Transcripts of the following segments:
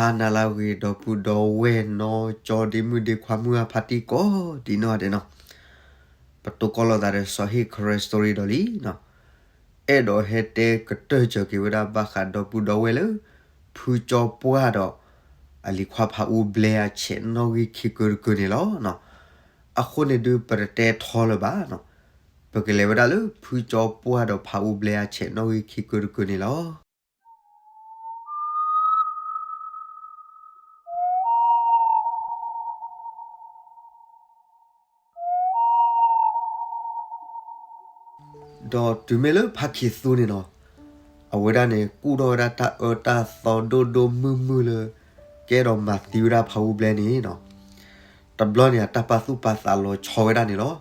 ဟါနၤလၢအဂ့ၤ ဒီပုၢ်ဒီဝဲၢ်နီၢ်ကၠီဒ့မုၣ်ဒ့ခွါမုၣ်အဖါတံၢ်ကိးဒံးနီၢ်ဒဲးနီၤ, ပတိၢ်ကီၢ်လိာ်သးဒီးစီၤဟ့ၣ် Karen Story ဒီးလံနီၤ, အဲၣ်ဒိးဟဲတဲကတၢၢ်စၢၤက့ၤဝဲဒၣ်ဘၣ်ဃးဒီပုၢ်ဒီဝဲၢ်လၢ ဖုကၠီပှၢ်ဒီး အလံၤခွါဖးအူဘျဲအဆဲးနီၣ်ဂံၢ်ခံကၢတကၢန့ၣ်လီၤ. အဃိန့ၣ်ဒုးပတတဲထီလၢၤဘၣ်နီၤ, ပကလဲၤဝဲဒၣ်လၢဖုကၠီပှၢ်ဒီးဖးအူဘျဲအဆဲးနီၣ်ဂံၢ်ခံကၢတကၢန့ၣ်လီၤ. ဒီးတုၤမ့ၢ်လၢဖးခ့းသူန့ၣ်နီၤ, အဝဲဒၣ်န့ၣ် ကူၣ်ထီၣ်ဝဲဒၣ်တၢ်အၢတၢ်သီဒိၣ်ဒိၣ်မုၢ်မုၢ်လၢ ကအဲၣ်ဒိးမၤသံဝဲဒၣ်ဖးအူဘျဲန့ၣ်နီၤ, တဘျီန့ၣ် အတၢ်ပာ်သူၣ်ပာ်သးလီၤဆီဝဲဒၣ်န့ၣ်လီၤ.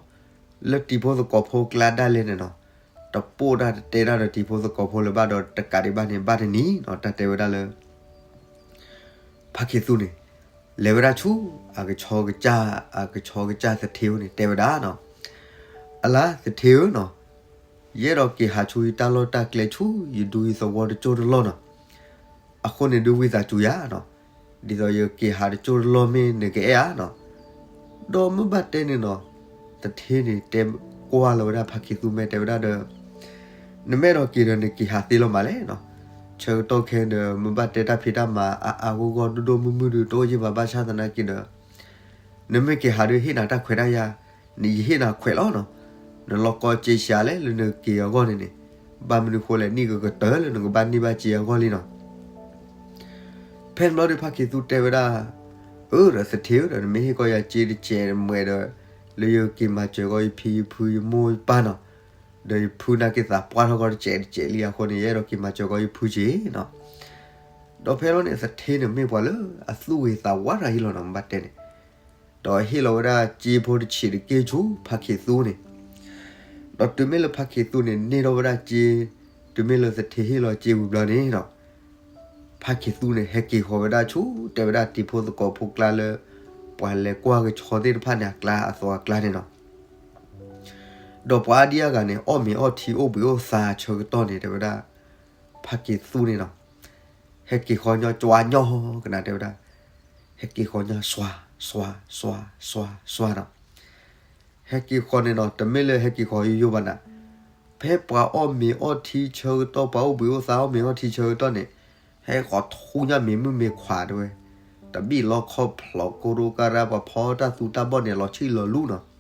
လၢတံၤဖိသကိးဖိကျါဒၣ်လဲာ်န့ၣ်နီၤ, တပိၢ်တၢ်တတဲတၢ်ဒီးတံၤဖိသကိးဖိလၢၤဘၣ်ဒီး တကးဒံးဘၣ်န့ၣ် ဘၣ်တနံၤနီၤ တၢ်တဲဝဲဒၣ်လၢ ဖးခ့းသူန့ၣ် လဲၤဝဲဒၣ်ဆူ အကဆီကစၢ် အကဆီကစၢ်သထ့ဧိၤန့ၣ် တဲဝဲဒၣ်နီၤ, အလါသထ့ဧၢနီၤ, ယအဲၣ်ဒိးက့ၤဟးဆူယတၢ်လီၢ်တၢ်ကျဲဆူ ယဒူယသဝီတကၠိၢ်တလီၢ်နီၤ, အဃိန့ၣ်ဒုးဝံသးစူၤယၤနီၤ, ဒ်သိးယက့ၤဟးတကၠိၢ်တလီၢ်မ့ၢ်နကအဲၣ်ဧါနီၤ, ဒီးမ့ၢ်ဘၣ်တဲန့ၣ်နီၤ, သထ့န့ၣ်တဲကွၢ်လီၤဝဲဒၣ်ဖးခ့းသူ မ့ၢ်တဲဝဲဒၣ်ဒီး နမ့ၢ်အဲၣ်ဒိးက့ၤဒီးနက့ၤဟးသ့လီၤမးလဲၣ်နီၤ, ဆၢကတီၢ်ခဲဒီး မ့ၢ်ဘၣ်တဲတၢ်ဖံးတၢ်မၤအါအါဂီၢ်ဂီၢ်ဒိၣ်ဒိၣ်မုၢ်မုၢ်ဒုး တအိၣ်ယံာ်ဘၣ်ဘၣ်ဆၣ်သနာ်က့ဒီး နမ့ၢ်က့ၤဟးဒုးဟ့ၣ်နၤတၢ်ခွဲးတၢ်ယာ်, နယဟ့ၣ်နၤခွဲးလီၤနီၤ, နလီၤကီက့ၤစှၤလဲၣ်လၢနက့ၤအဂီၢ်န့ၣ်န့ၣ်, ဘၣ်မနုၤဃိလဲၣ် နံၣ်ကကတၢၢ်လၢနကဘၣ်န့ၢ်ဘၣ်စ့အဂီၢ်လံနီၤ. ဖဲန့ၣ်ဘျီဒုးဖးခ့းသူတဲဝဲဒၣ်, အၢ ဒီးသထ့ဧၢဒီး နမ့ၢ်ဟ့ၣ်ကီးယၤစ့တစဲးမွဲဒီး လၢယက့ၤမၤစၢၤကီးယဖံယဖုယမိၢ်ယပၢ်နီၤ, ဒီးယဖုနာ်က့ၤသးပှၢ်ထီၣ်ကီးတစဲးတစဲးလံအဃိန့ၣ် ယအဲၣ်ဒိးက့ၤမၤစၢၤကီးယဖုစ့နီၤ. ဒီးဖဲလီၤန့ၣ် သထ့န့ၣ်မ့ၢ်ပှၤလၢအသူၣ်ဂ့ၤသးဝါတဂၤအံၤလီၤနီၤ ဘၣ်တဲန့ၣ်, ဒီးဟ့ၣ်လီၤဝဲဒၣ်စ့ဖိတဆံးတက့ၢ်ဆူဖးခ့းသူန့ၣ်, ဒီးတုၤမ့ၢ်လၢဖးခ့းသူန့ၣ် န့ၢ်ထီၣ်ဝဲဒၣ်စ့, တုၤမ့ၢ်လၢသထ့ဟ့ၣ်လီၤစ့ဝံၤဘျီန့ၣ်ဒီး ဖးခ့းသူန့ၣ် ဟဲက့ၤဃီၤဝဲဒၣ်ဆူ တဲဝဲဒၣ်တံၤဖိသကိးဖိကျါလၢ ပှၤလဲၤကွၢ်ကဆီသ့ၣ်တဖၣ်န့ၣ် အကျါအသိးအကျါန့ၣ်နီၤ, ဒီးပှၤအါဒံအါဂၤန့ၣ် အီၣ်မ့ၤအီၣ်ထံအိၣ်ဘှံးအိၣ်သါဆၢကတီၢ်န့ၣ် တဲဝဲဒၣ် ဖးခ့းသူန့ၣ်နီၤ, ဟဲက့ၤဃီၤညီကၠွါညီကနၣ် တဲဝဲဒၣ်, ဟဲက့ၤဃီၤညီ စွါ စွါ စွါ စွါ စွါနီၤ, ဟဲက့ၤဃီၤန့ၣ်နီၤ တမ့ၢ်လၢဟဲက့ၤဃီၤယိယိဘၣ်နၤ, ဖဲပှၤအီၣ်မ့ၤအီၣ်ထံဆၢကတီၢ် ပှၤအိၣ်ဘှံးအိၣ်သါအီၣ်မ့ၤအီၣ်ထံဆၢကတီၢ်န့ၣ် ဟဲဃီၤထူညါမ့ၤမုၢ်မ့ၤခွးတဲဝဲ, တဘံၣ်လီခီဖျိးကိရိကရၢ ပှၤဖီတၢ်သူတၢ်ဘီၣ်န့ၣ် လီၤဆံၣ်လီၤလူနီၤ.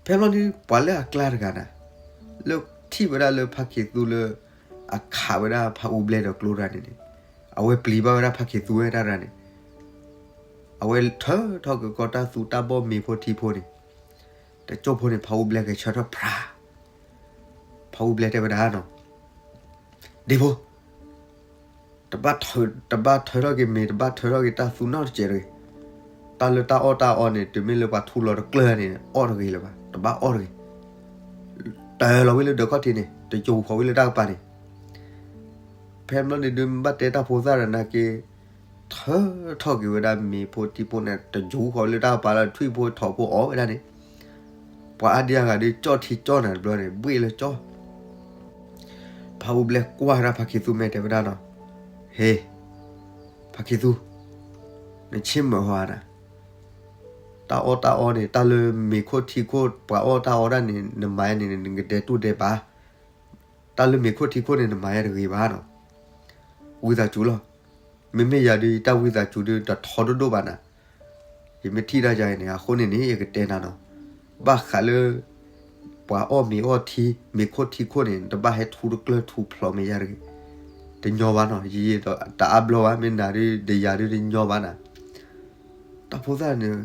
ဖဲဘျီန့ၣ် ပှၤလၢအကျါတဂၤန့ၣ် လၢထံၣ်ဝဲဒၣ်လၢဖးခ့းသူလၢ အခးဝဲဒၣ်ဖးအူဘျဲဒီးကျိတဂၤန့ၣ်န့ၣ် အဝဲပျံၤဘၣ်ဝဲဒၣ်ဖးခ့းသူဝဲတၢ်တဂၤန့ၣ် အဝဲထၢထီၣ်က့ၤကီးတၢ်သူတၢ်ဘီၣ်မ့ၤဖိထံဖိန့ၣ် တကၠိၢ်ဖိန့ၣ် ဖးအူဘျဲဂဲၤဆၢထၢၣ်ဖြါ, ဖးအူဘျဲတဲဝဲဒၣ်နီၤ, ဒ့ဖိ တဘၣ်ထၢ, တဘၣ်ထၢထီၣ်က့ၤမ့ၤ တဘၣ်ထၢထီၣ်က့ၤတၢ်သူနီတစဲးတဂ့ၤ. တၢ်လၢတၢ်အီၣ်တၢ်အီန့ၣ် တုၤမ့ၢ်လၢပှၤထူလီၤတကျၢၢ်န့ၣ် အီၣ်တဂ့ၤလၢၤဘၣ်, တဘၣ်အီၣ်တဂ့ၤ. တၢ်လီၤဝံၤလၢဒၢးခီၣ်ထံးန့ၣ် တယိၤဃီၤဝံၤလၢတၢ်ကပၤန့ၣ် ဖဲဘျီန့ၣ်ဒုး မ့ၢ်ဘၣ်တဲတၢ်ဖိသၣ်ဒီးနာ်က့ ထၢထီၣ်က့ၤဝဲဒၣ်မ့ၤဖိထံဖိန့ၣ် တယိၤဃီၤလၢတၢ်ကပၤလၢ ထွံၣ်ဖိထိးဖိအီၣ်ဝဲဒၣ်န့ၣ် ပှၤအါဒံအါဂၤဒုး ကၠီၣ်ထံကၠီၣ်နၤတဘျီန့ၣ် ဘှ့ၣ်လၢကၠီၣ် ဖးအူဘျဲကွၢ်ဝဲဒၣ်ဖးခ့းသူ မ့ၢ်တဲဝဲဒၣ်နီၤ, ဟ့, ဖးခ့းသူ, နဆ့ၣ်မုၢ်ဟါနၤ, တၢ်အီၣ်တၢ်အီန့ၣ် တၢ်လၢမ့ၤခိၣ်ထံခိၣ် ပှၤအီၣ်တၢ်အီဒၣ်န့ၣ် နမၤယါန့ၣ် နကဒဲးတူၢ်ဒဲးပာ်, တၢ်လၢမ့ၤခိၣ်ထံခိၣ်န့ၣ် နမၤယါတဂ့ၤဘၣ်နီၤ. ဝံသးစူၤလီၤ. မ့မ့ၢ်ယၤဒုး ယတၢ်ဝံသးစူၤဒုး တထီဒိၣ်ဒိၣ်ဘၣ်နၤ. ယမ့ၢ်ထံၣ်တၢ်ယၤအံၤန့ၣ် အဃိန့ၣ်န့ၣ် ယကတဲနၤနီၤ. ဘၣ်ဃးလၢ ပှၤအီၣ်မ့ၤအီၣ်ထံ မ့ၤခိၣ်ထံခိၣ်န့ၣ် တဘၣ်ဟဲထူတကျၢၢ်ထူဖျိးမ့ၤယါတဂ့ၤ. တညီဘၣ်နီၤ. ယတအါဘျီဘၣ် မ့ၢ်နၤဒုး ဒီးယၤဒုးတညီဘၣ်နၤ. တၢ်ဖိသၣ်န့ၣ်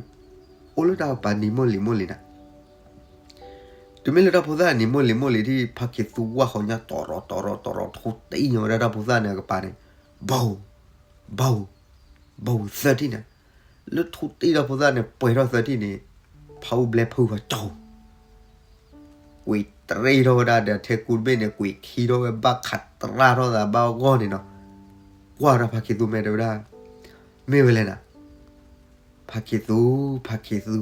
အိၣ်လၢတၢ်ကပၤနံၤမိၢ်လံၤမိၢ်လံၤနၤ. တုၤမ့ၢ်လၢတၢ်ဖိသၣ်နံၤမိၢ်လံၤမိၢ်လံၤဒုး ဖးခ့းသူဝၢ်ဃီၤညါ တီၤရီၤတီၤရီၤတီၤရီၤ ထူတံၢ်ညီဝဲဒၣ်တၢ်ဖိသၣ်န့ၣ်အကပၤန့ၣ်, ဘီ, ဘီသၢထံၣ်န့ၣ်, လၢထူတံၢ်တၢ်ဖိသၣ်န့ၣ် ပှဲၤထီၣ်သၢထံၣ်န့ၣ်, ဖးအူဘျဲဖုဂီၤကၠီ, ကွံာ်တရ့ထီၣ်ဝဲဒၣ်ဒီးထဲကူတဘ့ၣ်န့ၣ် ကွံာ်ခံထီၣ်ဝဲဘၣ်ခးတရၣ်ထီၣ်သးဘၣ်ဂီၢ်န့ၣ်နီၤ. ကွၢ်ဝဲဒၣ်ဖးခ့းသူ မ့ၢ်တဲဝဲဒၣ်, မ့ၢ်ဝဲလဲၣ်နၤ. ဖးခ့းသူ, ဖးခ့းသူ,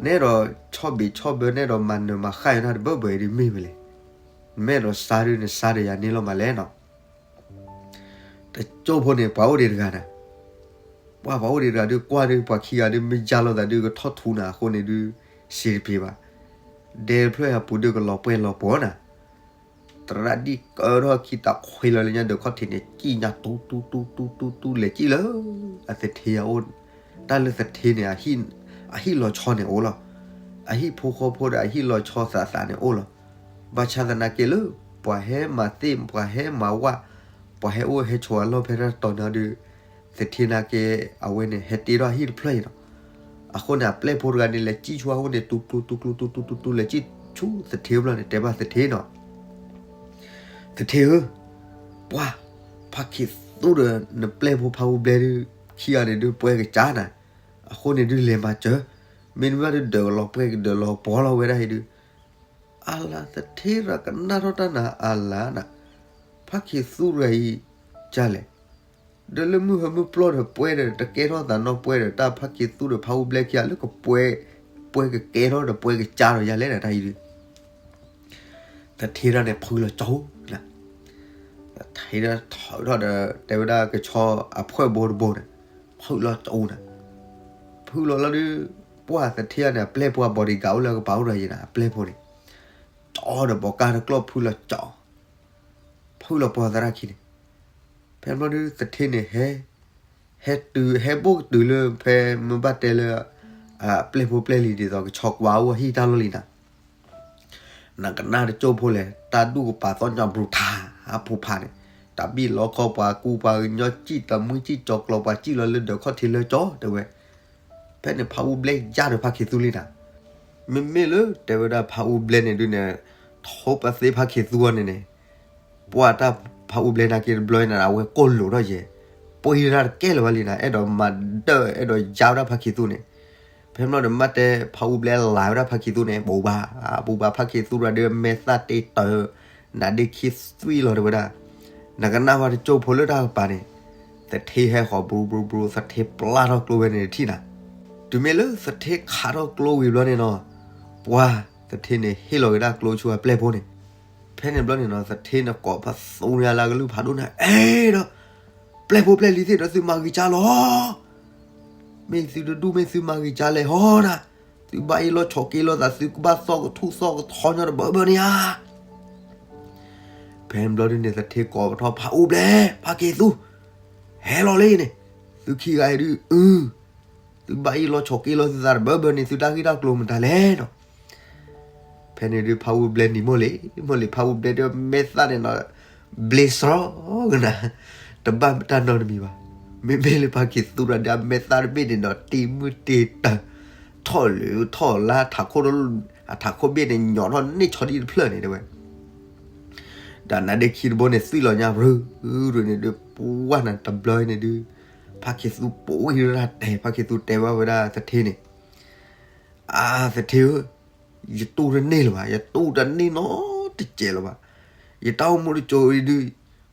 နအဲၣ်ဒိးဆီၣ်ဘံးဆီၣ်ဘၢ နအဲၣ်ဒိးမၤနၢၤမၤဃၣ်ယနၢ်တဘၢဘၢအံၤဒုးမ့ၢ်ဝဲလဲၣ်. နမ့ၢ်အဲၣ်ဒိးစါဒုး နစါဒီးယၤန့ၣ်လီၤမးလဲၣ်နီၤ. တကၠိဖိန့ၣ် ပှၤအိၣ်ဒံးတဂၤနၤ, ပှၤပှၤအိၣ်ဒံးတဂၤဒုး ကွၢ်ဒုး ပှၤခံဂၤဒုး မ့ၢ်ယါလိာ်သးဒုး ကထီၣ်ထူနၤအဃိန့ၣ်ဒုး စံးတပ့ၤဘၣ်. ဒဲတဖျၢၣ်အပူၤဒုးကလီၤပှဲၢ်လီၤပှီၤနၤ, သရၣ်ဒံၣ်ကၢထီၣ်ခံတၢ်ခွံလီၤလၢညါဒီးခီၣ်ထံးန့ၣ် စံၣ်ညါတူတူတူတူတူလဲၤစံၣ်လၢ အသထ့အအိၣ်, တၢ်လၢသထ့န့ၣ် အဟံၣ်လီၤဆီန့ၣ်အိၣ်လီၤ. အဟံၣ်ဖိဃီဖိဒီးအဟံၣ်လီၤဆီသးသးန့ၣ်အိၣ်လီၤ. ဘၣ်ဆၣ်သနာ်က့လၢ ပှၤဟဲမၤသ့ၣ် ပှၤဟဲမၤဝၣ် ပှၤဟဲအိၣ်ဟဲဆိးအလီၢ်ဖဲတၢ်တတီၤန့ၣ်ဒီး သထ့နာ်က့ အဝဲန့ၣ် ဟဲတ့ထီၣ်အဟံၣ်တဖျၢၣ်အံၤလီၤ. အဃိန့ၣ် အပျဲၢ်ဖိတဂၤန့ၣ် လဲၤစံၣ်ဆူအအိၣ်န့ၣ် တူတူတူတူတူတူတူ လဲၤစံၣ်ဆူသထ့ဘျီန့ၣ် တဲဘၣ်သထ့နီၤ, သထ့ဧၢ, ပှၤ ဖါခ့သူဒီးနပျဲၢ်ဖိဖါအူဘျဲၣ်ဒုး ခံဂၤန့ၣ်ဒုးပှဲၤကစၢ်နၤ, အဃိန့ၣ်ဒုးလဲၤမၤစၢၤ, မ့တမ့ၢ်ဒုးဒၢးလီၤပှဲၤကဒၢးလီၤပှီၤလီၤဝဲဒၣ်အံၤဒုး, အလၤသထ့ရၤကနၣ်ထီၣ်တၢ်နၤအလၤနၤ, ဖါခ့သူရၤအံၤ ကလဲၣ် ဒီးလၢမုၢ်ဟၢမုၢ်ပျီၢ်ဒီးပှဲၤဒီး တကဲထီၣ်သးနီၢ်ပှဲၤဒီး တၢ်ဖါခ့သူဒီးဖါအူဘျဲၣ်ခံဂၤလၢကပှဲၤ, ပှဲၤကကဲထီၣ်ဒီးပှဲၤကစၢ်ဒီးယၤလဲၣ်ဒီးတၢ်အံၤဒုး, သထ့ဒၣ်န့ၣ်ဖုလီၤကၠိနၤ, သထ့ဒၣ်ထီၣ်ထီၣ်ဒီး တဲဝဲဒၣ်ကဆီအဖှဲၣ်ဘိတဘိန့ၣ် ဖုလီၤကၠိနၤ, ဖုလီၤလီၤဒုး, ပှၤသထ့န့ၣ် အပျဲၢ်ဖိအ bodyguard အိၣ်လၢကပၤအိၣ်ဒီးယၤနၤ အပျဲၢ်ဖိန့ၣ်, ကၠီဒီးဘီးကါတကျီၢ်ဖုလီၤကၠိ ဖုလီၤပှၤသရၣ်ခံန့ၣ်, ဖဲဘျီဒုးသထ့န့ၣ်ဟဲ, ဟဲတုၤ ဟဲဘိၣ်ကတုၤလၢဖဲမ့ၢ်ဘၣ်တဲလၢ အပျဲၢ်ဖိပျဲၢ်လံၤဒ်သိးကဆီကွၢ်အိၣ်ဟံၣ်တၢ်လီၢ်လံနၤ, နကနၣ်တကၠိဖိလဲၣ် တၢ်ဒူၣ်ကပၤသီၣ်ညါဘြူၤထါ အဖုဖးန့ၣ်, တၢ်ဘံၣ်လီခီပှၤကူပှၤကညီစံၣ်တမှံစံၣ်ကၠီၤကျီၤပှၤစံၣ်လီၤလၢဒၢးခီၣ်ထံးလၢကၠီတဲဝဲ, ဖဲန့ၣ်ဖါအူဘျဲၣ်ယါဒီးဖါခ့သူလံနၤ, မ့မ့ၢ်လၢတဲဝဲဒၣ်ဖါအူဘျဲၣ်န့ၣ်ဒုးန့ၣ်, ထိပသ့ဖါခ့သူအီၤန့ၣ်န့ၣ်, ပှၤတၢ်ဖါအူဘျဲၣ်နာ်က့တဘျီန့ၣ် အဝဲကိၢ်လိာ်ထီၣ်ယဲၢ်, ပှ့ၤတၢ်တကဲလၢၤဘၣ်လံနၤ အဲၣ်ဒိးမၤဒၢၣ်အဲၣ်ဒိးယါဝဲဒၣ်ဖါခ့သူန့ၣ်, ဖဲဘျီဒီးမ့ၢ်တဲဖါအူဘျဲၣ်လၤဝဲဒၣ်ဖါခ့သူန့ၣ် ပူၤဘၣ်, ပူၤဘၣ်ဖါခ့သူရၤဒုးမဲာ်သၣ်တ့တၢၤ, နါဒ့ခံသွံၣ်လီၤတဲဝဲဒၣ်, နကနၣ်ဝဲတကၠိဖိလၢတၢ်ကပၤန့ၣ်, သထ့ဟဲဃီၤဘြူၤဘြူၤဘြူၤ သထ့ပျၢ်ထီၣ်ကျိဝဲန့ၣ်တထံၣ်နၤ, တုၤမ့ၢ်လၢသထ့ခးထီၣ်ကျိဝံၤဘျီန့ၣ်နီၤ, ပှၤသထ့န့ၣ်ဟ့ၣ်လီၤက့ၤဒၣ်ကျိဆူအပျဲၢ်ဖိန့ၣ်, ဖဲန့ၣ်ဘျီန့ၣ်နီၤ သထ့န့ၣ်ကိးပသူန့ၢ်အလၢကလုၢ်ဖးဒိၣ်န့ၣ် အဲၣ်ဒိး, ပျဲၢ်ဖိပျဲၢ်လံၤသ့ၣ်ဒီးသုမၤဂ့ၤကၢ်လီၤ, မ့ၢ်သုတဒူၣ်မ့ၢ်သုမၤဂ့ၤကၢ်လဲၣ်ဟီနၤ, သုဘၣ်အ့ၣ်လိာ်ဆိးက့လိာ်သး သုကဘၣ်သီၣ်ကထူၣ်သီၣ်ကထီညီတဘၢဘၢန့ၣ်ဧါ. ဖဲန့ၣ်ဘျီဒုန့ၣ် သထ့ကိးပထီၣ်ဖးအူဘျဲၣ် ဖါခ့သူ, ဟဲလီၤလံန့ၣ်, သုခံဂၤအံၤဒုး, အု, သုဘၣ်အ့ၣ်လိာ်ဆိးက့လိာ်သုသးတဘၢဘၢန့ၣ် သုတၢ်ဂ့ၢ်တၢ်ကျိၤမတၤလဲၣ်နီၤ. ဖဲန့ၣ်ဒုး ဖးအူဘျဲၣ်နံၤမိၢ်လံ, မိၢ်လံ ဖးအူဘျဲၣ်ဒုးမဲာ်သၣ်န့ၣ်နီၤ, ဘျ့စရီကနၤ, တဘၣ်တၢ်နီတမံၤဘၣ်. မ့မ့ၢ်လၢဖးခ့သူရၤဒုး အမဲာ်သၣ်တဘ့ၣ်န့ၣ်နီၤ တ့မုၢ်တ့တၢၤ, ထီၣ်လၢထီၣ်လါ ထးခိၣ်, အထးခိၣ်ဘ့ၣ်န့ၣ် ညီထီၣ်န့ၢ်ဆီဒံၣ်တဖျၢၣ်န့ၣ်တဲဝဲ ဒီးနါဒ့ခံတဘိန့ၣ် သွံၣ်လီၤညါရူၤရူၤန့ၣ်ဒုး ပှၢ်နၤတဘျီန့ၣ်ဒုး, ဖးခ့သူပိာ်ဝံၤဒၣ်တဲာ် ဖးခ့သူတဲဘၣ်ဝဲဒၣ်သထ့န့ၣ်, အါ သထ့ဧၢ, ယတူၢ်တန့ၢ်လၢၤဘၣ်, ယတူၢ်တန့ၢ်နီတစဲးလၢၤဘၣ်. ယတၢ်အိၣ်မူတစိၤအံၤဒုး,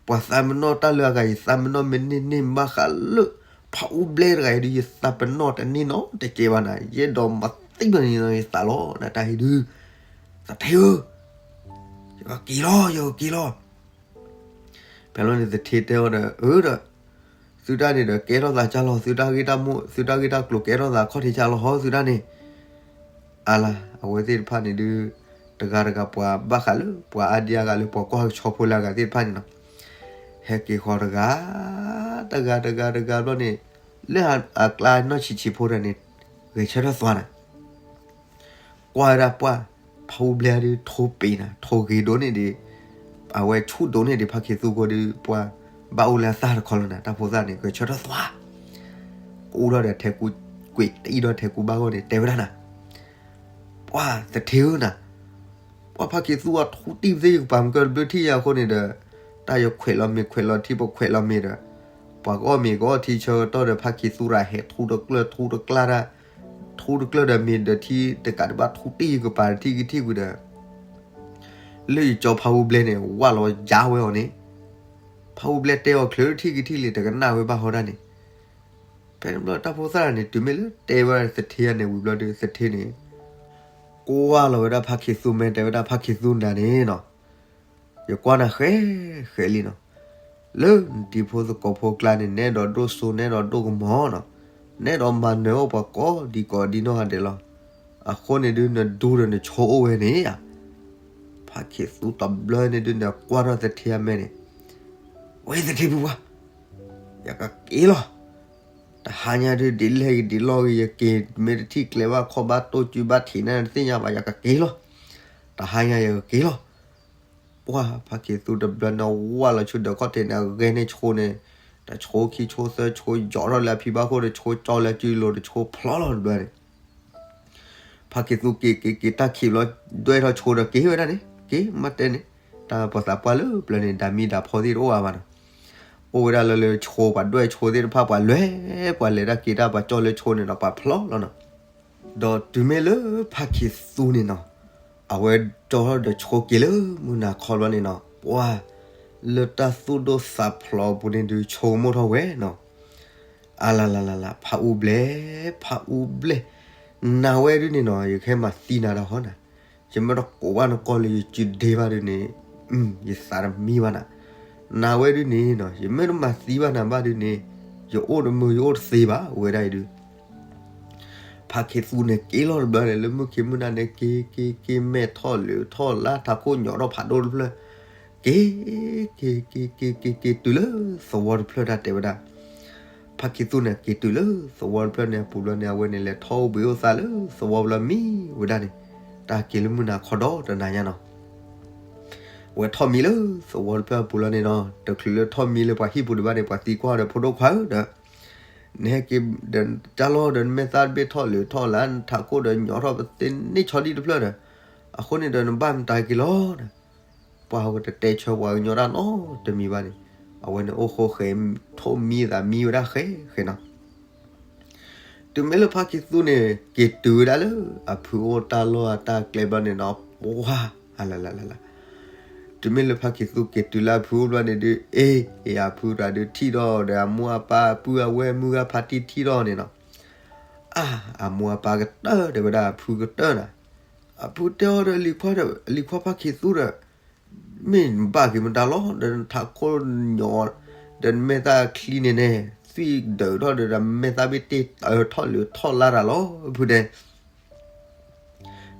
ပှၤသးပ့ၤနီၣ်တၢ်လၢအဂၤ ယသးပ့ၤနီၣ်မ့ၢ်န့ၢ်န့ၢ်ဘၣ်ဃးလၢ ဖးအူဘျဲၣ်တဂၤအံၤဒုး ယသးပ့ၤနီၣ်တန့ၢ်နီတစဲးဘၣ်နၤ, ယအဲၣ်ဒိးမၤသံဘၣ်န့ၣ်ယသးလီၤနၤတၢ်အံၤဒုး, သထ့ဧၢ, ယကက့ၤလီၤ ယကက့ၤလီၤ. ဖဲလီၤန့ၣ်သထ့တဲအီၤဒီး အၢဒီး, သုတၢ်န့ၣ်ဒီးကဲထီၣ်သးကၢ်လီၤ, သုတၢ်ဂ့ၢ်တၢ်မိၢ် သုတၢ်ဂ့ၢ်တၢ်ကျိၤကဲထီၣ်သးခီၣ်ထံးကၢ်လီၤဟီသုတၢ်န့ၣ်, အါလါ အဝဲသ့ၣ်တဖၣ်န့ၣ်ဒုး, တဂၤတဂၤပှၤဘၣ်ဃးလၢ ပှၤအါဒံအါဂၤလၢပှၤကွၢ်ကဆီဖိလၢအဂၤသ့ၣ်တဖၣ်န့ၣ်နီၤ, ဟဲက့ၤဃီၤတဂၤ တဂၤတဂၤတဂၤဘျီန့ၣ်, လၢအကျါနီၢ်ဆံးဆံးဖိတဂၤန့ၣ်, ဂဲၤဆၢထၢၣ်သွါနၤ ကွၢ်ဝဲဒၣ်ပှၢ်, ဖးအူဘျဲၣ်ဒုးထိပ့ၤနၤ ထိဂ့ၤဒိၣ်န့ၢ်ဒံး, အဝဲဆူၣ်ဒိၣ်န့ၢ်ဒံးဖးခ့သူဃိဒုး ပှၢ်ဘၣ်အိၣ်လၢအသၣ်တခီလီၤနၤ တၢ်ဖိသၣ်န့ၣ် ဂဲၤဆၢထၢၣ်သွါ, အိၣ်ထီၣ်ဒီးထဲကူကွံာ်တအံၣ်ဒီးထဲကူဘၣ်ဂီၢ်န့ၣ် တဲဝဲဒၣ်နၤ, ပှၢ်သထ့ဧၢနၤ, ပှၢ်ဖးခ့သူအထူတံၢ်သ့ၣ်ယကပၤမုၢ်ကၢတဘျုးထံၣ်ယၤအဃိန့ၣ်ဒီး, တၢ်ယခွဲးလီၤမ့ၤခွဲးလီၤထံပခွဲးလီၤမ့ၤဒီး, ပှၤကအီၣ်မ့ၤကအီၣ်ထံဆၢကတီၢ်ဒီးဖးခ့သူရၤဟဲထူတကျၢၢ်ထူတကျၢၢ်တၢ် ထူတကျၢၢ်ဒီးမ့ၤဒီးထံတကးတဘၣ်ထူတံၢ်ယကပၤထံကထံၣ်ကွံာ်ဒီး, လၢယကၠီဖးအူဘျဲၣ်န့ၣ် ဝၢ်လီၤယါဝဲအီၤန့ၣ်, ဖးအူဘျဲၣ်တဲအီၤချုးထံကထံၣ်လံ တကနၣ်ဝဲဘၣ်ဟီဒၣ်န့ၣ်, ဖဲန့ၣ်ဘျီတၢ်ဖိသၣ်န့ၣ် တုၤမ့ၢ်လၢတဲဝဲဒၣ်သထ့န့ၣ်ဝံၤဘျီဒုးသထ့န့ၣ်, ကွၢ်လီၤဝဲဒၣ်ဖးခ့သူမဲာ်တဲဝဲဒၣ်ဖးခ့သူနၤန့ၣ်နီၤ, ယကွၢ်နၤဃဲးဃဲးလံနီၤ, လၢနတံၤဖိသကိးဖိကျါန့ၣ် နအဲၣ်ဒိးဒိၣ်စိ နအဲၣ်ဒိးဒိၣ်ကမီၤနီၤ, နအဲၣ်ဒိးမၤနၢၤအိၣ်ပှၤကိးဒံကိးဒံနီၢ်ဂၤဒဲးလီၤ. အဃိန့ၣ်ဒုး နဒူဒီးနဆိအိၣ်ဝဲန့ၣ်ဧါ. ဖါခ့သူတဘျီန့ၣ်ဒုး နကွၢ်ထီၣ်သထ့အမဲာ်န့ၣ်, ဝဲသထ့ဖုပှၢ်, ယကက့ၤလီၤ. တဟါညါဒုး ဒ်လဲၣ်ဂ့ၤဒ်လဲၣ်ဂ့ၤ ယက့ၤ မ့ၢ်တထံၣ်ကျဲဘၣ်ခီၣ်ဘၣ်တိၢ်စုဘၣ်ထံးန့ၣ် တသ့ၣ်ညါဘၣ် ယကက့ၤလီၤ. တဟါညါယကက့ၤလီၤ. ပှၢ် ဖါခ့သူတဘျီန့ၣ် ဝၢ်လီၤဆူဒီးခီၣ်ထံးန့ၣ် အဂဲၤန့ၢ်ဆိန့ၣ်, တဆိခံဆိသၢဆိ ယီၤထီၣ်လၢအဖံဘၣ်ခိၣ် တဆိကၠီလၢအစုလိၤ တဆိဖျီလီၤတဘျီန့ၣ် ဖါခ့သူက့ၤက့ၤက့ၤတၢ်ခံးဘျီ ဒွဲၣ်ထီၣ်ဆိဒီးက့ၤဝဲဒၣ်န့ၣ် က့ၤမ့ၢ်တဲန့ၣ်, တၢ်ပှၤသးပှၢ်လၢပျၢၤန့ၣ် ဒၤမံဒၤဖီသ့ၣ်တအိၣ်အါဘၣ်နီၤ. အိၣ်ဝဲဒၣ်လၢလၢဆိ ပှၤဒွဲၣ်ဆိသ့ၣ်တဖၣ် ပှၤလဲၤ ပှၤလဲၤတၢ်က့ၤတၢ်ပှၤကၠီလၢဆိန့ၣ်ဒီး ပှၤဖျီလီၤနီၤ. ဒီးတုၤမ့ၢ်လၢဖါခ့သူန့ၣ်နီၤ, အဝဲကၠီထီၣ်ဒီးဆိက့ၤလၢမုၢ်နၤခီဘျီန့ၣ်နီၤ, ပှၢ် လၢတၢ်သူၣ်ဒိၣ်သးဖျိးအပူၤန့ၣ်ဒုး ဆိကမိၣ်ထီၣ်ဝဲနီၤ. အလလလလ, ဖးအူဘျဲၣ်, ဖးအူဘျဲၣ်, နၤဝဲဒုးန့ၣ်နီၤ ယကဟဲမၤသံနၤတၢ်ဟီနၤ, ယမ့ၢ်တကိးဘၣ်နကိးလၢယစုဒ့ဘၣ်ဒုးန့ၣ်, ယသးတမံဘၣ်နၤ, နၤဝဲဒုးန့ၣ်နီၤ ယမ့ၢ်တမၤသံဘၣ်နၤဘၣ်ဒုးန့ၣ်, ယအိၣ်တမုာ်ယအိၣ်တသ့ဘၣ် ဝဲဒၣ်အံၤဒုး ဖါခ့သူန့ၣ်က့ၤလီၤတဘျီန့ၣ် လၢမုၢ်ခံမုၢ်နၤန့ၣ် က့ၤက့ၤက့ၤ မဲာ်ထီၣ်လၢာ်ထီၣ်လါ ထးခိၣ်ညီထီၣ်ဖးဒိၣ်တဖျၢၣ်, က့ၤ က့ၤက့ၤက့ၤက့ၤတုၤလၢသဝီတဖျၢၣ် တၢ်တဲဝဲဒၣ်. ဖါခ့သူန့ၣ်က့ၤတုၤလၢသဝီတဖျၢၣ်န့ၣ် အပူၤဘျီန့ၣ် အဝဲန့ၣ်လဲၤထီၣ်အိၣ်ဘှံးအိၣ်သါလၢသဝီဘျီမံဝဲဒၣ်န့ၣ်, တၢ်က့ၤလၢမုၢ်နၤခီဒီတနၤညါနီၤ ဝဲထီၣ်မံလၢသဝီတဖျၢၣ်အပူၤလီၤန့ၣ်နီၤ, တချုးလၢထီၣ်မံလၢပှၤဟံၣ်ပူၤဒံးဘၣ်န့ၣ် ပှၤသံကွၢ်ဒီး ဖိဒိၣ်ခွါဧၢဒီး, နဟဲက့ၤဒီးနတၢ်လီၢ်ဒီး နမဲာ်သၣ်တဘ့ၣ်ထီၣ်လၢာ်ထီၣ်လါ နထးခိၣ်ဒီးညီထီၣ်ပသ့န့ၢ်ဆီဒံၣ်တဖျၢၣ်ဒီး, အဃိန့ၣ်ဒီးနဘၣ်မတၤက့ၤလီၤဒီး, ပှၤဝဲတတဲဆၢပှၤကညီတၢ်နီတမံၤဘၣ်န့ၣ်, အဝဲန့ၣ်အိၣ်ဃိဃဲၤ ထိၣ်မံသးမံဝဲဒၣ်ဃဲဃဲနီၤ တုၤမ့ၢ်လၢဖါခ့သူန့ၣ် က့ၤတုၤဝဲဒၣ်လၢအဖုအိၣ်တၢ်လီၢ်အတၢ်ကျဲဘျီန့ၣ်နီၤ, ပှၢ် အလလလလ, တုၤမ့ၢ်လၢဖါခ့သူက့ၤတုၤလၢအဖုအိၣ်ဘျီန့ၣ်ဒုး အ့ၣ် အဖုတဂၤဒုးထံၣ်ထီၣ်ဒီး အမိၢ်အပၢ်အပုၢ်အဝဲၢ်မုၢ်ဂၤဖါတံၢ်ထံၣ်ထီၣ်န့ၣ်နီၤ, အါ အမိၢ်အပၢ်ကတၢၢ် တဲဝဲဒၣ်အဖုကတၢၢ်နၤ, အဖုတဲအီၤဒီးလံၤခွါဒီး လံၤခွါဖါခ့သူဒီး မ့ၢ်နဘၣ်က့ၤမတၤလီၤ ဒီးနထးခိၣ်ညီ ဒီးနမဲာ်သၣ်ချံန့ၣ်န့ၣ် သွံၣ်ဒၢးထီၣ်ဒီး ဒီးမဲာ်သၣ်ဘ့ၣ်တ့ၢ်တၢထီၣ်လၢာ်ထီၣ်လါတၢ်လီၤ ဖုတဲ.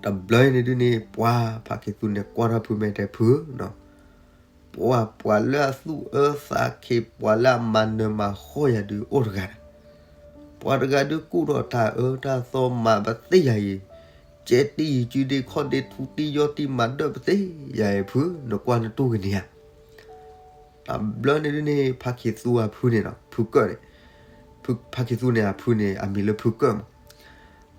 တဘျီန့ၣ်ဒုးန့ၣ် ပှၤဖါခ့သူန့ၣ် ကွၢ်ထီၣ်ဖုမဲာ်တဲဖုနီၤ, ပှၤ ပှၤလၢအသူၣ်အၢသးခံ ပှၤလၢအမၤနၢၤမၤဃီၢ်ယၤဒုးအိၣ်တဂၤဒီး ပှၤတဂၤဒုးကူၣ်ထီၣ်တၢ်အၢတၢ်သီမၤပသ့ယၤအံၤ, ကဲတံၢ်ယံၤကုဒ့ခီၣ်ဒ့ထူတံၢ်ယီၢ်တံၢ်မၤဒၢၣ်ပသ့ယၤအံၤဖု နကွၢ်နတူၢ်ကန့ၢ်ဧါ. တဘျီန့ၣ်ဒုးန့ၣ် ဖါခ့သူအဖုန့ၣ်နီၤ ဖုကၢၣ်န့ၣ်, ဖါခ့သူန့ၣ်အဖုန့ၣ် အမံၤလၢဖုကၢၣ်မး,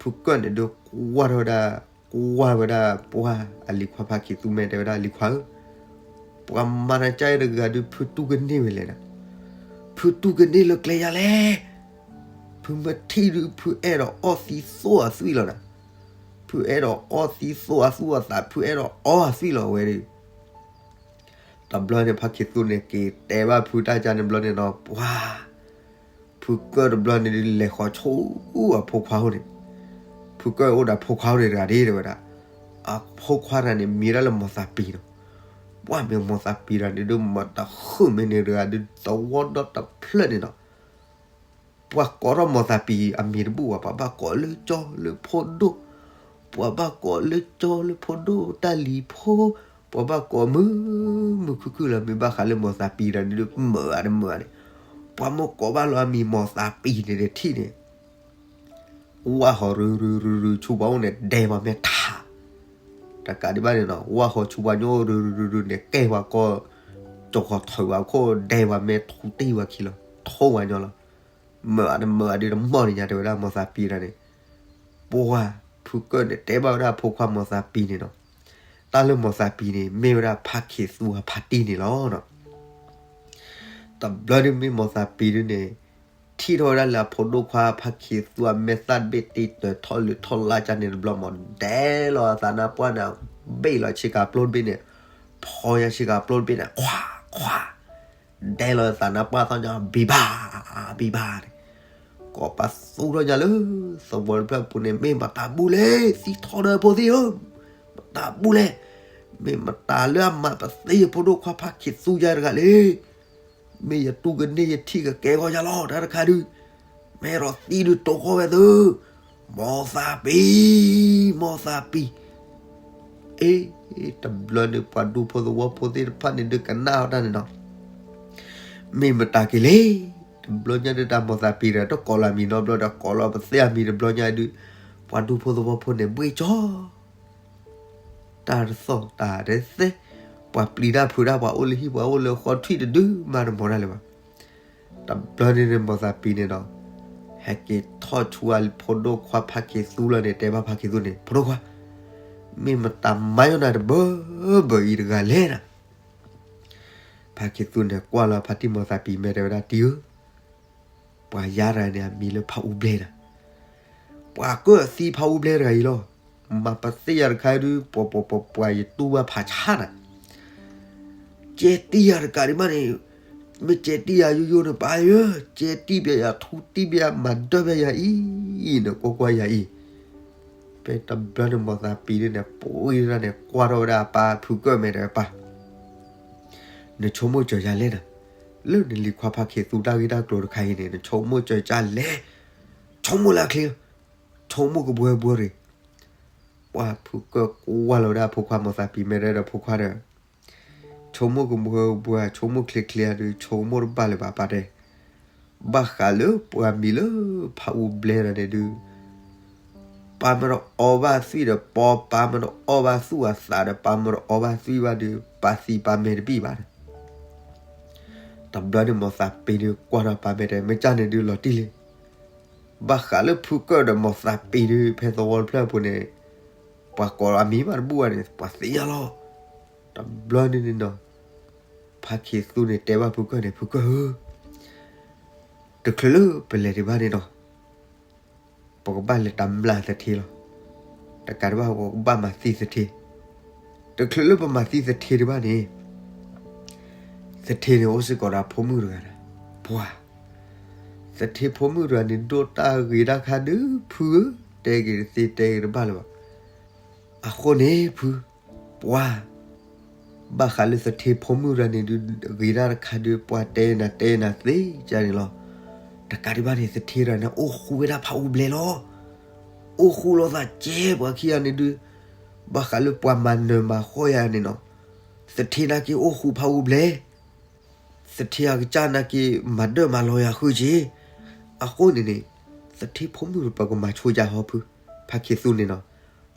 ဖုကၢၣ်န့ၣ်ဒုးကွၢ်ထီၣ်ဝဲဒၣ်, ကွၢ်ဝဲဒၣ်ပှၤအလံၤခွါဖါခ့သူမဲာ်တဲဝဲဒၣ်လံၤခွါဧၢ, ပှၤမၤနၤကါအံၤတဂၤဒုး ဖုတူၢ်ကန့ၢ်ဝဲလဲၣ်ဒီး, ဖုတူၢ်ကန့ၢ်လၢကျဲယၤလဲၣ်. ဖုမ့ၢ်ထံၣ်ဒုး ဖုအဲၣ်ဒိးအီသံသိအသွံၣ်လီၤနၤ, ဖုအဲၣ်ဒိးအီသံသိအသူၣ်အသး ဖုအဲၣ်ဒိးအီအသွံၣ်လီၤဝဲဒၣ်. တဘျီန့ၣ် ဖါခ့သူန့ၣ် က့ၤတဲဘၣ်ဖုတၢ်ကါန့ၣ်ဘျီန့ၣ်နီၤ ပှၤ ဖုကၢၣ်တဘျီန့ၣ်ဒုး လဲၤဃီၤဆူအဖိခွါအိၣ်န့ၣ်, ဖုကၢၣ်အိၣ်ဒီးဖိခွါအိၣ်န့ၣ်တဂၤဒ်တဲဝဲဒၣ်, အဖိခွါတဂၤန့ၣ် မံၤဒၣ်လၢမီၤသးပံၤနီၤ, ပှၤမ့ၢ်မီၤသးပံၤတဂၤန့ၣ်ဒုး မတဃုာ်မ့ၢ်န့ၣ်တဂၤဒုး သဝီဒီတဖျၢၣ်န့ၣ်နီၤ ပှၤကိးထီၣ်မီၤသးပံၤအမံၤတဘူၣ်ဘၣ်, ပှၤဘၣ်ကိးလၢကၠီလၢဖိဒိၣ်, ပှၤဘၣ်ကိးလၢကၠီလၢဖိဒိၣ်တၢ်လံၤဖိ, ပှၤဘၣ်ကိးမုာ်မုာ်ခုၣ်ခုၣ်လီၤ. မ့ၢ်ဘၣ်ဃးလၢမီၤသးပံၤတဂၤန့ၣ်ဒုး မုာ်အါတမုာ်အါန့ၣ်, ပှၤမ့ၢ်ကိးဘၣ်လီၤအမံၤမီၤသးပံၤန့ၣ်ဒီးထံၣ်န့ၣ် ဝၢ်ဟီၤရုရုရုရုဆူပှၤအိၣ်န့ၣ် ဒဲပှၤမဲထး, တကးဒံးဘၣ်န့ၣ်နီၤ ဝၢ်ဟီၤဆူပှၤညီရုရုရုရုန့ၣ် ကဲပှၤကီၢ်, ကၠီၤဃီၤထၢးပှၤခိၣ် ဒဲပှၤမဲထူတ့ၢ်ပှၤခံလီၤ, ထိပှၤညီလီၤ. မုာ်အါတမုာ်အါဒုးတမီၢ်န့ၣ်ညါ တဲဝဲဒၣ်မီၤသးပံၤတဂၤန့ၣ်, ပှၤဖုကၢၣ်န့ၣ် တဲဘၣ်ဝဲဒၣ်အဖိခွါမီၤသးပံၤန့ၣ်နီၤ, တၢ်လၢမီၤသးပံၤန့ၣ် မ့ၢ်ဝဲဒၣ်ဖါခ့သူအဖါတံၢ်န့ၣ်လီၤ. တဘျီဒုးမ့ၢ်မီၤသးပံၤဒုးန့ၣ် ထံၣ်ထီၣ်ဝဲဒၣ်လၢအဖိဒိၣ်ခွါဖါခ့သူအမဲာ်သၣ်တဘ့ၣ်တ့ၢ်တၢထီၣ်လၢာ်ထီၣ်လါကၢ်န့ၣ်တဘျီမး ဒဲလီၤအသးနါပှၢ်န့ၣ် ဘ့ၣ်လီၤဆ့ကၤပျိတဘ့ၣ်န့ၣ်, ဖီညါဆ့ကၤပျိတဘ့ၣ်န့ၣ် ခွါ, ခွါ, ဒဲလီၤအသးနါပှၢ်သီညါ ဘံဘါ, ဘံဘါန့ၣ်, ကိးပသူထီၣ်ညါလၢ သဝီတဖျၢၣ်ပူၤန့ၣ် မ့ၢ်မတၤဘူၣ်လဲၣ် သံထီၣ်ဒီးဖိသ့ၣ်ဧၢ, မတၤဘူၣ်လဲၣ်, မ့ၢ်မတၤလၢအမၤပသ့အဖိဒိၣ်ခွါဖါခ့သူယါတဂၤလဲၣ်. မ့ၢ်ယတူၢ်ကန့ၢ်ယထံၣ်ကကဲဂီၢ်ယၤလီၤ တၢ်တခါဒုး, မ့ၢ်အဲၣ်ဒိးသံဒုးတိၢ်ဃီဝဲသု, မိၢ်သးပံၤ, မိၢ်သးပံၤ, အ့, တဘျီန့ၣ် ပှၤဒူဖိသဝီဖိသ့ၣ်တဖၣ်န့ၣ်ဒုးကနၣ်အီၤတၢ်န့ၣ်နီၤ, မ့ၢ်မတၤက့ၤလဲၣ်, တဘျီညါဒုးတၢ်မိၢ်သးပံၤဒီး တကိးလီၤမံၤနီတဘျီဒီး ကိးလီၤပသ့ၣ်အမံၤတဘျီညါဒုး, ပှၤဒူဖိသဝီဖိန့ၣ် ဘှ့ၣ်ကၠီ တၢ်တသီၣ်တၢ်တသဲ, ပှၤပျံၤတၢ်ဖုးတၢ် ပှၤအိၣ်လၢဟံၣ်ပှၤအိၣ်လၢဃီထွံၣ်တဒုမၤတမီၤတၢ်လၢၤဘၣ်. တဘျီန့ၣ်န့ၣ် မိၢ်သးပံၤန့ၣ်ဒီး ဟဲက့ၤထီၣ်ဆူအဖိဒိၣ်ခွါဖါခ့သူလီၤန့ၣ် တဲဘၣ်ဖါခ့သူန့ၣ် ဖိဒိၣ်ခွါ, မ့ၢ်မတၤမၤယိၣ်နၤတဘၢဘၢအံၤတဂၤလဲၣ်နၤ. ဖါခ့သူန့ၣ်ကွၢ်လီၤဖါတံၢ်မိၢ်သးပံၤမဲာ်တဲဝဲဒၣ် တံၢ်ဧၢ, ပှၤယါတဂၤန့ၣ် အမံၤလၢဖးအူဘျဲနၤ. ပှၤကၢၣ်သံဖးအူဘျဲတဂၤအံၤလီၤ. မၤပသ့ၣ်ယၤတခါဒုး ပှၤပှၤပှၤပှၤယတူၢ်ဘၣ်ဖးဆါနၤ. ကဲတံၢ်ယၤတကးဒံးဘၣ်န့ၣ်, မ့ၢ်ကဲတံၢ်ယၤယိယိန့ၣ် ပၢ်ဧၢ, ကဲတံၢ်ဘၣ်ယၤ ထူတံၢ်ဘၣ်ယၤ မၤဒၢၣ်ဘၣ်ယၤအံၤ, နကွၢ်ကွၢ်ယၤအံၤ. ဖဲတဘျီန့ၣ် မိၢ်သးပံၤန့ၣ် ပှ့ၤဒၣ်န့ၣ် ကွၢ်ထီၣ်ဝဲဒၣ်အပၢ်ဖုကၢၣ်မဲာ်တဲဝဲပၢ် နဆိကမိၣ်စၢၤယၤလဲၣ်နၤ, လၢနလံၤခွါဖါခ့သူတၢ်ဂ့ၢ်တၢ်ကျိၤတခါအံၤန့ၣ် နဆိကမိၣ်စၢၤကၢ်လဲၣ်, ဆိကမိၣ်လၢအချ့, ဆိကမိၣ်ကဘှၢဘှၢရံၣ်. ပှၢ်ဖုကၢၣ်ကွၢ်လီၤဝဲဒၣ်အဖိခွါ မိၢ်သးပံၤမဲာ်တဲဒီးဖိခွါဒီး ဆိကမိၣ်ကဘှၢဘှၢ ဆိကမိၣ်ချ့ချ့ဒုး ဆိကမိၣ်တဘၣ်လၢၤဘၣ်ပၢ်တဲ, ဘၣ်ဃးလၢပှၤမံၤလၢဖးအူဘျဲတဂၤန့ၣ်ဒုး ပၢ်မ့ၢ်တအီဘၣ်သွံၣ်ဒီးပီ, ပၢ်မ့ၢ်တအီဘၣ်သူၣ်အသးဒီး ပၢ်မ့ၢ်တအီဘၣ်သွံၣ်ဘၣ်ဒီး ပၢ်သံပၢ်မဲာ်တဘံၣ်ဘၣ်န့ၣ်. တဘျီန့ၣ် မိၢ်သးပ့ၤဒုးကွၢ်ထီၣ်ပၢ်မဲာ်တဲ မ့ၢ်ကၢ်န့ၣ်ဒုးလီၤတံၢ်လံ. ဘၣ်ဃးလၢဖုကၢၣ်ဒီးမိၢ်သးပ့ၤဒုး ဖဲသဝီတဖျၢၣ်အပူၤန့ၣ် ပှၤကိးလီၤအမံၤမးတဘူၣ်ဘၣ်န့ၣ် ပှၤသ့ၣ်ညါလီၤ. တဘျီန့ၣ်န့ၣ်ဒီး ဖါခ့သူန့ၣ် တဲဘၣ်ဖုကၢၣ်န့ၣ် ဖုကၢၣ်ဧၢ, တချုးလၢပလဲၤဒံးဘၣ်န့ၣ်ဒီး ပကဘၣ်လဲၤတမျၢ်သထ့လီၤ. တကးဒံးဘၣ် ပကဘၣ်မၤသံသထ့, တချုးလၢပမၤသံသထ့ဒံးဘၣ်န့ၣ် သထ့န့ၣ်အိၣ်စ့ၢ်ကီးဒီးအဖိမုၣ်တဂၤဒီး ပှၤ သထ့ဖိမုၣ်တဂၤန့ၣ် ဒိၣ်တၢ်ဂ့ၤတၢ်ခါဒုး ဖုဧၢ, တဲက့ၤတသ့တဲက့ၤတဘၣ်လၢၤဘၣ်. အဃိန့ၣ် ဖု, ပှၤ ဘၣ်ဃးလၢသထ့ဖိမုၣ်တဂၤန့ၣ်ဒုး ဂ့ၤတၢ်တခါဒုး ပှၤတဲနၤတဲနၤသ့ကန့ၣ်လီၤ. တကးဒံးဘၣ်န့ၣ် သထ့တဂၤန့ၣ် အိၣ်ဃူဝဲဒၣ်ဖးအူဘျဲလီၤ. အိၣ်ဃူလိာ်သးကဲပှၤခံဂၤန့ၣ်ဒုး ဘၣ်ဃးလၢပှၤမၤနၢၤမၤဃီယၤန့ၣ်နီၤ, သထ့နာ်က့အိၣ်ဃူဖးအူဘျဲ သထ့အကစၢ်နာ်က့ မၤဒၢၣ်မၤလီၤယၤဃုာ်က့ၤ. အဃိန့ၣ်န့ၣ် သထ့ဖိမုၣ်ပကမၤဆိကါဟီဖု, ဖါခ့သူန့ၣ်နီၤ,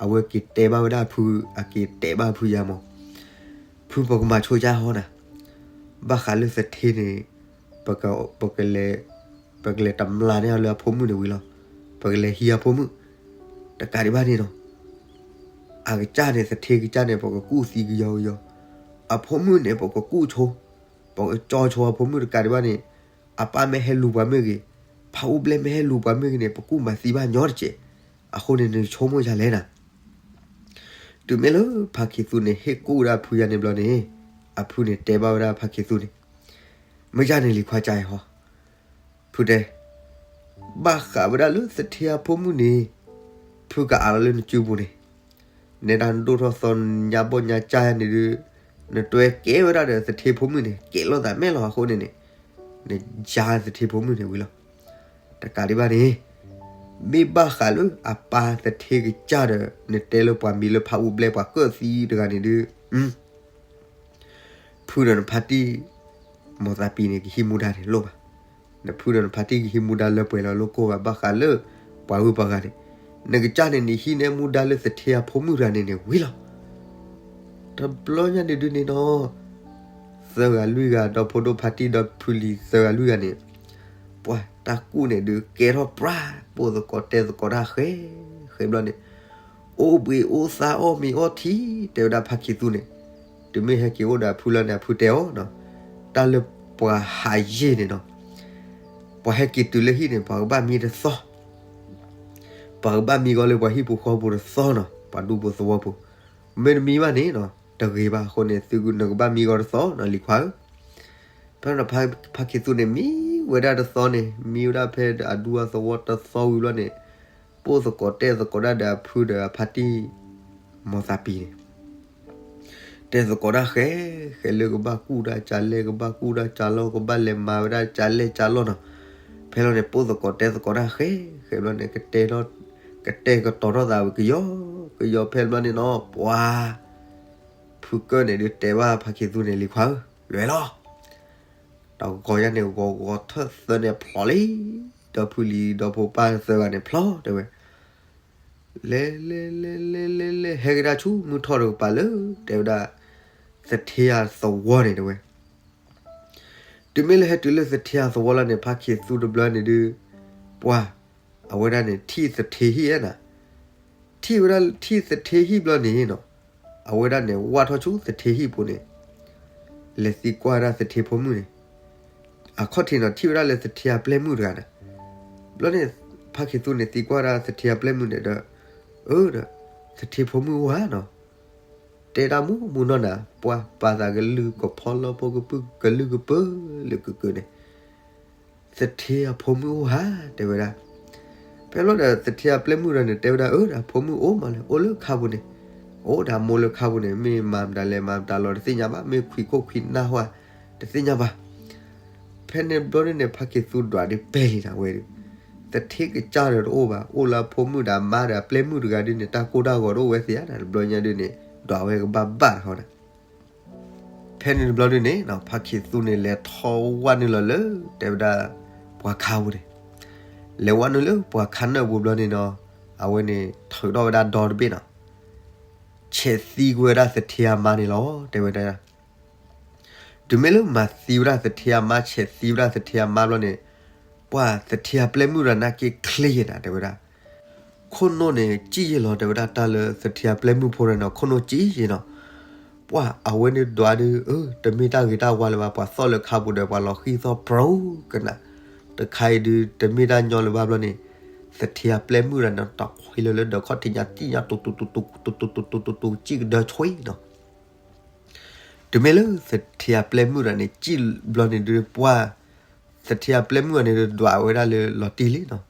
အဝဲက့ၤတဲဘၣ်ဝဲဒၣ်ဖု, အက့ၤတဲဘၣ်ဖုယၤမး, ဖုပကမၤဆိကါဟီနၤ, ဘၣ်ဃးလၢသထ့န့ၣ် ပက, ပကလဲၤတမျၢ်န့ၢ်အီၤလၢအဖိမုၣ်န့ၣ်ဝံၤလီၤ. ပကလဲၤဟံးအဖိမုၣ်, တကးဒံးဘၣ်န့ၣ်နီၤ, အကစၢ်န့ၣ် သထ့ကစၢ်န့ၣ် ပကကူၣ်သံကယီကယီ, အဖိမုၣ်န့ၣ် ပကကူၣ်ဆိ, ပကကၠီဆိအဖိမုၣ်တကးဒံးဘၣ်န့ၣ်, အပၢ်မ့ၢ်ဟဲလူၤပှၤမ့ၢ်ဂ့ၤ, ဖးအူဘျဲမ့ၢ်ဟဲလူၤပှၤမ့ၢ်ဂ့ၤန့ၣ် ပကူၣ်မၤသံဘၣ်ညီတစဲး. အဃိန့ၣ် နဆိကမိၣ်ယၤလဲၣ်နၤ. တုၤမ့ၢ်လၢဖါခ့သူန့ၣ် ဟ့ၣ်ကူၣ်ဝဲဒၣ်ဖုယၤန့ၣ်ဘျီန့ၣ်, အဖုန့ၣ်တဲဘၣ်ဝဲဒၣ်ဖါခ့သူန့ၣ်, မ့ၢ်ယၤန့ၣ်လံၤခွါကၠဲဟီ, ဖုတဲ, ဘၣ်ဃးဝဲဒၣ်လၢသထ့အဖိမုၣ်န့ၣ်, ဖုကအးလီၤလၢနစုပူၤန့ၣ်, နဲဒၣ်နဒိၣ်ထီၣ်သီ နညါဘီၣ်ညါကၢ်ယၤန့ၣ်ဒုး, နတွဲကဲဝဲဒၣ်ဒီးသထ့ဖိမုၣ်န့ၣ် ကဲလိာ်သးမဲာ်လီၤ. အဃိန့ၣ်န့ၣ်, နယါသထ့ဖိမုၣ်န့ၣ်ဝံၤလီၤ. တကးဒံးဘၣ်န့ၣ်, မ့ၢ်ဘၣ်ဃးလၢအပၢ်သထ့ကစၢ်ဒီး နတဲလၢပှၤမံၤလၢဖးအူဘျဲပှၤကၢၣ်သံတဂၤန့ၣ်ဒုး, ဖုဒီးနဖါတံၢ် မိၢ်သးပံၤန့ၣ် ကဟံးမူဒါန့ၣ်လိၣ်ဘၣ်. နဖုဒီးနဖါတံၢ်ကဟံးမူဒါလၢပှဲၤလီၤလိၣ်ကိၢ်ဘၣ် ဘၣ်ဃးလၢပှၤဂုၤပှၤဂၤန့ၣ်, နကစၢ်န့ၣ်န့ၣ် ဟံးန့ၢ်မူဒါလၢသထ့အဖိမုၣ်တဂၤန့ၣ်န့ၣ်ဝံၤလီၤ. တဘျီညါန့ၣ်ဒုးန့ၣ်နီၤ, သၢဂၤလွံၢ်ဂၤ ဒီဖိဒိၣ်ဖါတံၢ်ဒီးဖုလံၤသၢဂၤလွံၢ်ဂၤန့ၣ်, ပှၤတၢ်ကူၣ်န့ၣ်ဒုးကဲထီၣ်ပြၢ် ပိာ်သကိးတဲသကိးတၢ်ဃဲ, ဃဲဘျီန့ၣ်, အိၣ်ဘှံးအိၣ်သါအီၣ်မ့ၤအီထံ တဲဝဲဒၣ်ဖါခ့သူန့ၣ်, တုၤမ့ၢ်ဟဲက့ၤအိၣ်ဒီးအဖုလီၤန့ၣ် အဖုတဲအီၤ, တၢ်လၢပှၤဟးယ့ၢ်န့ၣ်နီၤ, ပှၤဟဲက့ၤတုၤလၢဟံၣ်န့ၣ် ပှၤကဘၣ်မံတသီ ပှၤကဘၣ်မံဂီၤလၢပှၤဟံၣ်ပူၤဃီပူၤတသီနီၤ, ပှၤဒူပူၤသဝီပူၤ, မ့ၢ်တမံဘၣ်န့ၣ်နီၤ တဂ့ၤဘၣ်. အဃိန့ၣ် သုနကဘၣ်မံဂီၤတသီနီၤ လံၤခွါဧၢ. ဖဲန့ၣ်ဖါခ့သူန့ၣ် မံဝဲဒၣ်တသီန့ၣ် မံဝဲဒၣ်ဖဲအဒူအသဝီတသီဝံၤဘျီန့ၣ်, ပိာ်သကိးတဲသကိးဒၣ်ဒီးအဖုဒီးအဖါတံၢ် မိၢ်သးပံၤန့ၣ် တဲသကိးတၢ်ဃဲ, ဃဲလၢကဘၣ်ကူၣ်တၢ်ကလဲၢ် ကဘၣ်ကူၣ်တၢ်ကလီၢ် ကဘၣ်လဲၤမၤဝဲဒၣ်ကလဲၢ်ကလီၢ်နီၤ. ဖဲလီၤန့ၣ် ပိၢ်သကိးတဲသကိးတၢ်ဃဲ, ဃဲဘျီန့ၣ် ကတဲထီၣ်, ကတဲာ်ကတီၤထီၣ်သးဝံၤကယီကယီ ဖဲဘျီန့ၣ်နီၤ ပှၤ ဖုကၢၢ်န့ၣ်ဒုးတဲဘၣ်ဖါခ့သူန့ၣ် လံၤခွါဧၢ, လဲၤလီၤ. တၢ်ဂီၤညါန့ၣ် ဂီၤဂီၤထၢၣ်သၢန့ၣ်ဖျိးလံ, ဒီဖုလံၤဒီဖိပၢ်သၢဂၤန့ၣ်ဖျိး တဲဝဲ လဲၤလဲၤလဲၤလဲၤလဲၤလဲၤ ဟဲကဒါဆူမုၢ်ထီၣ်တကပၤလၢ တဲဝဲဒၣ် သထ့အသဝီန့ၣ် တဲဝဲ. တုၤမ့ၢ်လၢဟဲတုၤလၢသထ့အသဝီလီၤန့ၣ် ဖါခ့သူတဘျီန့ၣ်ဒုး ပှၤ အဝဲဒၣ်န့ၣ် ထံၣ်သထ့ဟံၣ်ဧါနၤ, ထံၣ်ဝဲဒၣ်ထံၣ်သထ့ဟံၣ်ဘျီန့ၣ်နီၤ, အဝဲဒၣ်န့ၣ် ဝၢ်ထီၣ်ဆူသထ့ဟံၣ်ပူၤန့ၣ် လဲၤသံကွၢ်ဝဲဒၣ်သထ့ဖိမုၣ်န့ၣ်, အခီၣ်ထံးနီၤ ထံၣ်ဝဲဒၣ်လၢသထ့အပျဲၢ်မုၣ်တဂၤန့ၣ်. ဘျီန့ၣ် ဖါခ့သူန့ၣ်သံကွၢ်ဒၣ်သထ့အပျဲၢ်မုၣ်န့ၣ်ဒီး, အၢ ဒီး သထ့ဖိမုၣ်အိၣ်ဧါနီၤ, တဲတၢ်မူမူနီၢ်နၤ ပှၤပာ်သးကလုၢ်ကဖီလီဖိကပုၢ်ကလုၢ်ကပၢၤလၢကကၢန့ၣ် သထ့အဖိမုၣ်အိၣ်ဧါ တဲဝဲဒၣ်. ဖဲလီၤဒီး သထ့အပျဲၢ်မုၣ်ဒီးန့ၣ် တဲဝဲဒၣ် အၢ ဒီးဖိမုၣ်အိၣ်မးလဲၣ် အိၣ်လၢခါပူၤန့ၣ်, အိၣ်ဒီးမိၢ်လၢခါပူၤန့ၣ် မ့ၢ်မၤမတၤလဲၣ်မၤမတၤလီၤတသ့ၣ်ညါဘၣ်, မ့ၢ်ခွံခိၣ်ခွံနၢ်ဟီၣ်ဧါ တသ့ၣ်ညါဘၣ်. ဖဲန့ၣ်ဘျီဒုန့ၣ် ဖါခ့သူဒွးဒုးပဲာ်လံနၤဝဲဒီး, သထ့ကစၢ်ဒီးတအိၣ်ဘၣ်, အိၣ်လၢအဖိမုၣ်ဒီးအမါဒီးအပျဲၢ်မုၣ်တဂၤဒုန့ၣ် တၢ်ကိၢ်တၢ်ဂီၤတအိၣ်ဝဲသ့ဧါနၤ, တဘျီညါဒုန့ၣ် ဒွးဝဲကဘၣ်ဘၣ်တခီနၤ. ဖဲန့ၣ်တဘျီဒုန့ၣ် ဖါခ့သူန့ၣ် လဲၤထီၣ်ဝဲနုာ်လီၤလၢ တဲဝဲဒၣ် ပှၤခါပူၤန့ၣ်, လဲၤဝဲနုာ်လၢပှၤခါနၢၣ်ပူၤဘျီန့ၣ်နီၤ, အဝဲန့ၣ် ထုးထီၣ်ဝဲဒၣ်ဒီတဘ့ၣ်နီၤ, ဆဲးသံကွံာ်ဝဲဒၣ်သထ့အမါန့ၣ်လီၤ တဲဝဲဒၣ်. တုၤမ့ၢ်လၢမၤသံဝဲဒၣ်သထ့အမါ ဆဲးသံဝဲဒၣ်သထ့အမါဘျီန့ၣ်, ပှၤသထ့အပျဲၢ်မုၣ်ဒီးနၢ်က့ချ့ယဲနၤ တဲဝဲဒၣ်, ခိၣ်နူာ်န့ၣ် စံၣ်ယဲလီၤ တဲဝဲဒၣ် တၢ်လၢသထ့အပျဲၢ်မုၣ်ဖိဒီးနီၤ ခိၣ်နူာ်စံၣ်ယဲနီၤ. ပှၤအဝဲန့ၣ်ဒွးဒုး အၢ တမ့ၢ်တၢ်ဂ့ၤတၢ်ဝါလၢၤဘၣ်, ပှၤသီၣ်လၢခါပူၤဒီး ပှၤလီၤဃံၢ်သီၣ်ပြူၤကနၣ်, တခါအံၤဒုး တမ့ၢ်တၢ်ညီလၢၤဘၣ်ဘျီန့ၣ်, သထ့အပျဲၢ်မုၣ်ဒီးနီၤ တၢ်ခွံလၢလၢဒီးခီၣ်ထံးညါ စံၣ်ညါ တူတူတူတူတူတူတူတူ စံၣ်ကဒၢဆွံနီၤ. တုၤမ့ၢ်လၢသထ့အပျဲၢ်မုၣ်ဒီးန့ၣ် စံၣ်ဘျီန့ၣ်ဒုး ပှၤ သထ့အပျဲၢ်မုၣ်အန့ၣ်ဒုး ဒွးဝဲဒၣ်လၢလီၤတံၢ်လံနီၤ.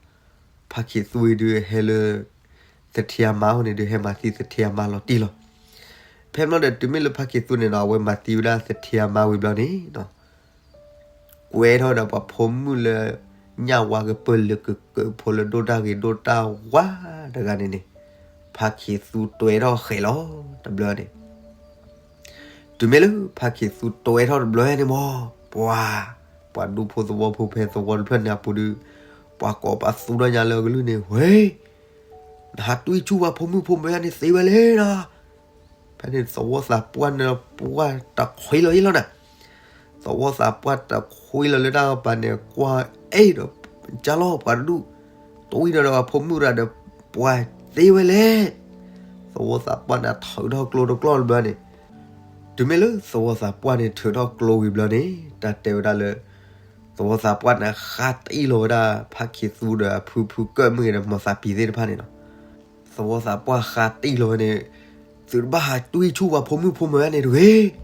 ဖါခ့သူအံၤဒုးဟဲလၢ သထ့အမါအအိၣ်န့ၣ်ဒုး ဟဲမၤသံသထ့အမါလီၤတံၢ်လီၤ. ဖဲဘျီဒီးတုၤမ့ၢ်လၢဖါခ့သူန့ၣ်နီၤ အဝဲမၤသံဝဲဒၣ်သထ့အမါဝံၤဘျီန့ၣ်နီၤ ကွဲထီၣ်ဒီးပှၤဖိမုၣ်လၢ ညၣ်ဝါကပၢၢ်လၢကကၢး ဖိလၢဒိၣ်တၢ်ဂ့ၤဒိၣ်တၢ်ဝါတဂၤန့ၣ်န့ၣ်, ဖါခ့သူတွဲထီၣ်ဃဲၤလီၤတဘျီန့ၣ်. တုၤမ့ၢ်လၢဖါခ့သူတွဲထီၣ်တဘျီန့ၣ်မး ပှၤ ပှၤဒူဖိသဝီဖိဖဲသဝီတဖျၢၣ်န့ၣ်အပူၤဒီး ပှၤကိးပှၤသူထီၣ်ညါလၢအကလုၢ်န့ၣ် ဝဲ နဟးတွံၢ်ဆူၣ်ပှၤဖိမုၣ်ဖိမၢၤန့ၣ်သ့ဝဲလဲၣ်နီၤ. ဖဲန့ၣ်သဝီသးပှၢ်န့ၣ် ပှၢ်တခွံလီၤအံၤလီၤနၤ. သဝီသးပှၢ်တခွံလီၤလၢတၢ်ကပၤန့ၣ် ကွၢ်အဲၣ်ဒီး ကၢ်လီၤပှၤတဒူၣ် တွံၢ်ဒီးပှၤဖိမုၣ်ရၤဒီး ပှၤသ့ဝဲလဲၣ်. သဝီသးပှၢ်န့ၣ်ထုးထီၣ်ကျိတကျီၢ်တဘျီန့ၣ်, တုၤမ့ၢ်လၢသဝီသးပှၢ်န့ၣ်ထုးထီၣ်ကျိဝံၤဘျီန့ၣ် တၢ်တဲဝဲဒၣ်လၢ သဝီသးပှၢ်န့ၣ်ဃါတံၢ်လီၤဝဲဒၣ် ဖါခ့သူဒီးအဖုဖုကၢၢ်မုၣ်ဒီးမိၢ်သးပံၤသ့ၣ်တဖၣ်န့ၣ်လီၤ. သဝီသးပှၢ်ဃါတံၢ်လီၤဝဲန့ၣ်, သုတဘၣ်ဟးတွံၢ်ဆူၣ်ပှၤဖိမုၣ်ဖိမၢၤန့ၣ်တဂ့ၤ.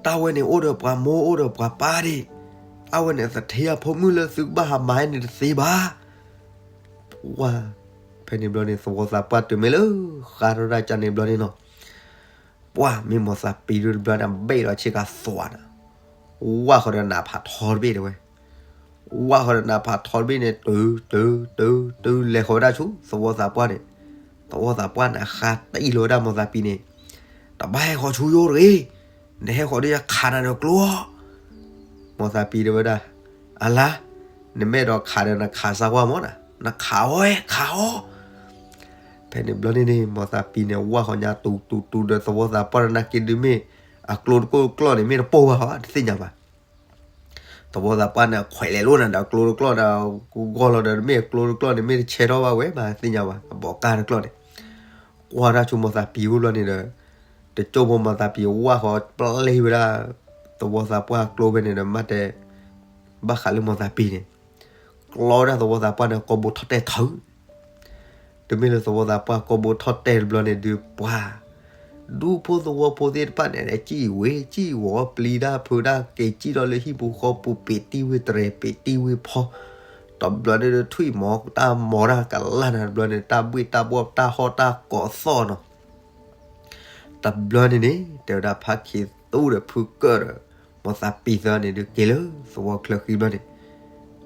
တၢ်ဝဲန့ၣ်အိၣ်ဒီးပှၤမိၢ်အိၣ်ဒီးပှၤပၢ်ဒၣ်, အဝဲန့ၣ်သထ့အဖိမုၣ်လၢသုကဘၣ်ဟးမၤန့ၣ်တသ့ဘၣ်. ပှၢ် ဖဲန့ၣ်ဘျီန့ၣ် သဝီသးပှၢ်တုၤမ့ၢ်လၢဃါထီၣ်ဒၣ်ကန့ၣ်ဘျီန့ၣ်နီၤ, ပှၢ်မ့ၢ်မိၢ်သးပံၤဒုတဘျီန့ၣ် ဘ့ၣ်လီၤဆ့ကၤသွးနၤ, ဝၢ်ဃီဒီးနးဖးထီတဘ့ၣ်တဲဝဲ, ဝၢ်ဃီဒီးနးဖးထီတဘ့ၣ်န့ၣ် တုၤတုၤတုၤတုၤလဲၤဃီၤဝဲဒၣ်ဆူသဝီသးပှၢ်န့ၣ်, သဝီသးပှၢ်န့ၣ်ဃါတံၢ်လီၤဝဲဒၣ်မိၢ်သးပံၤန့ၣ်, တဘၣ်ဟဲဃီၤဆူယအိၣ်တဂ့ၤ, နဟဲဃီၤဒီးယခးနၤဒီးကျိအီၤ. မိၢ်သးပံၤတဲဝဲဒၣ်, အလါ, နမ့ၢ်အဲၣ်ဒိးခးဒီးနခးစၢ်ကွၢ်မးနၤ, နခးအီၤဝဲခးအီၤ. ဖဲန့ၣ်ဘျီန့ၣ်န့ၣ် မိၢ်သးပံၤန့ၣ် ဝၢ်ဃီၤညါတူၤတူၤတူၤဒီးသဝီသးပှၢ်ဒီးနာ်က့ဒုးမ့ၢ်အကျိတကိၢ်တကျီၢ်န့ၣ် မ့ၢ်တပိၢ်ဘၣ်ဟီ တသ့ၣ်ညါဘၣ်. သဝီသးပှၢ်န့ၣ် ခွဲးလဲၤလိာ်နၤဒီးအကျိတကျီၢ်ဒီး ကဂီၢ်လီၤဒီး မ့ၢ်အကျိတကျီၢ်န့ၣ် မ့ၢ်တဆဲးထီၣ်ဘၣ်ဝဲဘၣ် သ့ၣ်ညါဘၣ် အဘီးကၢ်တကျီၢ်န့ၣ်, ကွၢ်တၢ်ဆိမိၢ်သးပံၤအိၣ်ဘျီန့ၣ်ဒီး တကၠိဖိမိၢ်သးပံၤဝၢ်ဃီၤပျဲဝဲဒၣ် သဝီသးပှၢ်ကျိဖဲန့ၣ်ဒီး မ့ၢ်တဲ ဘၣ်ဃးလၢမိၢ်သးပံၤန့ၣ် ကျီဝဲဒၣ်သဝီသးပှၢ်န့ၣ် ကိာ်ဘိထီၣ်တဲာ်ထုး တုၤမ့ၢ်လၢသဝီသးပှၢ်ကိာ်ဘိထီၣ်တဲာ်တဘျီန့ၣ်ဒုး ပှၤ ဒူဖိသဝီဖိသ့ၣ်တဖၣ်န့ၣ် စံၣ်ဝဲစံၣ်ဝီၤ ပျံၤတၢ်ဖုးတၢ်က့ၤ စံၣ်ထီၣ်လၢဟံၣ်ပူၤဃီပူၤ ပ့ၤတံၢ်ဝ့ၢ်တြဲၤ ပ့ၤတံၢ်ဝ့ၢ်ဖီ, တဘျီန့ၣ်ဒုး ထွံၣ်မီၤတၢ်မီၤတၢ်ကလၢ်နၤ တဘျီန့ၣ် တၢ်ဘှ့ၣ်တၢ်ဘှီၣ် တၢ်ဟီၣ်တၢ်ကီးသီၣ်နီၤ. တဘျီန့ၣ်န့ၣ် တဲဝဲဒၣ်ဖးခ့သူဒီးဖုကၢၢ်ဒီး မိၢ်သးပံၤသၢန့ၣ်ဒုးက့ၤလၢသဝီချၢဃံဘျီန့ၣ်,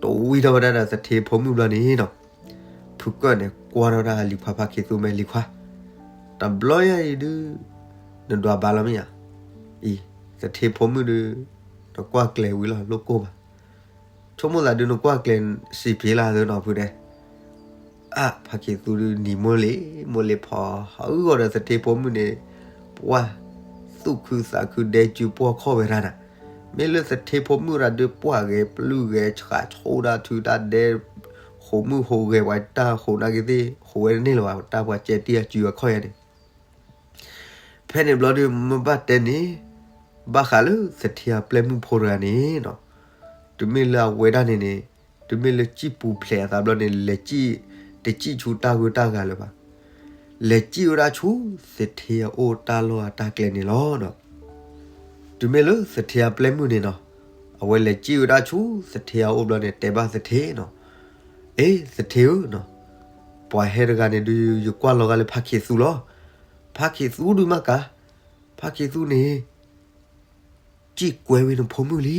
တဝံထီၣ်ဝဲဒၣ်ဒီးသထ့ဖိမုၣ်ဘျီန့ၣ်နီၤ, ဖုကၢၢ်န့ၣ်ကွၢ်ထီၣ်ဝဲဒၣ်လံၤခွါဖးခ့သူ မ့ၢ်လံၤခွါ, တဘျီညါအံၤဒုး နဒွးဘၣ်လီၤမ့ၢ်ဧါ, အံၤ သထ့ဖိမုၣ်ဒုး နကွၢ်ကျဲၤဝံၤလီၤ လိၣ်ကိၢ်ဘၣ်, ဆိကမိၣ်သးဒုးနကွၢ်ကျဲၤစံးဖျ့လၢ်သနီၤဖုဒဲး အါ ဖးခ့သူဒုးနံၤမိၢ်လံၤမိၢ်လံၤဖီ ဟးဂီၤဒီးသထ့ဖိမုၣ်န့ၣ် ပှၢ် သူၣ်ခုသးခုဒဲကၠူပှီၢ်ခီၣ်ဝဲဒၣ်နၤ, မ့ၢ်လၢသထ့ဖိမုၣ်တၢ်ဒုးပှၢ်ဂဲၤပျုၢ်ဂဲၤဆှးဆိဒၣ်ထုတၢ်ဒဲ ဃိးမုၢ်ဟိးဂဲၤပှၤတၢ်ဃိးနာ်က့သ့ၣ် ဃိးဝဲတန့ၢ်လၢၤဘၣ် တၢ်ပှၤကဲတံၢ်အစုအခီၣ်ယၤန့ၣ် ဖဲန့ၣ်ဘျီဒုးမ့ၢ်ဘၣ်တဲန့ၣ် ဘၣ်ဃးလၢသထ့အပျဲၢ်မုၣ်ဖိတဂၤန့ၣ်နီၤ, တုၤမ့ၢ်လၢအဝဲဒၣ်န့ၣ်န့ၣ် တုၤမ့ၢ်လၢစံၣ်ပူၤဖျဲးအသးဘျီန့ၣ် လဲၤစံၣ် တစံၣ်ဆူတၢ်ဂုၤတၢ်ဂၤလၢၤဘၣ်, လဲၤစံၣ်ဝဲဒၣ်ဆူသထ့အအိၣ်တၢ်လီၢ်အတၢ်ကျဲန့ၣ်လီၤ. တုၤမ့ၢ်လၢသထ့အပျဲၢ်မုၣ်န့ၣ်နီၤ, အဝဲလဲၤစံၣ်ဝဲဒၣ်ဆူသထ့အအိၣ်ဘျီန့ၣ် တဲဘၣ်သထ့နီၤ, အ့ သထ့ဧၢနီၤ, ပှၤဟဲတဂၤန့ၣ်ဒုး ယကွၢ်လီၤဂာ်လၢဖးခ့သူလီၤ. ဖးခ့သူဒုးမးကၤ, ဖးခ့သူန့ၣ် စံၣ်ကွဲဝံၤနဖိမုၣ်လံ,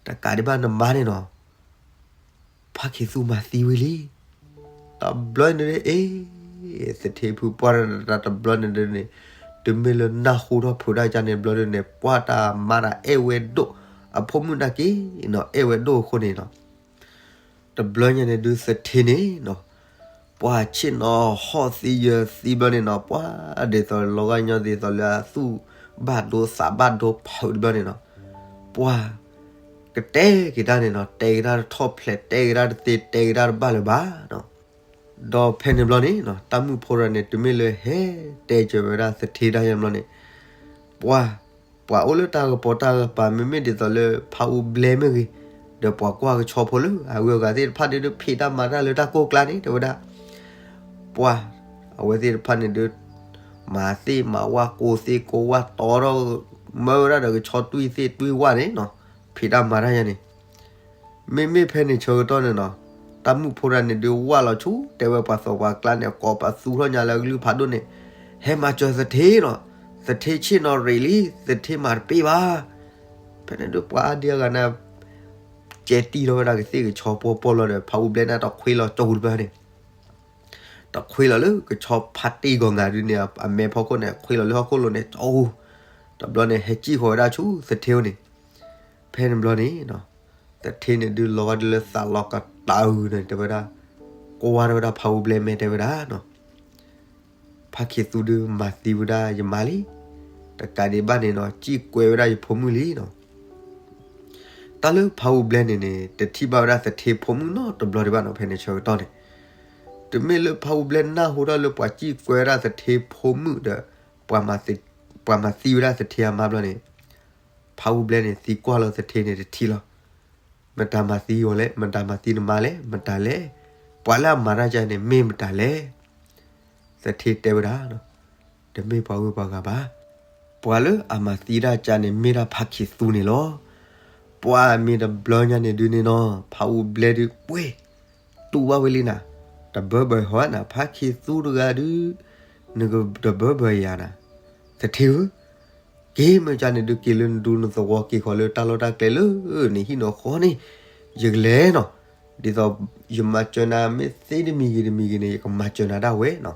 တကးဒံးဘၣ်နမါန့ၣ်နီၤ, ဖးခ့သူမၤသံဝံၤလံ. တဘျီန့ၣ်ဒုး အ့ သထ့ဖုပှၢ်တၢ်တဘျီန့ၣ်ဒုးန့ၣ်, တုၤမ့ၢ်လၢနၢ်ဟူထီၣ်ဖုးတၢ်ကန့ၣ်ဘျီဒုးန့ၣ် ပှၢ်တၢ်မါတၢ်အဲၣ်ဝဲဒိၣ်, အဖိမုၣ်နာ်က့နီၤ အဲၣ်ဝဲဒိၣ်အဃိန့ၣ်နီၤ တဘျီညါန့ၣ်ဒုးသထ့န့ၣ်နီၤ, ပှၢ်ဆ့ၣ်နီၤဟီၣ်သံယၢၤသံဘျီန့ၣ်နီၤ, ပှၢ်ဒ်သိးလီၤဂာ်ညီဒ်သိးလၢအသူၣ်ဘၣ်ဒိသးဘၣ်ဒိဖုးတဘျီန့ၣ်နီၤ, ပှၢ် ကတဲက့ၤတၢ်န့ၣ်နီၤ, တဲက့ၤတၢ်တထီၣ်ဖျဲး တဲက့ၤတၢ်တသ့ တဲက့ၤတၢ်တဘၣ်လၢၤဘၣ်နီၤ. ဒီးဖဲန့ၣ်ဘျီန့ၣ်နီၤ, တၢ်မုၣ်ဖိတဂၤန့ၣ် တုၤမ့ၢ်လၢဟဲတဲက့ၤဝဲဒၣ်သထ့တၢ်ယဲၢ်ဘျီန့ၣ်, ပှၢ် ပှၤအိၣ်လၢတၢ်ကပီၤတၢ်ကပၤ မ့မ့ၢ်ဒ်သိးလၢဖးအူဘျဲမ့ၢ်ဂ့ၤ, ဒီးပှၤကွၢ်ကဆီဖိလၢအဂုၤအဂၤသ့ၣ်တဖၣ်ဒုး ဖံးတၢ်မၤတၢ်လၢတၢ်ကိၢ်ကျါန့ၣ် တဲဝဲဒၣ်, ပှၢ် အဝဲသ့ၣ်တဖၣ်န့ၣ်ဒုး မၤသ့ၣ်မၤဝၣ်ကိးသ့ၣ်ကိးဝၣ်တီထီၣ် မၢဝဲဒၣ်ဒီးကဆီတွံၢ်သ့ၣ်တွံၢ်ဝၣ်န့ၣ်နီၤ, ဖံးတၢ်မၤတၢ်ယဲၢ်န့ၣ် မ့မ့ၢ်ဖဲန့ၣ်ဆၢကတီၢ်န့ၣ်နီၤ, တၢ်မုၣ်ဖိတဂၤန့ၣ်ဒုးဝၣ်လီၤဆူ တဲဝဲပှၤသီပှၤကျါန့ၣ် ကိးပသူထီၣ်ညါလၢအကလုၢ်ဖးဒိၣ်န့ၣ်, ဟဲမၤစၢၤသထ့နီၤ, သထ့ဆ့ၣ်နီၤရံးလံ, သထ့မၤတပ့ၢ်ဘၣ်. ဖဲန့ၣ်ဒုးပှၤအါဒံအါဂၤန့ၣ် ကဲတံၢ်ထီၣ်ဝဲဒၣ်ကသ့ၣ်ကဆီပှီၢ်ပှီၢ်လီၤဒီး ဖးအူဘျဲန့ၣ်တခွ့လီၤကၠီဟူတဘျီန့ၣ် တခွ့လီၤလၢကဆီဖါတံၢ်ဂီၤငါဒုးန့ၣ် အမဲာ်ဖီခိၣ်န့ၣ် ခွ့လီၤလၢဟီၣ်ခိၣ်လိၤန့ၣ် ကၠီဟူ, တဘျီန့ၣ် ဟဲစံၣ်ဃီၤဝဲဒၣ်ဆူသထ့ဧိၤန့ၣ်, ဖဲန့ၣ်ဘျီန့ၣ်နီၤ, သထ့န့ၣ်ဒုးလီၤဂာ်ဒုးလၢသးလီၤကတၢၢ်န့ၣ် တဲဝဲဒၣ်, ကွၢ်ထီၣ်ဝဲဒၣ်ဖးအူဘျဲမဲာ်တဲဝဲဒၣ်နီၤ ဖးခ့သူဒုးမၤသံဝဲဒၣ်ယမါလံ, တကးဒံးဘၣ်န့ၣ်နီၤ စံၣ်ကွဲဝဲဒၣ်ယဖိမုၣ်လံနီၤ. တၢ်လၢဖးအူဘျဲန့ၣ်န့ၣ် တထံၣ်ဘၣ်ဝဲဒၣ်သထ့ဖိမုၣ်နီတဘျီဒံးဘၣ်နီၤ ဖဲန့ၣ်ဆၢကတီၢ်န့ၣ်, တုၤမ့ၢ်လၢဖးအူဘျဲနၢ်ဟူထီၣ်လၢပှၤစံၣ်ကွဲဝဲဒၣ်သထ့ဖိမုၣ်ဒီး ပှၤမၤသံဝဲဒၣ်သထ့အမါဘျီန့ၣ်, ဖးအူဘျဲန့ၣ် သံကွၢ်လီၤသထ့န့ၣ်တထံၣ်လီၤ. မတၤမၤသံအီၤလဲၣ်, မတၤမၤသံနမါလဲၣ်, မတၤလဲၣ်, ပှၤလၢအမၤတၢ်ကန့ၣ် မ့ၢ်မတၤလဲၣ်. သထ့တဲဝဲဒၣ်, တမ့ၢ်ပှၤဂုၤပှၤဂၤဘၣ်. ပှၤလၢအမၤသံတၢ်ကန့ၣ် မ့ၢ်ဒၣ်ဖးခ့သူန့ၣ်လီၤ. ပှၤမ့ၢ်တဘျီညါန့ၣ်ဒုးန့ၣ်နီၤ ဖးအူဘျဲဒုးပှ့ၤ တူၢ်ဘၣ်ဝဲလံနၤ, တဘၢဘၢဟီနၤ ဖးခ့သူတဂၤဒုး, နကတဘၢဘၢယၤနၤ, သထ့ဧၢ, က့ၤမ့ၢ်ကန့ၣ်ဒုးက့ၤလၢနဒူနသဝီ က့ၤဃီၤလၢတၢ်လီၢ်တၢ်ကျဲလၢနဟံၣ်နီၤဃီန့ၣ်, ယကလဲၤနီၤ, ဒ်သိးယမၤစၢၤနၤမ့ၢ်သ့တမံၤဂ့ၤတမံၤဂ့ၤန့ၣ် ယကမၤစၢၤနၤဒၣ်ဝဲနီၤ.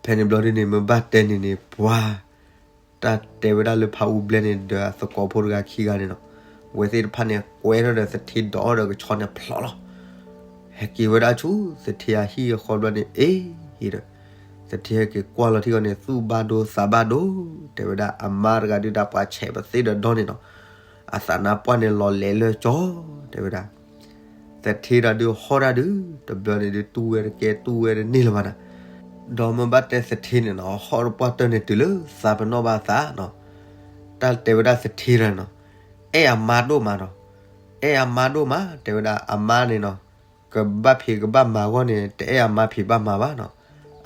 ဖဲန့ၣ်ဘျီဒုးန့ၣ် မ့ၢ်ဘၣ်တဲန့ၣ်န့ၣ် ပှၤ တၢ်တဲဝဲဒၣ်လၢဖးအူဘျဲန့ၣ်ဒီးအသကိးဖိတဂၤခံဂၤန့ၣ်နီၤ, အဝဲသ့ၣ်တဖၣ်န့ၣ် ကွဲထီၣ်ဒီးသထ့ဒီးအီၤဒီးကဆီန့ၣ်ဖျိးလီၤ. ဟဲက့ၤဝဲဒၣ်ဆူသထ့အဟံၣ်အဃီဘျီန့ၣ် အ့ၣ်ဒီး သထ့ဟဲက့ၤကွၢ်လီၤထံဂီၤန့ၣ် သူၣ်ဘၣ်ဒိသးဘၣ်ဒိ, တဲဝဲဒၣ်အမါတဂၤဒုးတၢ်ပှၤဆဲးပသ့ဒီးဒီန့ၣ်နီၤ, အသးနါပှၢ်န့ၣ်လီၤလဲၤလၢကၠီ, တဲဝဲဒၣ် သထ့တၢ်ဒုးဟီၣ်တၢ်ဒုး တဘျီန့ၣ်ဒုးတူၢ်ဝဲတကဲတူၢ်ဝဲတန့ၢ်လၢၤဘၣ်နၤ, ဒီးမ့ၢ်ဘၣ်တဲသထ့န့ၣ်နီၤ ဟီၣ်တပှၢ်တၢၢ်န့ၣ်တုၤလၢသးပနီၣ်ဘၣ်သးနီၤ, တၢ်တဲဝဲဒၣ်သထ့တၢ်နီၤ, အဲၣ်အမါဒိၣ်မးနီၤ, အဲၣ်အမါဒိၣ်မး တဲဝဲဒၣ်အမါန့ၣ်နီၤ, ကဘၣ်ဖံးကဘၣ်မၤအဂီၢ်န့ၣ် တအဲၣ်အမါဖံးဘၣ်မၤဘၣ်နီၤ,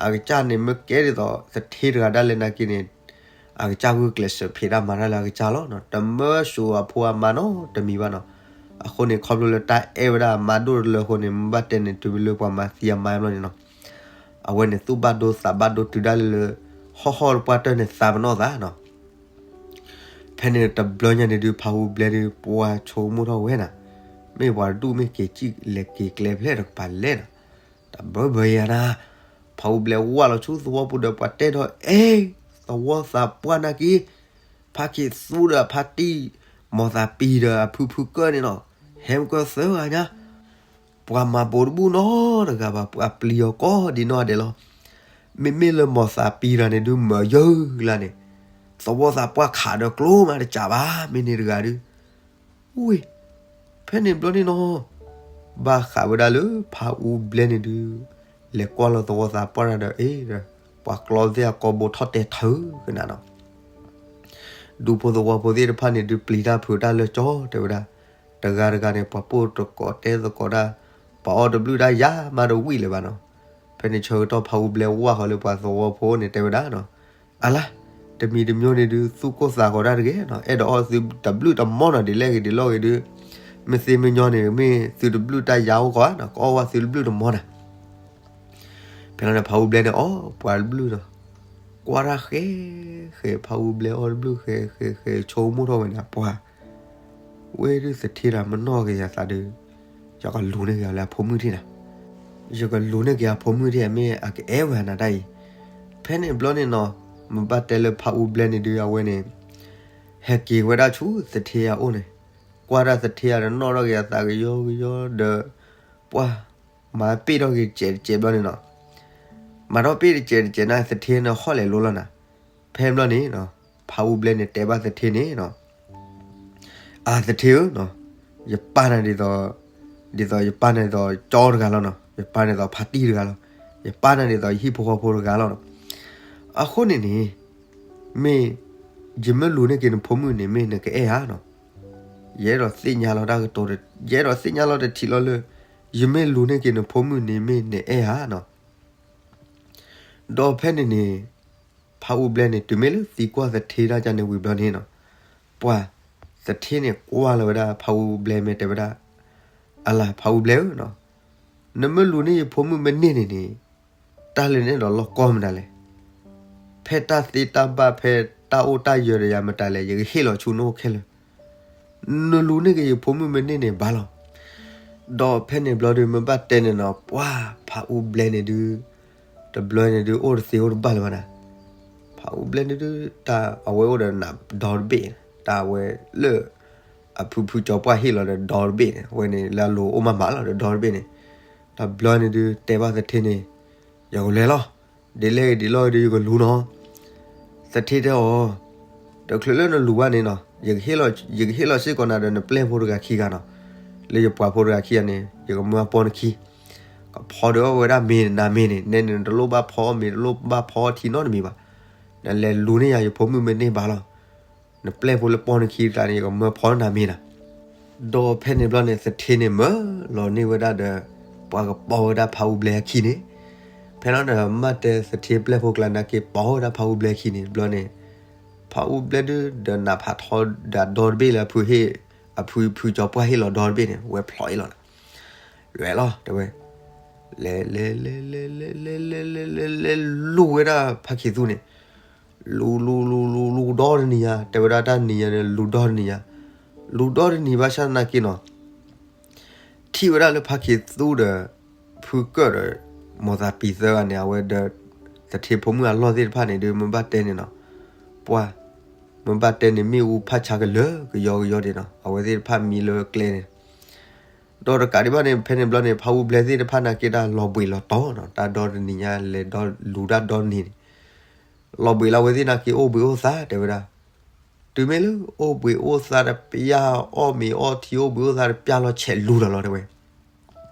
အကစၢ်န့ၣ်မ့ၢ်ကဲဒ်သိးသထ့တဂၤဒၣ်လဲာ်နာ်က့န့ၣ် အကစၢ်ဂုာ်ကျဲးစၢးဖံးတၢ်မၤတၢ်လၢအကစၢ်လီၤ, တမၢဆူးအဖိအမါနီတမံၤဘၣ်နီၤ, အဃိန့ၣ် ခီဖျိလၢတၢ်အဲၣ်ဝဲဒၣ်အမါဒိၣ်တလၢအဃိန့ၣ် မ့ၢ်ဘၣ်တဲန့ၣ်တုၤလၢပှၤမၤသံအမါဘျီန့ၣ်နီၤ, အဝဲန့ၣ်သူၣ်ဘၣ်ဒိသးဘၣ်ဒိတုၤဒၣ်လဲာ်လၢ ဟီၣ်ဟီၣ်တပှၢ်တၢၢ်န့ၣ်သးပနီၣ်သးနီၤ. ဖဲန့ၣ်တဘျီညါန့ၣ်ဒုး ဖးအူဘျဲဒုး ပှၤဆိကမိၣ်ထီၣ်ဝဲနၤ, မ့ၢ်ပှၤဒူၣ်မ့ၢ်က့ၤစံၣ်လဲၤက့ၤကျဲဖျဲၣ်ဒီးကပၤလဲၣ်နီၤ. တဘၢဘၢယၤနၤ, ဖးအူဘျဲဝၢ်လီၤဆူသဝီပူၤဒီး ပှၤတဲဒီး အဲၣ်, သဝီသးပှၢ်နာ်က့ ဖါခ့သူဒီးဖါတံၢ် မီၤသးပံၤဒီးအဖုဖုကၢၢ်န့ၣ်နီၤ, ဟဲမုၢ်ကၢၢ်သၢဂၤညါ, ပှၤမၤဘိးတဘူၣ်နီတဂၤဘၣ်, ပှၤပျံၤအီၤကိးဒံးနီၢ်ဒဲးလီၤ. မ့မ့ၢ်လၢမီၤသးပံၤတဂၤန့ၣ်ဒုး မၢယၢၢ်လါန့ၣ်, သဝီသးပှၢ်ခးဒီးကျိမးတကးဘၣ်, မ့ၢ်န့ၣ်တဂၤဒုး ဝ့ၢ်, ဖဲန့ၣ်ဘျီန့ၣ်နီၤ, ဘၣ်ဃးဝဲဒၣ်လၢဖးအူဘျဲန့ၣ်ဒုး လဲၤကွၢ်လီၤသဝီသးပှၢ်တၢ်ဒီး အ့ၣ်ဒီး ပှၤကျီသ့ၣ်အကိာ်ဘိထီၣ်တဲထၢကနၤနီၤ. ဒူဖိသဝီဖိသ့ၣ်တဖၣ်န့ၣ်ဒုး ပျံၤတၢ်ဖုးတၢ်လၢကၠီတဲဝဲဒၣ်, တဂၤတဂၤန့ၣ် ပှၤပိၢ်တကိးတဲသကိးတၢ်, ပှၤအီၣ်တဘျုးတၢ်ယၤမးတဝံၣ်လၢၤဘၣ်နီၤ. ဖဲန့ၣ်ဆၢကတီၢ်ဖးအူဘျဲဝၢ်ဃီၤလၢပှၤသဝီဖိန့ၣ် တဲဝဲဒၣ်နီၤ, အလါ, တမံၤတမံၤန့ၣ်ဒုး သူၣ်ကိၢ်သးဂီၤတၢ်တဂ့ၤနီၤ, အဲၣ်ဒိးအီၣ်သုတဘျုးတမီၢ်နီၤ, ဒ်လဲၣ်ဂ့ၤဒ်လဲၣ်ဂ့ၤဒုး, မ့ၢ်သ့မ့ၢ်ညီန့ၣ် မ့ၢ်သုတဘျုးတၢ်ယၤအိၣ်ကီးနီၤ, ကအီၣ်ဝဲသုတဘျုးတမီၢ်နီၤ. ဖဲလီၤန့ၣ် ဖးအူဘျဲန့ၣ် အီၣ်ပှၤတဘျုးနီၤ, ကွၢ်တၢ်ဃဲဃဲ ဖးအူဘျဲအီၣ်တဘျုးဃဲဃဲဃဲ ဆိကမိၣ်ထီၣ်ဝဲန့ၣ် ပှၤ ဝဲဒုးသထ့တၢ်မနီၢ်က့ၤယၤသးဒုး, ယကလူၤန့ၢ်က့ၤအီၤလၢအဖိမုၣ်ထံၣ်နၤ, ယကလူၤန့ၢ်က့ၤအဖိမုၣ်ထံၣ် မ့ၢ်အကအဲၣ်ဝဲနၤတၢ်အံၤ. ဖဲန့ၣ်ဘျီန့ၣ်နီၤ, မ့ၢ်ဘၣ်တဲလၢဖးအူဘျဲန့ၣ်ဒုး အဝဲန့ၣ် ဟဲက့ၤဝဲဒၣ်ဆူသထ့အအိၣ်န့ၣ်, ကွၢ်တၢ်သထ့အတနီၣ်ထီၣ်က့ၤအသးကယီကယီဒီး ပှၤ မၤပ့ၢ်ထီၣ်က့ၤတစဲးတစဲးဘျီန့ၣ်နီၤ, မၤထီၣ်ပ့ၢ်တစဲးတစဲးန့ၣ် သထ့န့ၣ်ဟီၣ်လဲၤလိလီၤနၤ. ဖဲဘျီန့ၣ် ဖးအူဘျဲန့ၣ် တဲဘၣ်သထ့န့ၣ်နီၤ, အသထ့ဧၢ, ယပၢ်နၤဒ်သိး, ဒ်သိးယပၢ်နၤဒ်သိးကၠီတဂၤလီၤနီၤ, ယပၢ်နၤဒ်သိးဖါတံၢ်တဂၤလီၤ, ယပၢ်နၤဒ်သိးယဟံၣ်ဖိဃီဖိတဂၤလီၤနီၤ. အဃိန့ၣ်န့ၣ် မ့ၢ် ယမ့ၢ်လူၤန့ၢ်က့ၤနဖိမုၣ်န့ၣ် မ့ၢ်နကအဲၣ်ဧါနီၤ. ယအဲၣ်ဒိးသ့ၣ်ညါလီၤတၢ်ကတိၤ, ယအဲၣ်ဒိးသ့ၣ်ညါလီၤတထံးလီၤလၢ ယမ့ၢ်လူၤန့ၢ်က့ၤနဖိမုၣ်န့ၣ် မ့ၢ်နအဲၣ်ဧါနီၤ. ဒီးဖဲန့ၣ်န့ၣ် ဖးအူဘျဲန့ၣ် တုၤမ့ၢ်လၢသံကွၢ်သထ့တၢ်ကန့ၣ်ဝံၤဘျီန့ၣ်နီၤ, ပှၤသထ့န့ၣ်ကွၢ်လီၤဝဲဒၣ်ဖးအူဘျဲမ့ၢ်တဲဝဲဒၣ်, အလါ ဖးအူဘျဲဧၢ, နမ့ၢ်လူၤန့ၢ်ယဖိမုၣ်မ့ၢ်န့ၢ်န့ၣ်န့ၣ်, တၢ်လၢနအဲၣ်ဒိးလီၢ်ကီၢ်မနုၤလဲၣ်. ဖဲတၢ်သ့တၢ်ဘၣ် ဖဲတၢ်အိၣ်တၢ်ယၢၤဒီးယၤမတၤလဲၣ်, ယကဟ့ၣ်လီၤဆူနအိၣ်ခဲလၢာ်. နလူၤန့ၢ်က့ၤယဖိမုၣ်မ့ၢ်န့ၢ်န့ၣ်ဘၣ်လီၤ. ဒီးဖဲန့ၣ်ဘျီဒုး မ့ၢ်ဘၣ်တဲန့ၣ်နီၤ, ပှၤဖးအူဘျဲန့ၣ်ဒုး တဘျီန့ၣ်ဒုး အိၣ်တသ့အိၣ်တဘၣ်လၢၤဘၣ်နၤ. ဖးအူဘျဲန့ၣ်ဒုး တၢ်အဝဲအိၣ်ဒီးနးဒီတဘ့ၣ်, တၢ်အဝဲလၢ အဖုဖုကၠီပှၢ်ဟ့ၣ်လီၤဒီးဒီတဘ့ၣ်န့ၣ်, အဝဲန့ၣ်လၢအလိၤအိၣ်မးမးလီၤဒီးဒီတဘ့ၣ်န့ၣ်, တဘျီန့ၣ်ဒုး တဲဘၣ်သထ့န့ၣ်, ယကလဲၤလီၤ, ဒ်လဲၣ်ဂ့ၤဒ်လဲၣ်ဂ့ၤဒုး ယကလူၤနီၤ. သထ့တဲအီၤ, တချုးလၢနလူၤဘၣ်န့ၣ်နီၤ, ယကဟ့ၣ်လီၤစ့ၢ်ကီးနၤဒီးနပျဲၢ်ဖိတဂၤခံဂၤနီၤ, လၢယပှၤဖိတဂၤခံဂၤန့ၣ် ယကမၢအပိာ်နခံ, ကဖီဒုးအီၣ်ဝဲဒၣ်မ့ၤနၤမ့ၤန့ၣ်, နဲန့ၣ် နတလိၣ်ဘၣ်ဖီအီၣ်မ့ၤ တလိၣ်ဘၣ်ဖီအီၣ်ထံနီတမံၤဘၣ်. နလဲၤလူၤန့ၢ်ယၤယဖိမုၣ်မ့ၢ်န့ၢ်ဘၣ်လီၤ. နပျဲၢ်ဖိလၢပိာ်နခံတဂၤန့ၣ် ယကမၢဖီနၤမ့ၤနၤ. ဒီးဖဲန့ၣ်ဘျီန့ၣ် သထ့န့ၣ်မၢလီၤန့ၢ်ဝဲဒၣ်ဒီး ပှၤကပိာ်ဝဲဒၣ်ဖးအူဘျဲအခံန့ၣ်, ဖဲလီၤဒီး မ့ၢ်ဘၣ်တဲသထ့ပျဲၢ်ဖိကျါနာ်က့ ပိာ်ဝဲဒၣ်ဖးအူဘျဲအခံန့ၣ်ဘျီန့ၣ်, ဖးအူဘျဲဒုးဒီးနးဖးထီဒီးဒီတဘ့ၣ်လၢအဖုဟ့ၣ်, အဖုဖုကၠီပှၢ်ဟ့ၣ်လီၤဒီတဘ့ၣ်န့ၣ် ဝဲဖျိးအံၤလီၤနၤ. လဲၤလီၤတဲဝဲ, လဲၤလဲၤလဲၤလဲၤလဲၤလဲၤလဲၤလဲၤလဲၤလဲၤလူၤဝဲဒၣ်ဖါခ့သူန့ၣ်, လူၤလူၤလူၤလူၤလူၤဒီတနံၤညါ, တဲဝဲဒၣ်တၢ်နံၤညါန့ၣ် လူၤဒီတနံၤညါ, လူၤဒီတနံၤဘၣ်ဆၣ်သနာ်က့နီၤ, ထံၣ်ဝဲဒၣ်လၢဖါခ့သူဒီး ဖုကၢၢ်ဒီး မိၢ်သးပံၤသၢဂၤန့ၣ် အဝဲဒီး သထ့ဖိမုၣ်အလီၢ်သ့ၣ်တဖၣ်န့ၣ်ဒုး မ့ၢ်ဘၣ်တဲန့ၣ်နီၤ, ပှၤ မ့ၢ်ဘၣ်တဲန့ၣ် မ့ၣ်အူဖးဆါကလၢာ်ကယီကယီဒၣ်နီၤ, အဝဲသ့ၣ်တဖၣ်မံလၢကျဲန့ၣ်, ဒီးတကးဒံးဘၣ်န့ၣ် ဖဲန့ၣ်ဘျီန့ၣ် ဖးအူဘျဲသ့ၣ်တဖၣ်နာ်က့ တၢ်လီၤဘှံးလီၤတီၤနီၤ, တၢ်ဒီတနံၤညါလဲၤဒီလူၤတၢ်ဒီနံၤန့ၣ် လီၤဘှံးလၢအဝဲသ့ၣ်နာ်က့ အိၣ်ဘှံးအိၣ်သါတဲဝဲဒၣ်, တုၤမ့ၢ်လၢအိၣ်ဘှံးအိၣ်သါတပျၢ် အီၣ်မ့ၤအီထံအိၣ်ဘှံးအိၣ်သါတပျၢ်လီၤ ဆဲးလူၤဒီးလီၤတဲဝဲ,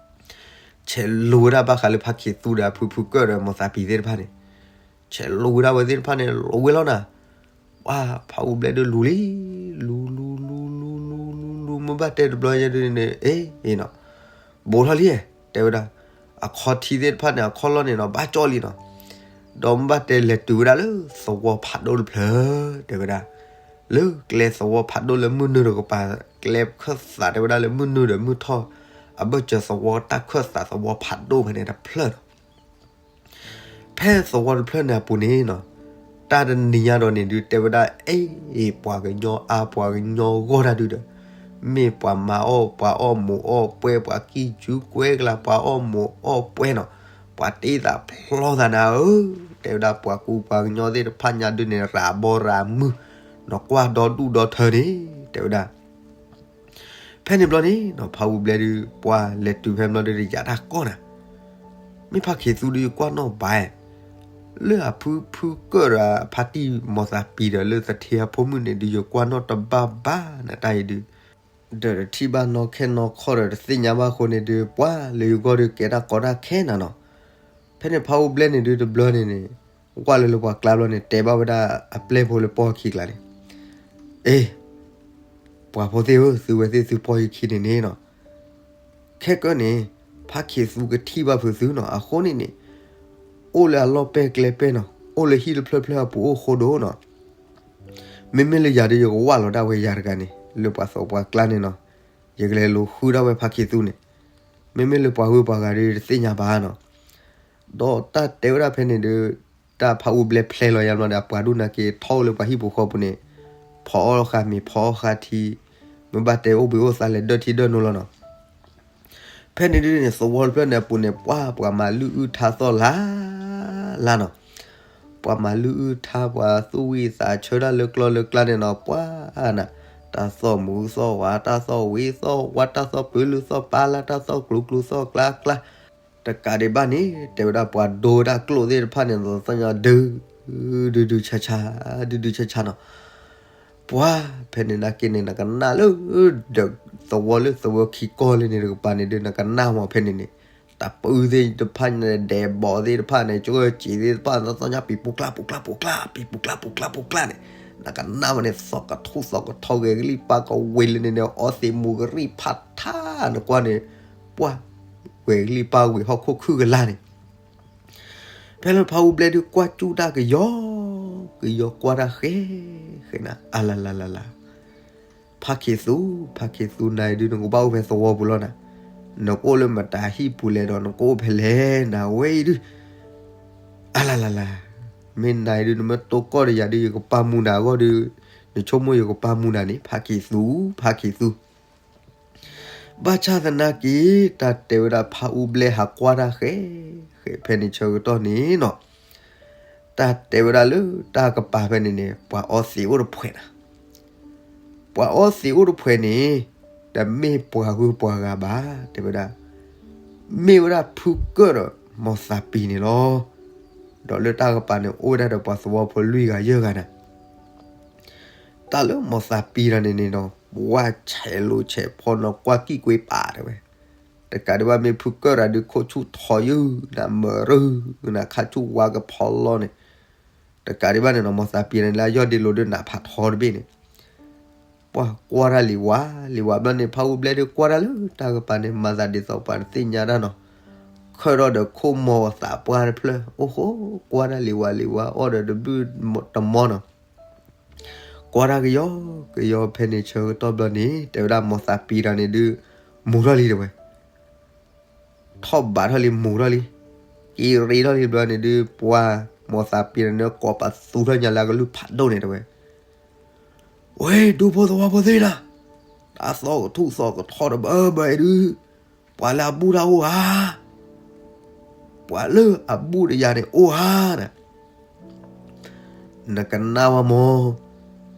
ဆဲးလူၤဝဲဒၣ်ဘၣ်ဃးလၢဖါခ့သူဒီးအဖုဖုကၢၢ်ဒီးမိၢ်သးပံၤသ့ၣ်တဖၣ်န့ၣ်, ဆဲးလူၤဝဲဒၣ်အဝဲသ့ၣ်တဖၣ်န့ၣ် လူၤဝဲလီၤနၤ, ပှၤဖးအူဘျဲဒုးလူၤလံ, လူၤလူၤလူၤလူၤလူၤလူၤ မ့ၢ်ဘၣ်တဲတဘျီညါဒုးန့ၣ် အ့ၣ်နီၤ, ဘူးထီၣ်လံ, တဲဝဲဒၣ်, အခီထံသ့ၣ်တဖၣ်န့ၣ် အခီၣ်လီၢ်န့ၣ်နီၤ ဘၣ်ကၠီၣ်လံနီၤ, ဒီးမ့ၢ်ဘၣ်တဲလဲၤတုၤဝဲဒၣ်လၢသဝီဖးဒိၣ်တဖျၢၣ်, တဲဝဲဒၣ်, လၢကျဲသဝီဖးဒိၣ်လၢမုၢ်နုာ်တကပၤ, ကျဲခၢၣ်သးတဲဝဲဒၣ်လၢမုၢ်နုာ်ဒီးမုၢ်ထီၣ်, အဘၢၣ်စၢၤသဝီတၢ်ခၢၣ်သးသဝီဖးဒိၣ်ဖဲန့ၣ်တဖျၢၣ်နီၤ. ဖဲသဝီတဖျၢၣ်န့ၣ်အပူၤန့ၣ်နီၤ, တၢ်တနံၤညါဒီးန့ၣ်ဒုး တဲဝဲဒၣ် အဲၣ် ပှၤကညီအါ ပှၤကညီဂီၢ်တၢ်ဒုးဒီး မ့ၢ်ပှၤမၤအီၣ် ပှၤအီၣ်မူးအီၣ်ပွဲ ပှၤကံၢ်ကူကွဲကလါ ပှၤအီၣ်မူးအီၣ်ပွဲနီၤ, ပှၤတ့သးဖျီသးနၤဧၢ, တဲဝဲဒၣ် ပှၤကူပှၤကညီသ့ၣ်တဖၣ်ညါဒုးန့ၣ် ရၤဘီရၤမုၢ်, နကွၢ်ဒီဒူၣ်ဒီထၢန့ၣ် တဲဝဲဒၣ် ဖဲန့ၣ်ဘျီန့ၣ်နီၤ ဖးအူဘျဲဒုး ပှၤလဲၤတုၤဖဲဘျီဒုး တယာ်တၢ်ကီၢ်နၤ, မ့ၢ်ဖးခ့သူဒုး ယကွၢ်နီၣ်ဘၣ်, လၢအဖုဖုကၢၢ်ဒီး ဖါတံၢ်မီၤသးပံၤဒီး လၢသထ့အဖိမုၣ်န့ၣ်ဒုး ယကွၢ်နီၣ်တဘၣ်ဘၣ်နၤတၢ်အံၤဒုး, ဒီးတထံၣ်ဘၣ်နီၢ်ခဲနီၢ်ခီၣ်ဒီး တသ့ၣ်ညါဘၣ်အဃိန့ၣ်ဒုး ပှၤလၢယဂီၢ်ဒုး ကဲတၢ်ကီတၢ်ခဲနၤနီၤ. ဖဲန့ၣ်ဖးအူဘျဲန့ၣ်ဒုး တဘျီန့ၣ်န့ၣ် ကွၢ်လၢလၢပှၤကျါဘျီန့ၣ် တဲဘၣ်ဝဲဒၣ်အပျဲၢ်ဖိလၢပီၢ်ခံကျါန့ၣ်, အ့ ပှၤဖိသ့ၣ်ဧၢ, သုဝဲသ့ၣ်သုပီၢ်ယခံန့ၣ်န့ၣ်နီၤ, ခဲကၢန့ၣ် ဖးခ့သူကထံၣ်ဘၣ်ဖုးသုနီၤ, အဃိန့ၣ်န့ၣ် အိၣ်လၢအလီၢ်ပဲၢ်ကျဲပဲၢ်နီၤ, အိၣ်လၢဟံၣ်တဖျၢၣ်ဖျၢၣ်အပူၤအိၣ်ဃိဒိၣ်နီၤ. မ့မ့ၢ်လၢယၤဒုး ယကဝၢ်လီၤဒၣ်ဝဲယၤတဂၤန့ၣ် လၢပှၤသိးပှၤကျါန့ၣ်နီၤ, ယကလဲၤလူၤဃုဒၣ်ဝဲဖးခ့သူန့ၣ်, မ့မ့ၢ်လၢပှၤဂုၤပှၤဂၤဒုး တသ့ၣ်ညါဘၣ်နီၤ. ဒီးတၢ်တဲဝဲဒၣ်ဖဲန့ၣ်ဒုး တၢ်ဖးအူဘျဲဖျဲလီၤယါဘျီဒီး အပှၤဒူၣ်နာ်က့ၤထီၣ်အိၣ်လၢပှၤဟံၣ်ပူၤဃီပူၤန့ၣ်, ဖီအီၣ်ဃာ်မ့ၤ ဖီအီၣ်ဃာ်ထံ, မ့ၢ်ဘၣ်တဲအိၣ်ဘှံးအိၣ်သါလဲၤဒၢၣ်ထံဒၢၣ်နိလီၤနီၤ. ဖဲန့ၣ်ဒုးန့ၣ် သဝီတဖျၢၣ်န့ၣ်အပူၤန့ၣ် ပှၤ ပှၤမၤလုၢ်အုၣ်ထါသီၣ်လါလါနီၤ, ပှၤမၤလုၢ်အုၣ်ထါ ပှၤသူၣ်ဝံၣ်သးဆၢတၢ်လၢကျီလၢကျါန့ၣ်နီၤ, ပှၤနၤ တၢ်သီၣ်မူသီၣ်ဝါ တၢ်သီၣ်ဝံၤသီၣ်ဝါ တၢ်သီၣ်ပၢၤလုၢ်သီၣ်ပၢ်လါ တၢ်သီၣ်ကျူကျူသီၣ်ကျါကျါ တကးဒံးဘၣ်န့ၣ် တဲဝဲဒၣ်ပှၤဒိဝဲဒၣ်ကျိၣ်သ့ၣ်တဖၣ်န့ၣ် သီၣ်ညါဒုး ဒုးဒုးဆါဆါ ဒုးဒုးဆါဆါနီၤ. ပှၤဖဲန့ၣ်နာ်က့န့ၣ် နကနၣ်လၢ ဒီးသဝီလၢသဝီခံကီၢ်လၢန့ၣ်တကပၤန့ၣ်ဒုး နကနၣ်မးဖဲန့ၣ်န့ၣ်, တၢ်ပၢသ့ၣ်တဖၣ်န့ၣ် ဒဲးဘီးသ့ၣ်တဖၣ်န့ၣ် ကၢက့ၤသ့ၣ်တဖၣ် သီၣ်ညါပံၤပူၤကျါ ပူၤကျါပူၤကျါ ပံၤပူၤကျါပူၤကျါပူၤကျါန့ၣ်, နကနၣ်မးန့ၣ် သီၣ်ကထူၣ်သီၣ်ကထီ ဂဲၤကလံၢ်ပၢ်ကဝ့ၤလၢန့ၣ်န့ၣ် အီသံးမူၤကရံၣ်ဖးထါ နကွၢ်န့ၣ်, ပှၤ ဂဲၤကလံၢ်ပၢ်ဝံၤဟီၣ်ခိၣ်ခုၣ်ကလါန့ၣ် ဖဲလၢဖးအူဘျဲဒုးကွၢ်ကၠူၣ်တၢ်ကယီကယီ ကွၢ်တၢ်ဃဲဃဲနၤ အလၤလၤလၤလၤ, ဖးခ့သူ ဖးခ့သူ နၤအံၤဒုး နကဘၣ်အိၣ်ဖဲသဝီပူၤလီၤနၤ, နကအိၣ်လၢမတၤဟံၣ်ပူၤလဲၣ်ဒီး နကအိၣ်ဖဲလဲၣ်နၤ ဝဲအံၤဒုး အလၤလၤလၤ, မ့ၢ်နၤအံၤဒုး နမ့ၢ်တိၢ်ကီၢ်ဒီးယၤဒုး ယကပာ်မူနၤအဂီၢ်ဒုး, နဆိကမိၣ်ယကပာ်မူနၤန့ၣ် ဖးခ့သူ ဖးခ့သူ ဘၣ်ဆၣ်သနာ်က့ တၢ်တဲဝဲဒၣ်ဖးအူဘျဲဟးကွၢ်တၢ်ဃဲဃဲဖဲန့ၣ်ဆၢကတီၢ်န့ၣ်နီၤ, တၢ်တဲဝဲဒၣ်လၢတၢ်ကပၤဖဲန့ၣ်န့ၣ် ပှၤအီသံးအိၣ်တဖှဲးနၤ, ပှၤအီသံးအိၣ်တဖှဲးန့ၣ် တမ့ၢ်ပှၤဂုၤပှၤဂၤဘၣ် တဲဝဲဒၣ်, မ့ၢ်ဝဲဒၣ်ဖုကၢၢ်ဒီးမီၤသးပံၤန့ၣ်လီၤ. ဒီးလၢတၢ်ကပၤန့ၣ် အိၣ်ဝဲဒၣ်ဒီးပှၤသဝီဖိလွံၢ်ဂၤယဲၢ်ဂၤနၤ တၢ်လၢမီၤသးပံၤတၢ်န့ၣ်န့ၣ်ဒီး ဝါဆဲးလိာ်ဆဲးဖီနီၤ ကွၢ်ကံၣ်ကွ့ပာ်တဲဝဲ, တကးဒံးဘၣ်မ့ၢ်ဖုကၢၢ်တၢ်ဒုး ခိၣ်ဆူၣ်ထီယုၢ်နၤ မရူနၤ ခါဆူၣ်ဝါကဖီလီၤန့ၣ်, တကးဒံးဘၣ်န့ၣ်နီၤ မီၤသးပံၤန့ၣ်လၢအယီၢ်ဒ့လိာ်ဒုး နးဖးထီတဘ့ၣ်န့ၣ် ပှၤကွၢ်တၢ်လံၤဝါလံၤဝါဘျီန့ၣ် ဖးအူဘျဲဒုးကွၢ်တၢ်လၢတၢ်ကပၤန့ၣ် မၤသးဒ်သိးပှၤတသ့ၣ်ညါတၢ်နီၤ, ခၢၣ်ထီၣ်ဒီးခိၣ်မီၤသးပှၢ်တဖျၢၣ် အိၣ်ဃိ ကွၢ်တၢ်လံၤဝါလံၤဝါ အီၣ်ဒီးတဘျုးတမီၤနီၤ, ကွၢ်တၢ်ကယီကယီဖဲန့ၣ်ဆၢကတီၢ်ဘျီန့ၣ် တဲဝဲဒၣ်မီၤသးပံၤတၢ်န့ၣ်ဒုး မူၤထီၣ်လံတဲဝဲ ထီၣ်ဘးထီၣ်လံ မူၤထီၣ်လံ, က့ၤရ့ထီၣ်လံဘျီန့ၣ်ဒုး ပှၤမီၤသးပံၤတၢ်န့ၣ် ကိးပသူထီၣ်ညါလၢအကလုၢ်ဖးဒိၣ်န့ၣ်တဲဝဲ, ဝဲ ဒူဖိသဝီဖိသ့ၣ်နၤ, တၢ်သီၣ်ကထူၣ်သီၣ်ကထီတဘၢဘၢအံၤဒုး ပှၤလၢအဘူၣ်တၢ်အိၣ်ဧါ, ပှၤလၢအဘူၣ်တယၤန့ၣ်အိၣ်ဧါနၤ နကနၣ်ဝဲမး,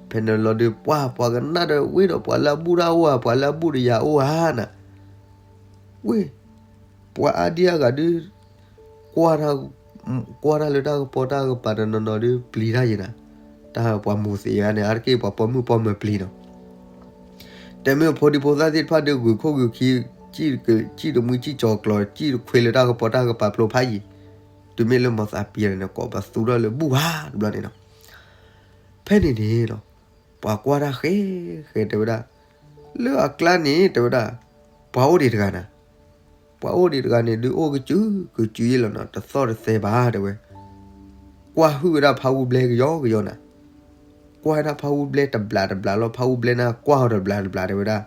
ဖဲန့ၣ်လီၤဒုး ပှၤ ပှၤကနၣ်ဒီးဝဲဒီး ပှၤလၢအဘူၣ်တၢ်အိၣ်ဧါ ပှၤလၢအဘူၣ်တယၤအိၣ်ဧါနၤ, ဝဲ ပှၤအါဒံအါဂၤဒုး ကွၢ်တၢ် ကွၢ်တၢ်လၢတၢ်ကပီၤတၢ်ကပၤတနီၤနီၤဒုး ပျံၤတၢ်ယဲနၤ, တၢ်ပှၤမိၤသ့ၣ်ဧါန့ၣ် အါတက့ၢ်ပှၤပိာ်မုၣ်ပိာ်မၢၤပျံၤနီၤ တမ့ၢ်ဖိဒံဖိသၣ်သ့ၣ်တဖၣ်ဒုး ဂုာ်ခိၣ်ဂုာ်ခံ, စံၣ်တမှံစံၣ်ကၠီၤကျီၤ စံၣ်တခွ့လၢတၢ်ကပီၤတၢ်ကပၤဖျိဖးယံၤ, တုၤမ့ၢ်လၢမီၤသးပံၤန့ၣ် ကိးပသူထီၣ်လၢဘူၣ်ဧါတဘျီန့ၣ်နီၤ, ဖဲန့ၣ်န့ၣ်နီၤ, ပှၤကွၢ်တၢ်ဃဲဃဲတဲဝဲဒၣ်, လၢအကျါန့ၣ်တဲဝဲဒၣ်, ပှၤအိၣ်ဒံးတဂၤနၤ, ပှၤအိၣ်ဒံးတဂၤန့ၣ် ဒုးအိၣ်ကစုကစုယဲလီၤနီၤ တသီၣ်တသဲဘၣ်တဲဝဲ ကွၢ်ဟုၣ်ဝဲဒၣ်ဖးအူဘျဲကယီကယီနၤ, ကွၢ်ဝဲဒၣ်ဖးအူဘျဲတဘျးတဘျးလီၤ ဖးအူဘျဲန့ၣ်ကွၢ်အီၤတဘျးတဘျးတဲဝဲဒၣ်,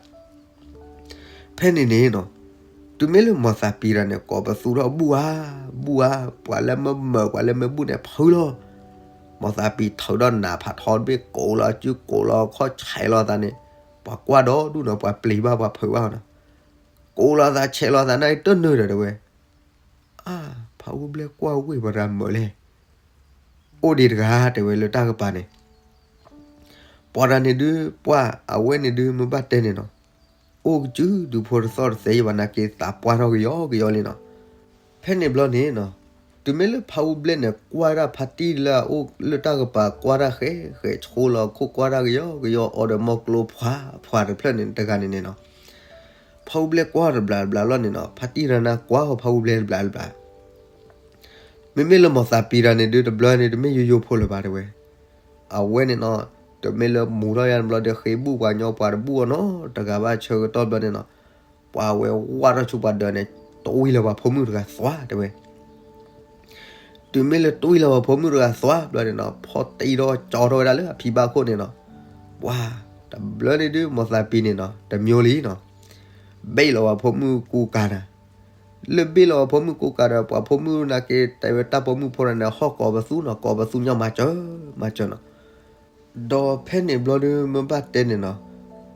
ဖဲန့ၣ်န့ၣ်နီၤ, တုၤမ့ၢ်လၢမီၤသးပံၤတၢ်န့ၣ် ကိးပသူထီၣ်ဘူၣ်ဧါ, ဘူၣ်ဧါ, ပှၤလၢမ့ၢ်မၢၤ ပှၤလၢမ့ၢ်ဘူၣ်န့ၣ် ဖုလီၤ, မိၢ်သးပံၤထုးထီၣ်နးဖးထီတဘ့ၣ် ကိးလီၤစု ကိးလီၤခီၣ်ဆဲးလီၤသးန့ၣ်, ပှၤကွၢ်ဒီဒူၣ်နီၤ ပှၤပျံၤဘၣ်ပှၤဖုးဘၣ်နီၤ, ကိးလီၤသးဆဲးလီၤသးန့ၣ် တနၢၤဒီးတဲဝဲ, အါ, ဖးအူဘျဲကွၢ်ဝ့ၢ်ပှၤတဂၤမၢာ်လဲၣ်, အိၣ်ဒံးတဂၤတဲဝဲလၢတၢ်ကပၤန့ၣ် ပှၤတဂၤန့ၣ်ဒုး ပှၤအဝဲန့ၣ်ဒုးမ့ၢ်ဘၣ်တဲန့ၣ်နီၤ, အိၣ်ကစုဒုဖိတသီၣ်တသဲယံၤဘၣ်နာ်က့ၤသးပှၢ်ထီၣ်ကယီကယီလံနီၤ. ဖဲန့ၣ်ဘျီန့ၣ်နီၤ, တုၤမ့ၢ်လၢဖးအူဘျဲန့ၣ် ကွၢ်တၢ်ဖးတံၢ်လၢအအိၣ်လၢတၢ်ကပၤ ကွၢ်တၢ်ဃဲးဃဲး ဆှိလီၤခိၣ်ကွၢ်တၢ်ကယီကယီ အီဒီးမီၢ်ကျိဖှၤဖှၤတဖျၢၣ်န့ၣ် တဂၤန့ၣ်န့ၣ်နီၤ, ဖးအူဘျဲကွၢ်တဘျးတဘျးလီၤန့ၣ်နီၤ, ဖးတံၢ်တဂၤန့ၣ်ကွၢ်ဃီဖးအူဘျဲတဘျးတဘျး မ့မ့ၢ်လၢမိၢ်သးပံၤတဂၤန့ၣ်ဒုး တဘျီန့ၣ် တမ့ၢ်ယိယိဖိလၢၤဘၣ်တဲဝဲ, အဝဲန့ၣ်နီၤ, တမ့ၢ်လၢမူထီၣ်ယါတဘျီဒီး ဃ့ဘူၣ်ပှၤညီပှၤတဘူၣ်အီၤနီတဂၤဘၣ် ဆၢကတီၢ်ဘျီန့ၣ်နီၤ, ပှၤဝဲဝါထီၣ်ဆူပှၤဒၢးန့ၣ် တွံၢ်လီၤပှၤဖိမုၣ်တဂၤသွါတဲဝဲ တုၤမ့ၢ်လၢတွံၢ်လီၤပှၤဖိမုၣ်တဂၤသွါဘျီန့ၣ်နီၤ, ဖီၣ်တံၢ်ထီၣ်ကၠီထီၣ်ဝဲဒၣ်လၢအဖံဘၣ်ခိၣ်န့ၣ်နီၤ, ပှၤ, တဘျီန့ၣ်ဒုး မိၢ်သးပံၤန့ၣ်နီၤ တမံၤလံနီၤ, ဘ့ၣ်လီၤပှၤဖိမုၣ်ကူကၤနၤ, လၢဘ့ၣ်လီၤပှၤဖိမုၣ်ကူကၤဒီး ပှၤဖိမုၣ်နာ်က့ၤတဲဝဲတၢ်ပိာ်မုၣ်ဖိန့ၣ် ဟီၣ်ကိးပသူနီၤ ကိးပသူညီမၤစၢၤ, မၤစၢၤနီၤ ဒီးဖဲန့ၣ်ဘျီဒုး မ့ၢ်ဘၣ်တဲန့ၣ်နီၤ,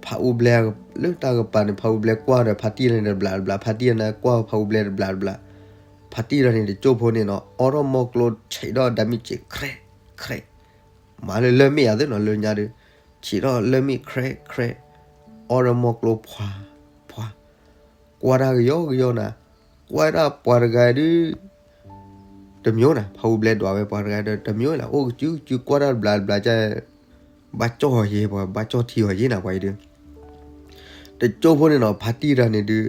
ဖးအူဘျဲလၢတၢ်ကပၤန့ၣ် ဖးအူဘျဲကွၢ်ဒီးဖးတံၢ်န့ၣ်တဘျးတဘျး ဖးတံၢ်န့ၣ်ကွၢ်ဖးအူဘျဲတဘျးတဘျး, ဖးတံၢ်ဒီးန့ၣ်တကၠိၢ်ဖိန့ၣ်နီၤ အီထီၣ်မီၢ်ကျိဆံးထီၣ်ဒၣ်မ့ၢ်စ့း ခြဲးခြဲး, မၤလၢလၢၢ်မ့ၣ်အသ့နီၤ လၢညါဒုး, ဆံးထီၣ်လၢၢ်မ့ၣ် ခြဲးခြဲး, အီထီၣ်မီၢ်ကျိဖှၤဖှၤ ကွၢ်တၢ်ကယီကယီနၤ, ကွၢ်ဒၣ်ပှၤတဂၤဒုး, တမံၤနၤ ဖးအူဘျဲဒွးဝဲပှၤတဂၤဒီး တမံၤလၢ အိၣ်ကစုကစုကွၢ်တၢ်တဘျးတဘျးက, ဘၣ်ကၠီၣ်အီၤယ့ၤပှၤ ဘၣ်ကၠီၣ်ထံအီၤယ့ၤနၤပှၤအံၤဒုး, တကၠိၢ်ဖိန့ၣ်နီၤ ဖးတံၢ်တဂၤန့ၣ်ဒုး,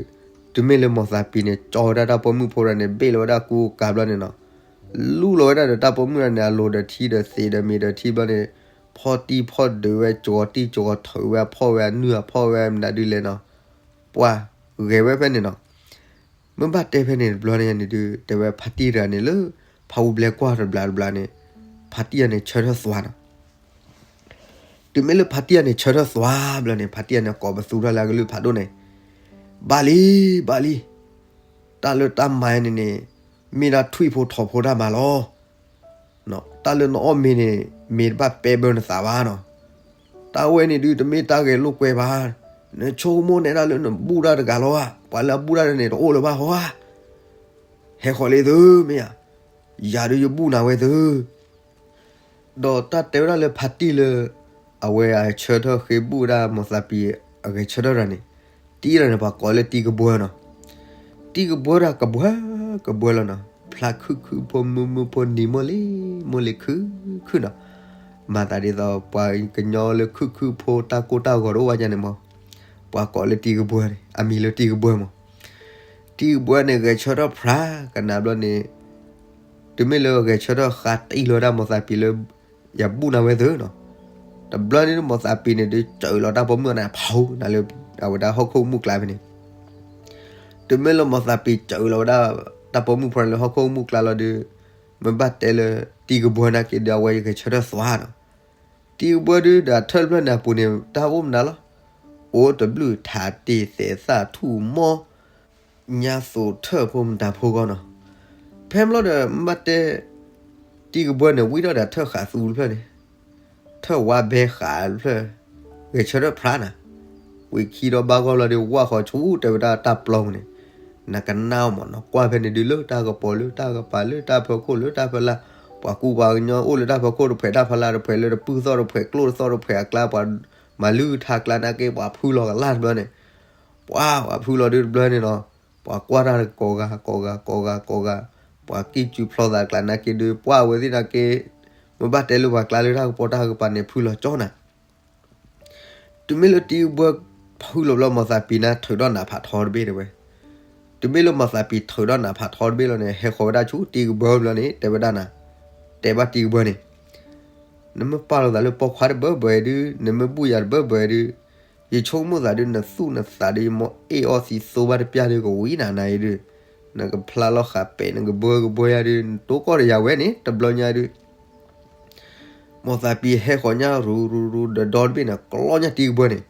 တုၤမ့ၢ်လၢမိၢ်သးပံၤန့ၣ် ကၠီဝဲဒၣ်တၢ်ပိာ်မုၣ်ဖိတဂၤန့ၣ် ဘ့ၣ်လီၤဝဲဒၣ်ကူကၤဘျီန့ၣ်နီၤ, လူလီၤဝဲဒၣ်ဒီးတၢ်ပိာ်မုၣ်တဂၤန့ၣ် အလိၤဒီးထံဒီးသံးဒီးမ့ၤဒီးထံဘျီန့ၣ်, ဖီၣ်တံၢ်ဖီၣ်ဒုးဝဲ ကၠီၤတံၢ်ကၠီၤထုးဝဲ အဖီၣ်ဝဲအနုၢ်အဖီၣ်ဝဲမနုၤဒုးလဲၣ်နီၤ, ပှၤဂဲၤဝဲဖဲန့ၣ်နီၤ မ့ၢ်ဘၣ်တဲဖဲန့ၣ်တဘျီန့ၣ်န့ၣ်ဒုး တဲဝဲဖးတံၢ်တဂၤန့ၣ်လၢ ဖးအူဘျဲကွၢ်တဘျးတဘျးန့ၣ်, ဖးတံၢ်တဂၤန့ၣ်ဆၢထၢၣ်သွါနီၤ, တုၤမ့ၢ်လၢဖးတံၢ်တဂၤန့ၣ်ဆၢထၢၣ်သွါဘျီန့ၣ် ဖးတံၢ်တဂၤန့ၣ်ကိးပသူထီၣ်လၢအကလုၢ်ဖးဒိၣ်န့ၣ်, ဘၣ်လံ, ဘၣ်လံ, တၢ်လၢတၢ်မၤန့ၣ်န့ၣ်, မ့ၢ်ဒၣ်ထွံၣ်ဖိထိးဖိတၢ်မၤလီၤ တၢ်လၢနအီၣ်မ့ၤန့ၣ် မ့ၢ်တဘၣ်ပဲဘၢနသးဘၣ်နီၤ, တၢ်ဝဲန့ၣ်ဒုးတမ့ၢ်တၢ်ဂဲၤလိာ်ကွဲဘၣ်, နဆိကမိၣ်နဲဒၣ်လၢနဘူၣ်တၢ်တဂၤလီၤဧါ, ပှၤလၢအဘူၣ်တၢ်န့ၣ်တအိၣ်လၢၤဘၣ်ဟီဧါ, ဟဲဃီၤလံသုမ့ၢ်ဧါ, ယၤဒုးယဘူၣ်နၤဝဲသု ဒီးတၢ်တဲဝဲဒၣ်လၢဖးတံၢ်လၢ အဝဲအဆၢထၢၣ်ဃ့ဘူၣ်ဝဲဒၣ်မိၢ်သးပံၤအဂဲၤဆၢထၢၣ်တဂၤန့ၣ်, တံၢ်တဂၤန့ၣ် ပှၤကိးလၢတံၤကဘှၢနီၤ, တံၤကဘှၢတၢ်ကဘှၢ, ကဘှၢလီၤနီၤ, ဖျါခုၣ်ခုၣ်ဖိမုၢ်မုၢ်ဖိနံၤမိၢ်လံ, မိၢ်လံခုၣ်ခုၣ်နီၤ, မၤသးဒ်သိးပှၤကညီလၢခုၣ်ခုၣ်ဖိတၢ်ကိၢ်တၢ်ဂီၤတအိၣ်ဘၣ်ယါန့ၣ်မး, ပှၤကိးလၢတံၤကဘှၢန့ၣ် အမံၤလၢတံၤကဘှၢမး တံၤကဘှၢန့ၣ်ဂဲၤဆၢထၢၣ်ဖျါကနၤဘျီန့ၣ်, တုၤမ့ၢ်လၢဂဲၤဆၢထၢၣ်ဃါတံၢ်လီၤဝဲဒၣ်မိၢ်သးပံၤလၢ ယဘူၣ်နၤဝဲသုနီၤ, တဘျီန့ၣ်မိၢ်သးပံၤန့ၣ်ဒုး စၢၤလီၤတၢ်ပိာ်မုၣ်န့ၣ် ဖးနၤလၢ အဝဲဒၣ်ဟီၣ်ခိၣ်မုၢ်ကျါဖဲန့ၣ်, တုၤမ့ၢ်လၢမိၢ်သးပံၤစၢၤလီၤဝဲဒၣ် တၢ်ပိာ်မုၣ်ဖိန့ၣ်လၢဟီၣ်ခိၣ်မုၢ်ကျါလီၤဒုး, မ့ၢ်ဘၣ်တဲလၢ တံၤကဘှၢနာ်က့ၤဒုး အဝဲဂဲၤဆၢထၢၣ်သွါနီၤ, တံၤကဘှၢဒုးဒီးထၢၣ်တဖျၢၣ်န့ၣ်အပူၤန့ၣ် တၢ်အိၣ်မနုၤလီၤ, အိၣ်တဘျုးထးတ့ၢ်သဲးသၣ်ထူၣ်မီၢ် ညါသိးထၢၣ်ဖိမတၤဖိဂီၢ်နီၤ, ဖဲမလီၤဒီးမ့ၢ်ဘၣ်တဲ တံၤကဘှၢန့ၣ် ဝံၣ်ထီၣ်ဒီးထၢၣ်ဃးသူတဖျၢၣ်န့ၣ်, ထၢၣ်ဝါဘဲဃးတဖျၢၣ်, ဂဲၤဆၢထၢၣ်ဖျါနၤ, ဝံၤခံဒီးဘၣ်ဂီၢ်လီၤဒီး ဝၣ်ဃီၤဆူတဲဝဲဒၣ်တၢ်ပျီပူၤန့ၣ်, နကနၣ်အီၤမးနီၤ ကွၢ်ဖဲန့ၣ်ဒုးလၢတၢ်ကပီၤလၢတၢ်ကပၤလၢတၢ်ဖၢခိၣ်လၢတၢ်ဖၢလၢ်, ပှၤကူပှၤကညီအိၣ်လၢတၢ်ဖၢခိၣ်တဖှဲးတၢ်ဖၢလၢ်တဖှဲးလၢတပုၢ်သီၣ်တဖှဲးကျိၣ်တသီၣ်တဖှဲးအကျါ ပှၤမၤလုၢ်ထါကျါနာ်က့ ပှၤဖုလီၤကလၢ်တဘျီန့ၣ် ပှၤ ပှၤဖုလီၤဒုးတဘျီန့ၣ်နီၤ, ပှၤကွၢ်တၢ်ကိးဂၤကိးဂၤကိးဂၤကိးဂၤ, ပှၤကံၣ်ကူဖျီသးကျါနာ်က့ဒုး ပှၤဝဲသ့ၣ်နာ်က့, မ့ၢ်ဘၣ်တဲလၢပှၤကျါလၢတၢ်ကပီၤတၢ်ကပၤန့ၣ် ဖုလီၤကၠီနၤ, တုၤမ့ၢ်လၢတံၤကဘှၢ ဖုလီၤဘျီ မိၢ်သးပံၤန့ၣ် ထုးထီၣ်နးဖးထီတဘ့ၣ်တဲဝဲ, တုၤမ့ၢ်လၢမိၢ်သးပံၤထုးထီၣ်နးဖးထီတဘ့ၣ်လီၤန့ၣ် ဟဲဃီၤဝဲဒၣ်ဆူတံၤကဘှၢဘျီန့ၣ် တဲဝဲဒၣ်နၤ, တဲဘၣ်တံၤကဘှၢန့ၣ် နမ့ၢ်ပာ်လီၤသးလၢပိာ်ခွါတဘၢဘၢဒုး နမ့ၢ်ဘူၣ်ယၤတဘၢဘၢဒုး, ယဆိကမိၣ်သးဒုး နသူၣ်နသးဒုး ယမိၢ်အ့ၣ်အီၣ်သံသိဘၣ်တပျၢ်ဒုး ကဝံၤနၤနၤအံၤဒုး, နကဖျါလီၤဃာ်ပဲာ် နကဘှၢကဘှၢယၤဒုး နတိကီၢ်ဒီးယၤဝဲန့ၣ် တဘျီညါဒုး မိၢ်သးပံၤဟဲဃီၤညါရူၤရူၤရူၤဒီးဒီတဘ့ၣ်န့ၣ် ကျီညါတံၤကဘှၢန့ၣ်,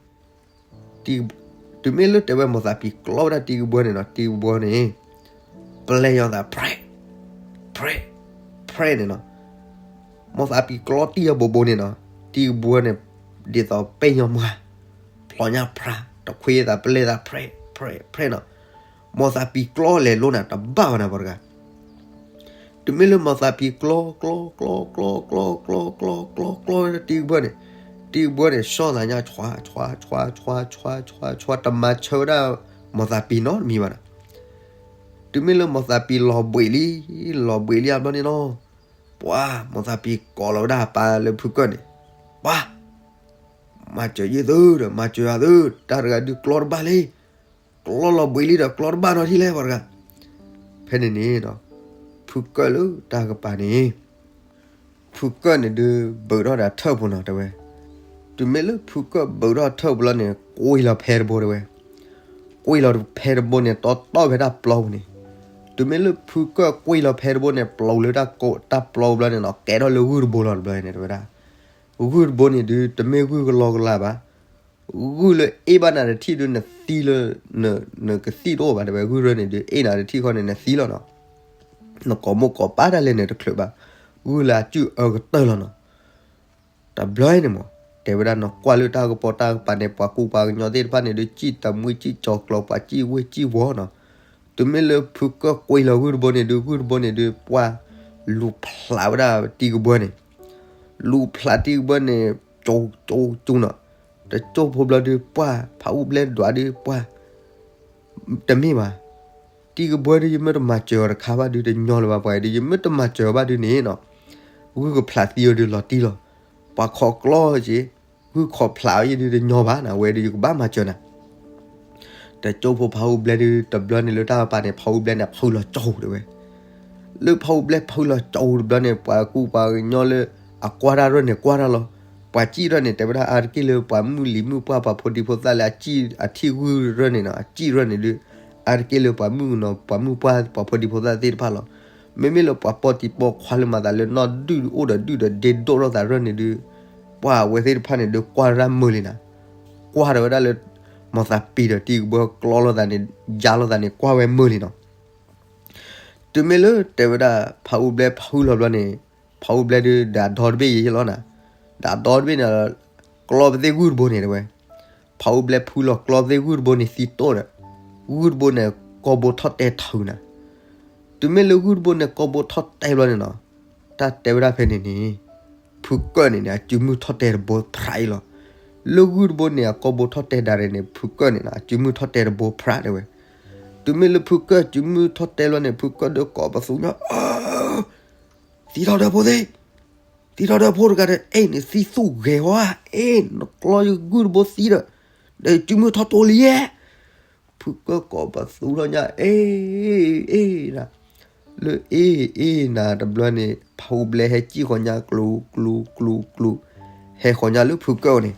တုၤမ့ၢ်လၢတဲဝဲမိၢ်သးပံၤကျီဝဲဒၣ်တံၤကဘှၢန့ၣ်နီၤ တံၤကဘှၢန့ၣ် ပျဲယီၤသး ဖြဲး, ဖြဲး, ဖြဲးန့ၣ်နီၤ, မိၢ်သးပံၤကျီတံၢ်အဘိးဘိန့ၣ်နီၤ, တံၤကဘှီန့ၣ် ဒ်သိးပဲာ်ညီမုၢ်, ဖျိညါဖြါ, တခွ့သးပလဲသးဖြဲး ဖြဲး ဖြဲးနီၤ, မိၢ်သးပံၤကျီလဲၤလိနၤ တဘၣ်ဘၣ်နၤပှၤတဂၤ တုၤမ့ၢ်လၢမိၢ်သးပံၤကျီ ကျီ ကျီ ကျီ ကျီ ကျီ ကျီ ကျီ ကျီ တံၤကဘှီန့ၣ်, တံၤကဘှီန့ၣ် ဆီသးညါ ဆွါဆွါဆွါဆွါဆွါဆွါ တမၤဆၢဝဲဒၣ် မိၢ်သးပံၤနီတမံၤဘၣ်နီၤ. တုၤမ့ၢ်လၢမိၢ်သးပံၤလီၤဘှံးလံ, လီၤဘှံးလံအဘျီန့ၣ်နီၤ, ပှၤ မိၢ်သးပံၤကိးလီၤဝဲဒၣ်အပၢ်လၢဖုကၢၢ်န့ၣ်, ပှၤ မၤစၢၤယသုဒီး မၤစၢၤယသု, တၢ်တဂၤဒုးကျီတဘၣ်လံ, ကျီလီၤဘှံးလံဒီး ကျီတဘၣ်နီတထံၣ်လဲၣ်ပှၤတဂၤ. ဖဲန့ၣ်န့ၣ်, ဖုကၢၢ်လၢတၢ်ကပၤန့ၣ်, ဖုကၢၢ်န့ၣ်ဒုး ဘုးထီၣ်ဒီးထၢၣ်ဖိနီၤတဲဝဲ. တုၤမ့ၢ်လၢဖုကၢၢ်ဘုးထီၣ်ထၢၣ်ဖိလီၤန့ၣ် ကွံာ်လီၤဖဲတဘိတဲဝဲ. ကွံာ်လီၤဖဲတဘိန့ၣ် တီတီၢ်ဖဲတၢ်ပျီပူၤန့ၣ်, တုၤမ့ၢ်လၢဖုကၢၢ်ကွံာ်လီၤဖဲတဘိန့ၣ် ပျိးလၢတၢ်ကိးတၢ်ပျီပူၤဘျီန့ၣ်နီၤ ကဲထီၣ်လၢဂုၢ်တဘိလီၤတဘျီန့ၣ်တဲဝဲဒၣ်. ဂုၢ်တဘိန့ၣ်ဒုး တမ့ၢ်ဂုၢ်ကလီကလးဘၣ်, ဂုၢ်လၢအ့ၣ်ဘၣ်နၤတထံၣ်ဒုး နသံလၢ နကသံၣ်တအိၣ်ဘၣ်တဲဝဲ. ဂုၢ်ရၢန့ၣ်ဒုး အ့ၣ်နၤတထံၣ်ဃီန့ၣ် နသံလီၤနီၤ. နကိးမိၢ်ကိးပၢ်ဒၣ်လဲာ်န့ၣ်တချုးဘၣ်, ဂုၢ်လၢအစုၣ်အၢကတၢၢ်လီၤနီၤ. တဘျီအံၤန့ၣ်မး, တဲဝဲဒၣ် နကွၢ်လၢတၢ်ကပီၤတၢ်ကပၤန့ၣ် ပှၤကူပှၤကညီသ့ၣ်တဖၣ်န့ၣ်ဒုး စံၣ်တမှံစံၣ်ကၠီၤကျီၤ ပှၤစံၣ်ဝ့ၢ်စံၣ်ဝီၤနီၤ. တုၤမ့ၢ်လၢဖုကၢၢ်ကွံာ်လီၤဂုၢ်တဘိန့ၣ်ဒုး ဂုၢ်တဘိန့ၣ်ဒုး ပှၤလူၤဖျးဝဲဒၣ်တံၤကဘှီန့ၣ်, လူၤဖျးတံၤကဘှီန့ၣ် ကၠိကၠိကၠိနီၤ. တကၠိဖိဘျီဒုး ပှၤဖးအူဘျဲဒွးဒုး ပှၤ တမ့ၢ်ဘၣ်, တံၤကဘှီဒုး ယမ့ၢ်တမၤစၢၤအီၤတခါဘၣ်ဒုး တညီလၢၤဘၣ်ပှၤအံၤဒုး ယမ့ၢ်တမၤစၢၤအီၤဘၣ်ဒုးန့ၣ်နီၤ, ဂုၢ်ကဖျးသံအီၤဒုးလီၤတံၢ်လီၤ. ပှၤခိးကျီက့ၤ, ဂုၢ်ခိးဖျးအီၤယဲဒုးတညီဘၣ်နၤ ဝဲဒုးယကဘၣ်မၤစၢၤနၤ. တကၠိဖိဖးအူဘျဲဒုး တဘျီန့ၣ်လၢတၢ်ကပၤန့ၣ် ဖးအူဘျဲန့ၣ် ဖုလီၤကၠိတဲဝဲ. လၢဖးအူဘျဲဖုလီၤကၠိတဘျီန့ၣ် ပှၤကူပှၤကညီလၢ အကွၢ်တၢ်ရၢၢ်န့ၣ်ကွၢ်တၢ်လီၤ. ပှၤစံၣ်ရၢၢ်န့ၣ် တဲဝဲဒၣ်အါတက့ၢ်လၢပှၤမုၢ်လံၤမုၢ်ပှၢ် ပှၤဖိဒံဖိသၣ်လၢအစံၣ်အထံၣ်ဂုၢ်ရၢၢ်န့ၣ်နီၤ, အစံၣ်ရၢၢ်န့ၣ်ဒုး အါတက့ၢ်လၢပှၤမုၣ်ကနီၤ ပှၤမုၢ်ပှၢ် ပှၤဖိဒံဖိသၣ်သ့ၣ်တဖၣ်လီၤ. မ့မ့ၢ်လၢပှၤပိာ်တံၤပိာ်ခွါလၢမၤသးလၢနီၢ်ဒုၣ်အိၣ်ဒီးဒုၣ်ဒီးဒ့ဒိၣ်ထီၣ်သးရၢၢ်န့ၣ်ဒုး ပှၤအဝဲသ့ၣ်တဖၣ်န့ၣ်ဒုး ကွၢ်တၢ်မုာ်လံနၤ. ကွၢ်ဒီးဝဲဒၣ်လၢ မိၢ်သးပံၤဒီးတံၤကဘှီကျီလိာ်သးန့ၣ် ယါလိာ်သးန့ၣ် ကွၢ်ဝဲမုာ်လံနီၤ. တုၤမ့ၢ်လၢတဲဝဲဒၣ် ဖးအူဘျဲဖုလီၤဘျီန့ၣ်, ဖးအူဘျဲဒုး ဒၣ်ဒီတဘ့ၣ်ယဲလီၤနၤ, ဒၣ်ဒီတဘ့ၣ်န့ၣ် ကျီပသ့ၣ်ဂုၢ်တဘိန့ၣ်တဲဝဲ. ဖးအူဘျဲဖုလီၤကျီပသ့ၣ်ဂုၢ်တဘိန့ၣ်သံတိၢ်ဒီး, ဂုၢ်တဘိန့ၣ် ကိာ်ဘိထီၣ်တဲထီနၤ. တုၤမ့ၢ်လၢဂုၢ်တဘိန့ၣ် ကိာ်ဘိထီၣ်တဲဘျီန့ၣ်နီၤ, တၢ်တဲဝဲဒၣ်ဖဲန့ၣ်န့ၣ်, ဖုကၢၢ်န့ၣ်န့ၣ် အစုမုၢ်ထီၣ်တဲတဘိဖြးအံၤလီၤ. လၢဂုၢ်တဘိန့ၣ် အကိာ်ဘိထီၣ်တဲဒၣ်န့ၣ်န့ၣ် ဖုကၢၢ်န့ၣ် အစုမုၢ်ထီၣ်တဲတဘိဖြးတဲဝဲ. တုၤမ့ၢ်လၢဖုကၢၢ်စုမုၢ်ထီၣ်တဲလီၤန့ၣ် ဖုကၢၢ်ဒုးကိးပသူညီ, သံထီၣ်ဒီးဖိသ့ၣ်, သံထီၣ်ဒီးဖိတဂၤဒီး အ့ၣ် နသံသူၣ်ဂဲၤဝါ, အ့ၣ် နကျီယဂုၢ်တဘိသံဒီး, ဒီးစုမုၢ်ထီၣ်တိလံယဲ. ဖုကၢၢ်ကိးပသူထီၣ်ညါ အ့ၣ်အ့ၣ်နၤ, လၢအ့ၣ်အ့ၣ်နၤတဘျီန့ၣ် ဖးအူဘျဲဟဲစံၣ်ဃီၤညါကျူၤကျူၤကျူၤကျူၤ, ဟဲဃီၤညါလၢဖုကၢၢ်န့ၣ်,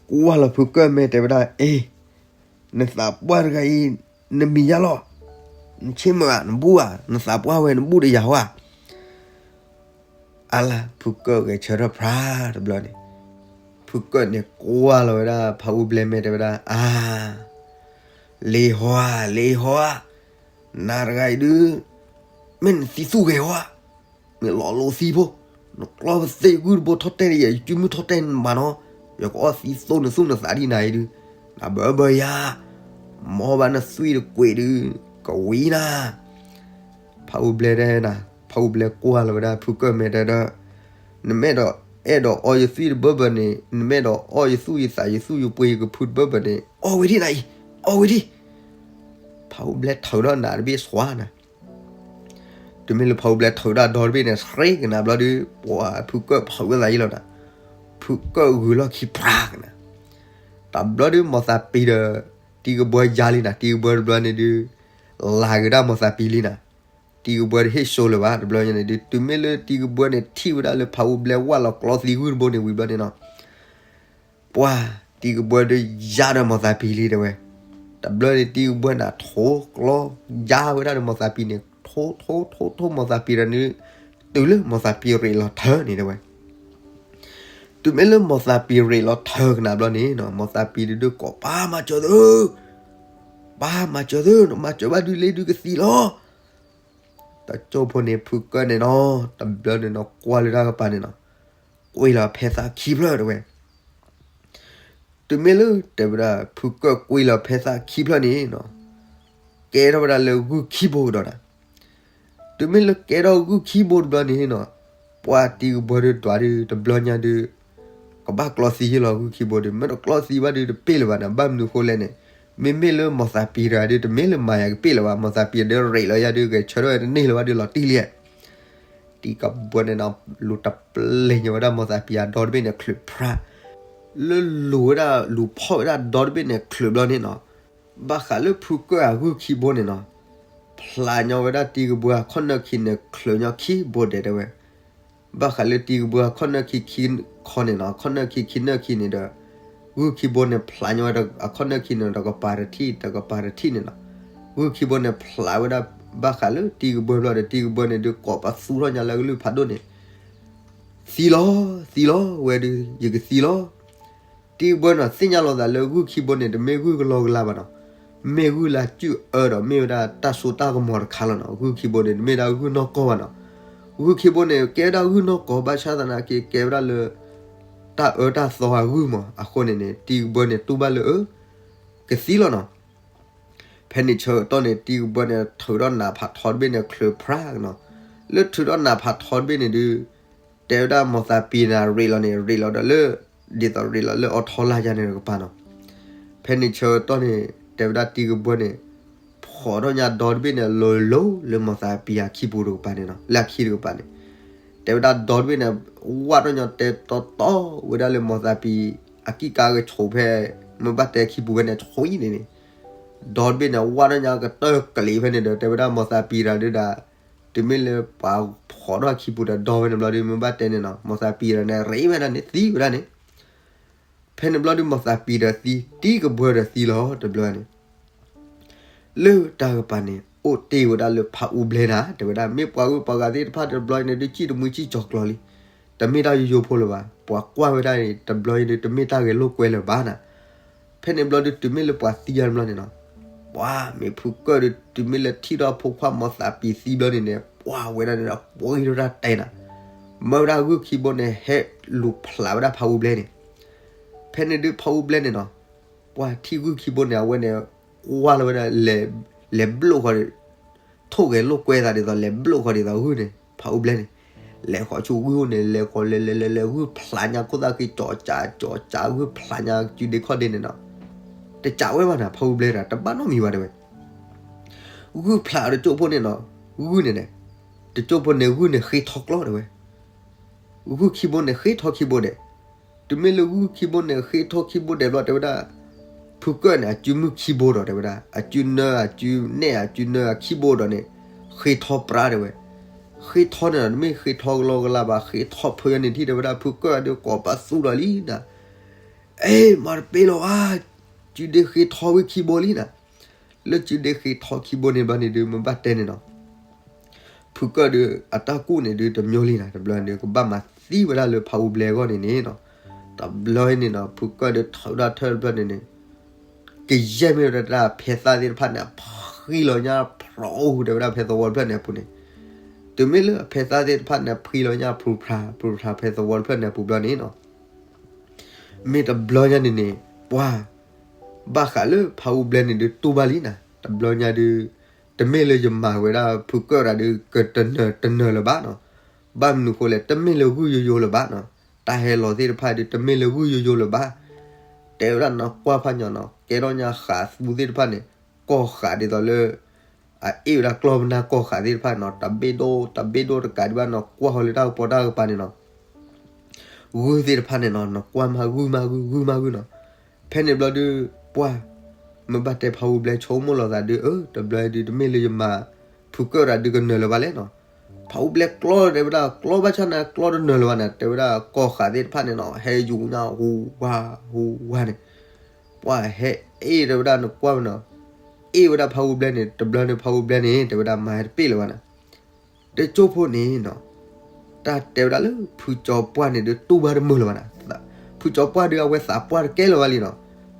ကွၢ်လီၤဖုကၢၢ်မဲာ်တဲဝဲဒၣ် အ့ၣ်, နသးပှၢ်တဂၤအံၤ နမံၤယါလီၤ, နဆ့ၣ်မုၢ်ဧါ နဘူၣ်ဧါ, နသးပှၢ်ဝဲနဘူၣ်ဒီးယၤဟီဧါ. အါလၢ ဖုကၢၢ်ဂဲၤဆၢထၢၣ်ဖြးတဘျီန့ၣ်, ဖုကၢၢ်န့ၣ်ကွၢ်လီၤဝဲဒၣ်ဖးအူဘျဲမဲာ်တဲဝဲဒၣ် အါ, လံၤဟီဧါ လံၤဟီဧါ, နၤတဂၤအံၤဒုး မ့ၢ်နသံသူၣ်ဂဲၤဟီဧါ, မ့ၢ်လီၤလိၤသံဖိ, နကျီပသ့ၣ်ဂုၢ်တဘိထီၣ်တဲဒီးယၤ ယစုမုၢ်ထီၣ်တဲနဘၣ်နီၤ, ယကအီၣ်သံသိနသူၣ်နသးဒ်နၤအံၤဒုး, နဘၢဘၢယၤ, မ်ဘၣ်နသွံၣ်တကွံာ်ဒုး ကဝံၤနၤ. ဖးအူဘျဲတဲနၤ, ဖးအူဘျဲကွၢ်လီၤဝဲဒၣ်ဖုကၢၢ်မဲာ်တဲဒီး, နမ့ၢ်ဒီးအဲၣ်ဒိးအီယသွံၣ်တဘၢဘၢန့ၣ်, နမ့ၢ်ဒီးအီယသူၣ်ယသးယသူၣ်ယပှ့ၤယကဖုတဘၢဘၢန့ၣ် အီၣ်ဝံၤဒံးနၤအံၤ, အီၣ်ဝံၤဒံး. ဖးအူဘျဲထုးထီၣ်နးတဘ့ၣ်ဆှါနၤ တုၤမ့ၢ်လၢဖးအူဘျဲထုးထီၣ်ဒီတဘ့ၣ်န့ၣ် ဆှ့ကနၤဘျီဒုး ပှၤဖုကၢၢ်ဖုးဝဲသးယံလီၤနၤ, ဖုကၢၢ်ဂုၤလီၢ်ခံဖြးကနၤ. တဘျီဒုး မိၢ်သးပံၤဒီး တံၤကဘှီယါလံနၤ, တံၤကဘှီတဘျီန့ၣ်ဒုး လၤက့ၤဒၣ်မိၢ်သးပံၤလံနၤ, တံၤကဘှီတဟ့ၣ်စိလၢၤဘၣ် တဘျီန့ၣ်ဒုး တုၤမ့ၢ်လၢတံၤကဘှီန့ၣ်ထံၣ်ဝဲဒၣ်လၢဖးအူဘျဲဝၢ်လီၤကျီသံဂုၢ်တဘိန့ၣ်ဝံၤဘျီန့ၣ်နီၤ ပှၤတံၤကဘှီဒုးယါဒီးမိၢ်သးပံၤလံတဲဝဲ, တဘျီန့ၣ် တံၤကဘှီန့ၣ်ထိကျီ ယါဝဲဒၣ်ဒီးမိၢ်သးပံၤန့ၣ် ထိထိထိထိမိၢ်သးပံၤဒီးန့ၣ်, တုၤလၢမိၢ်သးပံၤရ့းလီၤထၢန့ၣ်တဲဝဲ. တုၤမ့ၢ်လၢမိၢ်သးပံၤရ့းလီၤထၢကနၤဘျီန့ၣ်နီၤ မိၢ်သးပံၤဒုးကိး ပၢ်မၤစၢၤသု, ပၢ်မၤစၢၤသု နမၤစၢၤဘၣ်ဒုးလ့ဒုးကသံလီၤ. တကၠိဖိန့ၣ် ဖုကၢၣ်န့ၣ်နီၤ, တဘျီန့ၣ်နီၤ ကွၢ်လၢတၢ်ကပၤန့ၣ်နီၤ, ကွံာ်လီၤဖဲသးခံဖျၢၣ်တဲဝဲ. တုၤမ့ၢ်လၢတဲဝဲဒၣ် ဖုကၢၣ်ကွံာ်လီၤဖဲသးခံဖျၢၣ်န့ၣ်နီၤ, ကဲထီၣ်ဝဲဒၣ်လၢဂုၢ်ခံဘိကဒီးနီၤ. တုၤမ့ၢ်လၢကဲထီၣ်ဂုၢ်ခံဘိတဘျီန့ၣ်နီၤ, ပှၤတံၤကဘှၢဒုးဒွးဒုး တဘျီညါဒုး ကဘၣ်ကျီသံယ့ၢ်လီၤ ဂုၢ်ခံဘိဒုး, မ့ၢ်တကျီသံဘၣ်ဒုး တပ့ၢ်လၢၤဘၣ်န့ၣ်, ဘၣ်မနုၤဃိလဲၣ်န့ၣ်, မ့မ့ၢ်လၢမီၤသးပံၤတဂၤဒုး တမ့ၢ်လၢမၤယၤကပ့ၢ်လၢၤဘၣ်, မီၤသးပံၤဒုး ရ့းလီၤယၤဒုး ဂဲၤဆၢထၢၣ်ဝဲတန့ၢ်လၢၤဘၣ်ဒုး လီၤတံၢ်လံ. တံၤကဘှၢန့ၣ်နီၤ လူၤတပျ့ၤညီဝဲဒၣ်မီၤသးပံၤအဒီတဘ့ၣ်န့ၣ် ချုးဖြါ, လၢလူၤဝဲဒၣ် လူၤဖီၣ်ဝဲဒၣ်ဒီတဘ့ၣ်န့ၣ် ချုးဘျီန့ၣ်နီၤ, ဘၣ်ဃးလၢဖုကၢၣ်အဂုၢ်ခံဘိန့ၣ်နီၤ, ဖျးညီဝဲဒၣ်တံၤကဘှၢအခီၣ်နၢၣ်ခံန့ၣ် ချုးညီခံဘိဒဲးတဲဝဲ. ဘၣ်ဃးလၢတံၤကဘှၢအခီၣ်နၢၣ်ခံခံခီန့ၣ်နီၤ, အခီၣ်နၢၣ်ခံခံနၢၣ်ခံန့ၣ်ဒီး ဂုၢ်ခံဘိန့ၣ် ဖျးညီဝဲဒၣ်အခီၣ်နၢၣ်ခံန့ၣ် တကပၤတထံၣ် တကပၤတထံၣ်န့ၣ်နီၤ. ဂုၢ်ခံဘိန့ၣ် ဖျးဝဲဒၣ် ဘၣ်ဃးလၢတံၤကဘှၢဘျီဒီး တံၤကဘှၢန့ၣ်ဒုး ကိးပသူထီၣ်ညါလၢကလုၢ်ဖးဒိၣ်န့ၣ်, သံလီၤ, သံလီၤ, ဝဲဒုး ယကသံလီၤ. တံၤကဘှၢန့ၣ် သ့ၣ်ညါလီၤသးလၢဂုၢ်ခံဘိန့ၣ် တမ့ၢ်ဂုၢ်ကလီကလီဘၣ်နီၤ, မ့ၢ်ဂုၢ်လၢအစုၣ်အၢဒီး မ့ၢ်ဝဲဒၣ်တၢ်စိတၢ်ကမီၤတခါလီၤနီၤ. ဂုၢ်ခံဘိန့ၣ် တမ့ၢ်ဒၣ်ဂုၢ်နီၢ်ကီၢ်ဘၣ်နီၤ. ဂုၢ်ခံဘိန့ၣ် ကဲဝဲဒၣ်ဂုၢ်နီၢ်ကီၢ် ဘၣ်ဆၣ်သနာ်က့ ကဲဝဲဒၣ်လၢ တၢ်အၢတၢ်သီအဂုၢ်မး. အဃိန့ၣ်န့ၣ် တံၤကဘှၢန့ၣ် တူၢ်ဘၣ်လၢ အၢ ကသံလီၤနီၤ. ဖဲန့ၣ်ဆၢကတီၢ်န့ၣ် တံၤကဘှၢန့ၣ် ထုးထီၣ်နးဖးထီတဘ့ၣ်န့ၣ် ချုးဖြါနီၤ. လၢထုးထီၣ်နးဖးထီတဘ့ၣ်န့ၣ်ဒုး တဲဝဲဒၣ်မီၤသးပံၤန့ၣ် ရ့းလီၤန့ၣ် ရ့းလီၤဒီးလၢ ဒ်သိးရ့းလီၤလၢအီထီလၢ်ယါန့ၣ်တကပၤနီၤ. ဖဲန့ၣ်ဆၢကတီၢ်န့ၣ် တဲဝဲဒၣ်တံၤကဘှၢန့ၣ် ဖီၣ်ထီၣ်ညါဒီတဘ့ၣ်န့ၣ် လီၤလိၤလၢမီၤသးပံၤအခံပူၤတကပၤန့ၣ်နီၤ, လၢအခံတကပၤန့ၣ် တဲဝဲဒၣ်ဒီတဘ့ၣ်န့ၣ် ဝၢ်ထီၣ်ညါတဲတီတီဝဲဒၣ်လၢမီၤသးပံၤ အကံၢ်ကါကဆိးဖဲ မ့ၢ်ဘၣ်တဲခံပူၤဖဲန့ၣ် ဆိအံၤန့ၣ်န့ၣ်, ဒီတဘ့ၣ်န့ၣ် ဝၢ်ထီၣ်ညါကတၢၢ်ကလံၤဖဲန့ၣ်ဒီး တဲဝဲဒၣ်မီၤသးပံၤတဂၤဒုးဒၣ် တုၤမ့ၢ်လၢပှၤဖီၣ်ထီၣ်အခံပူၤဒီးဒီဖဲန့ၣ်ဘျီဒုး မ့ၢ်ဘၣ်တဲန့ၣ်နီၤ မီၤသးပံၤတဂၤန့ၣ် ရ့းဝဲဒၣ်န့ၣ် သံဝဲဒၣ်န့ၣ်. ဖဲန့ၣ်ဘျီဒုး မီၤသးပံၤဒီးသံ တံၤကဘှၢဒီးသံလီၤ တဘျီန့ၣ် လၢတၢ်ကပၤန့ၣ် အိၣ်တ့ၢ်ဝဲဒၣ်လၢဖးအူဘျဲနၤ တဲဝဲဒၣ် မ့ၢ်ပှၤဂုၤပှၤဂၤသ့ၣ်တဖၣ်တဘျီန့ၣ်ဒုး စံၣ်တမှံစံၣ်ကၠီၤကျီၤလံ, တမ့ၢ်တၢ်ယိယိဖိလၢၤဘၣ်, ပှၤကွၢ်ဝဲဒၣ်န့ၣ် တဘျီအံၤဒုး တမ့ၢ်တၢ်ဂဲၤလိာ်ကွဲလၢၤဘၣ်နၤ. ဖဲန့ၣ်ဘျီဒုး တုၤမ့ၢ်လၢပှၤသံယါတဘျီန့ၣ်နီၤ, ပှၤမ့ၢ်ဖုကၢၣ်ဒုး တုၤမ့ၢ်လၢထံၣ်ထီၣ်ဖိခွါမီၤသးပံၤသံဘျီန့ၣ်န့ၣ် ပှၤဝဲဒၣ်န့ၣ်ဒီး ပှၤဂံၢ်ထီၣ်တၢ်တဲနၤ, မၢဝဲဒၣ်ဂုၢ်ခံဘိန့ၣ် ဟဲလူၤဖျးဝဲဒၣ်ဖးအူဘျဲန့ၣ်. ဖဲန့ၣ်ဒုးဖးအူဘျဲန့ၣ်နီၤ ပှၤထံၣ်ဂုၢ်ခံဘိန့ၣ် အဝဲန့ၣ် ကွၢ်လီၤဝဲဒၣ် လဲၤဘျိၣ်ဃီ ထိၣ်ဂဲၤလိာ်ကွဲသးဒ်သိး လဲၤဘျိၣ်ဃီဒ်သိးဂုၢ်န့ၣ် ဖးအူဘျဲန့ၣ်, လဲၤဃီၤဆူဂုၢ်အိၣ်န့ၣ် လဲၤဃီၤလဲၤလဲၤလဲၤလဲၤ ဂုၢ်ဖျးညါခိၣ်သၣ်ဃံ ကၠီၤကၠးကၠီၤကၠး ဂုၢ်ဖျးညါစုဒ့ခီၣ်ဒ့န့ၣ်နီၤ, တကးဝဲဘၣ်နၤ ဖးအူဘျဲတဂၤ တဘၣ်နီတမံၤဘၣ်တဲဝဲ ဂုၢ်ဖျးတကၠိၢ်ဖိန့ၣ်နီၤ, ဂုၢ်န့ၣ်န့ၣ်, တကၠိၢ်ဖိန့ၣ်ဂုၢ်န့ၣ်ဃ့ထီကျီတဲဝဲ, ဂုၢ်ခံဘိန့ၣ်ဃ့ထီခံဘိဒဲး, တုၤမ့ၢ်လၢဂုၢ်ခံဘိန့ၣ်ဃ့ထီခံဘိဒဲးဘျီတဲဝဲဒၣ်, ဖုကၢၣ်န့ၣ် အစုမုၢ်ခံဘိဒီးတဲဝဲဒၣ် အစုနၢအစုနဲၣ်အစုနၢအခံဘိဒီးန့ၣ်, ဃ့ထီပြါတဲဝဲ, ဃ့ထီန့ၣ်ဒီး တမ့ၢ်ဃ့ထီကလီကလီဘၣ် ဃ့ထီဖၢယါန့ၣ်ထံၣ်တဲဝဲဒၣ် ဖုကၢၣ်ဒုးကိးပသူဒီးလံနၤ, အဲ မၤတပ့ၢ်လီၤဘၣ်, စုဒ့ဃ့ထီဝံၤခံဘိလံနၤ, လၢစုဒ့ဃ့ထီခံဘိန့ၣ်ဘျီန့ၣ်ဒုး မ့ၢ်ဘၣ်တဲန့ၣ်နီၤ ဖုကၢၣ်ဒုး အတၢ်ကူၣ်န့ၣ်ဒုး တမျိုးလံနၤ တဘျီန့ၣ် ကဘၣ်မၤသံဝဲဒၣ်လၢဖးအူဘျဲအဂီၢ်န့ၣ်န့ၣ်နီၤ, တဘျီန့ၣ်နီၤ ဖုကၢၣ်ဒုးထၢဒၣ်ထၢတဘျီန့ၣ်န့ၣ်, ကယဲၢ်မ့ၢ်ဝဲဒၣ်တၢ်ဖဲသၣ်သ့ၣ်တဖၣ်န့ၣ် အဖှံလီၤညါဖျိးအူတဲဝဲဒၣ်ဖဲသဝီတဖျၢၣ်န့ၣ်အပူၤန့ၣ်, တုၤမ့ၢ်လၢအဖဲသၣ်သ့ၣ်တဖၣ်န့ၣ် ဖှံလီၤညါဖျိးဖျါ ဖျိးဖျါဖဲသဝီတဖျၢၣ်န့ၣ်အပူၤဘျီန့ၣ်နီၤ မ့ၢ်တဘျီညါန့ၣ်န့ၣ် ပှၤ ဘၣ်ဃးလၢဖးအူဘျဲန့ၣ်ဒုးတူၢ်ဘၣ်လံနၤ တဘျီညါဒုး, တမ့ၢ်လၢယမၤဝဲဒၣ်ဖုကၢၣ်တဂၤဒုး ကတနၢၤတနၢၤလၢၤဘၣ်နီၤ, ဘၣ်မနုၤဃိလဲၣ် တမ့ၢ်လၢဂုၢ်ယိယိလၢၤဘၣ်နီၤ, တၢ်ဟဲလီၤသ့ၣ်တဖၣ်ဒုး တမ့ၢ်လၢဂုၢ်ယိယိလၢၤဘၣ်, တဲဝဲဒၣ်နကွၢ်ဖးညီနီၤ ကဲထီၣ်ညါဃးသူသ့ၣ်တဖၣ်န့ၣ် ကီၢ်ဃးဒ်သိးလၢ အအ့ၣ်ဝဲဒၣ်ကျီၢ်ပနၢ်ကီၢ်ဃးသ့ၣ်တဖၣ်နီၤ တဘ့ၣ်ဒိၣ် တဘ့ၣ်ဒိၣ်တကးဒံးဘၣ်နီၤ ကွၢ်ဃီၤလၢတၢ်ကပီၤတၢ်ကပၤန့ၣ်နီၤ ဂုၢ်သ့ၣ်တဖၣ်န့ၣ်နီၤ နကွၢ်မးဂုၢ်မးဂုၢ် ဂုၢ်မးဂုၢ်နီၤ, ဖဲန့ၣ်ဘျီဒုး ပှၢ် မ့ၢ်ဘၣ်တဲဖးအူဘျဲဆိကမိၣ်လီၤသးဒုး အၢ တဘျီဒုး တမ့ၢ်လၢယမၤ ဖုကၢၣ်တဂၤဒုးကနၢၤလၢၤဘၣ်လဲၣ်နီၤ, ဖးအူဘျဲကျီတဲဝဲဒၣ် ကျီဘၣ်ဆၣ်န့ၣ် ကျီတနၢၤလၢၤဘၣ်န့ၣ် တဲဝဲဒၣ်ကီၢ်ဃးသ့ၣ်တဖၣ်န့ၣ်နီၤ ဟဲယူၤညါဟူးဝါ ဟူးဝါန့ၣ် ပှၢ်ဟဲအ့ၣ်တဲဝဲဒၣ်နကွၢ်ဝဲနီၤ, အ့ၣ်ဝဲဒၣ်ဖးအူဘျဲန့ၣ် တဘျီန့ၣ်ဖးအူဘျဲန့ၣ် တဲဝဲဒၣ်မၤဟဲတပ့ၢ်လၢၤဘၣ်န့ၣ် တကၠိၢ်ဖိန့ၣ်နီၤ, တၢ်တဲဝဲဒၣ်လၢဖုကၠီပှၢ်န့ၣ်ဒုး တူၢ်ဘၣ်တမုာ်လၢၤဘၣ်န့ၣ်, ဖုကၠီပှၢ်ဒုး အဝဲသးပှၢ်တကဲလၢၤဘၣ်လံနီၤ,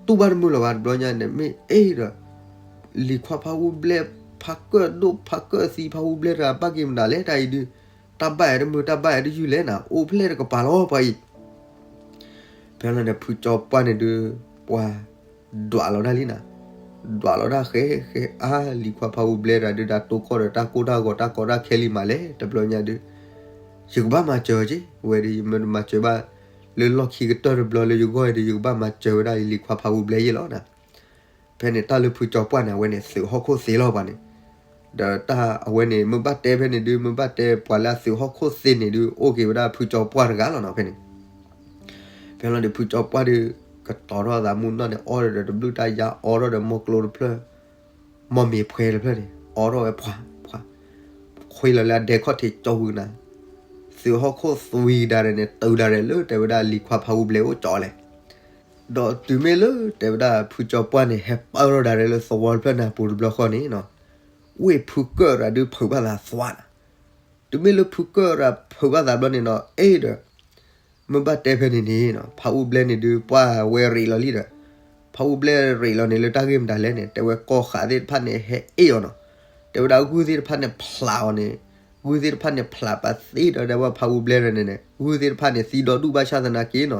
တူၢ်ဘၣ်တမုာ်လၢၤဘၣ် တဘျီညါန့ၣ် မ့ၢ်အ့ၣ်ဒီး လံၤခွါဖးအူဘျဲ ဖးကၢၣ်ဒိၣ်ဖးကၢၣ်သံ ဖးဟူဘျဲတဂၤ ဘၣ်က့ၤမနုၤလဲၣ် တၢ်အံၤဒုး, တၢ်ဘၣ်အဲၣ်တမုာ် တၢ်ဘၣ်အဲၣ်တယုၢ်လဲၣ်နၤ, အိၣ်ဖျဲၣ်တကပၤလီၤ ပှၤအံၤ. ဖဲလီၤန့ၣ် ဖုကၠီပှၢ်န့ၣ်ဒုး ပှၤဒွးလီၤဒၣ်လံနၤ, ဒွးလီၤဒၣ်ဃဲဃဲအါ, လံၤခွါဖးဟူဘျဲတဂၤဒုး တၢ်တိၢ်ကီၢ်ဒီးတၢ်ကိၢ်တၢ်ဂီၤ တၢ်ကီတၢ်ခဲလံမးလဲၣ် တဘျီညါဒုး, ယကဘၣ်မၤစၢၤက့ၤ ဝဲဒုး ယမ့ၢ်တမၤစၢၤဘၣ် လၢလီၢ်ခံကတၢၢ်တဘျီလၢယဂီၢ်အံၤဒုး ယကဘၣ်မၤစၢၤဝဲဒၣ်အံၤ လံၤခွါဖးဟူဘျဲယဲလီၤနၤ. ဖဲန့ၣ်တၢ်လၢဖုကၠီပှၢ်န့ၣ် အဝဲန့ၣ် သုးဟီၣ်ခိၣ်သ့လီၤပှၤန့ၣ်, ဒီးတၢ်အဝဲန့ၣ် မ့ၢ်ဘၣ်တဲဖဲန့ၣ်ဒုး မ့ၢ်ဘၣ်တဲပှၤလၢအသုးဟီၣ်ခိၣ်သ့န့ၣ်ဒုး အိၣ်က့ၤဝဲဒၣ်ဖုကၠီပှၢ်တဂၤလီၤနၤ ဖဲန့ၣ်. ဖဲလီၤဒုး ဖုကၠီပှၢ်ဒုး ကတီၤထီၣ်သးမူနီၢ်န့ၣ် အီၣ်ဒီးတဘျုးတၢ်ယါ အီထီၣ်ဒီးမီၢ်ကျိတဖျၢၣ် မီၢ်မ့ၤဖှဲတဖျၢၣ်န့ၣ် အီထီၣ်ဝဲဖှးဖှး, ခွံလီၤလၢအဒဲခီၣ်ထံးကၠီဝံၤနၤ, သုးဟီၣ်ခိၣ်သွံဒၣ်ရဲၣ်န့ၣ် တုၤဒၣ်ရဲၣ်လၢတဲဝဲဒၣ်လံၤခွါဖးဟူဘျဲအိၣ်ကၠီလဲၣ်. ဒီးတုၤမ့ၢ်လၢတဲဝဲဒၣ်ဖုကၠီပှၢ်န့ၣ် ဟဲပၢၢ်ထီၣ်ဒၣ်ရဲၣ်လၢသဝီတဖျၢၣ်န့ၣ်အပူၤတဘျီဃီန့ၣ်နီၤ, ဝ့ၢ်ဖုကၢၣ်ရၤဒုးဖုးဘၣ်သးသွါနၤ, တုၤမ့ၢ်လၢဖုကၢၣ်ရၤဖုးဘၣ်သးဘျီန့ၣ်နီၤ အဲၣ်ဒီး မ့ၢ်ဘၣ်တဲဖဲန့ၣ်န့ၣ်နီၤ ဖးဟူဘျဲန့ၣ်ဒုး ပှၢ်ဝဲရ့းလီၤလံဒီး ဖးဟူဘျဲရ့းလီၤန့ၣ် လၢတၢ်ဂ့ၢ်မတၤလဲၣ်န့ၣ် တဲဝဲကီၢ်ဃးသ့ၣ်တဖၣ်န့ၣ် ဟဲအ့ၣ်အီၤနီၤ, တဲဝဲဒၣ်ဂုၢ်သ့ၣ်တဖၣ်န့ၣ်ဖျးအီၤန့ၣ်, ဂုၢ်သ့ၣ်တဖၣ်န့ၣ်ဖျးပာ်သ့ဒီး တဲဝဲဖးဟူဘျဲရၤန့ၣ်န့ၣ် ဂုၢ်သ့ၣ်တဖၣ်န့ၣ် သံဒီဒူၣ်ဘၣ်ဆၣ်သနာ်က့နီၤ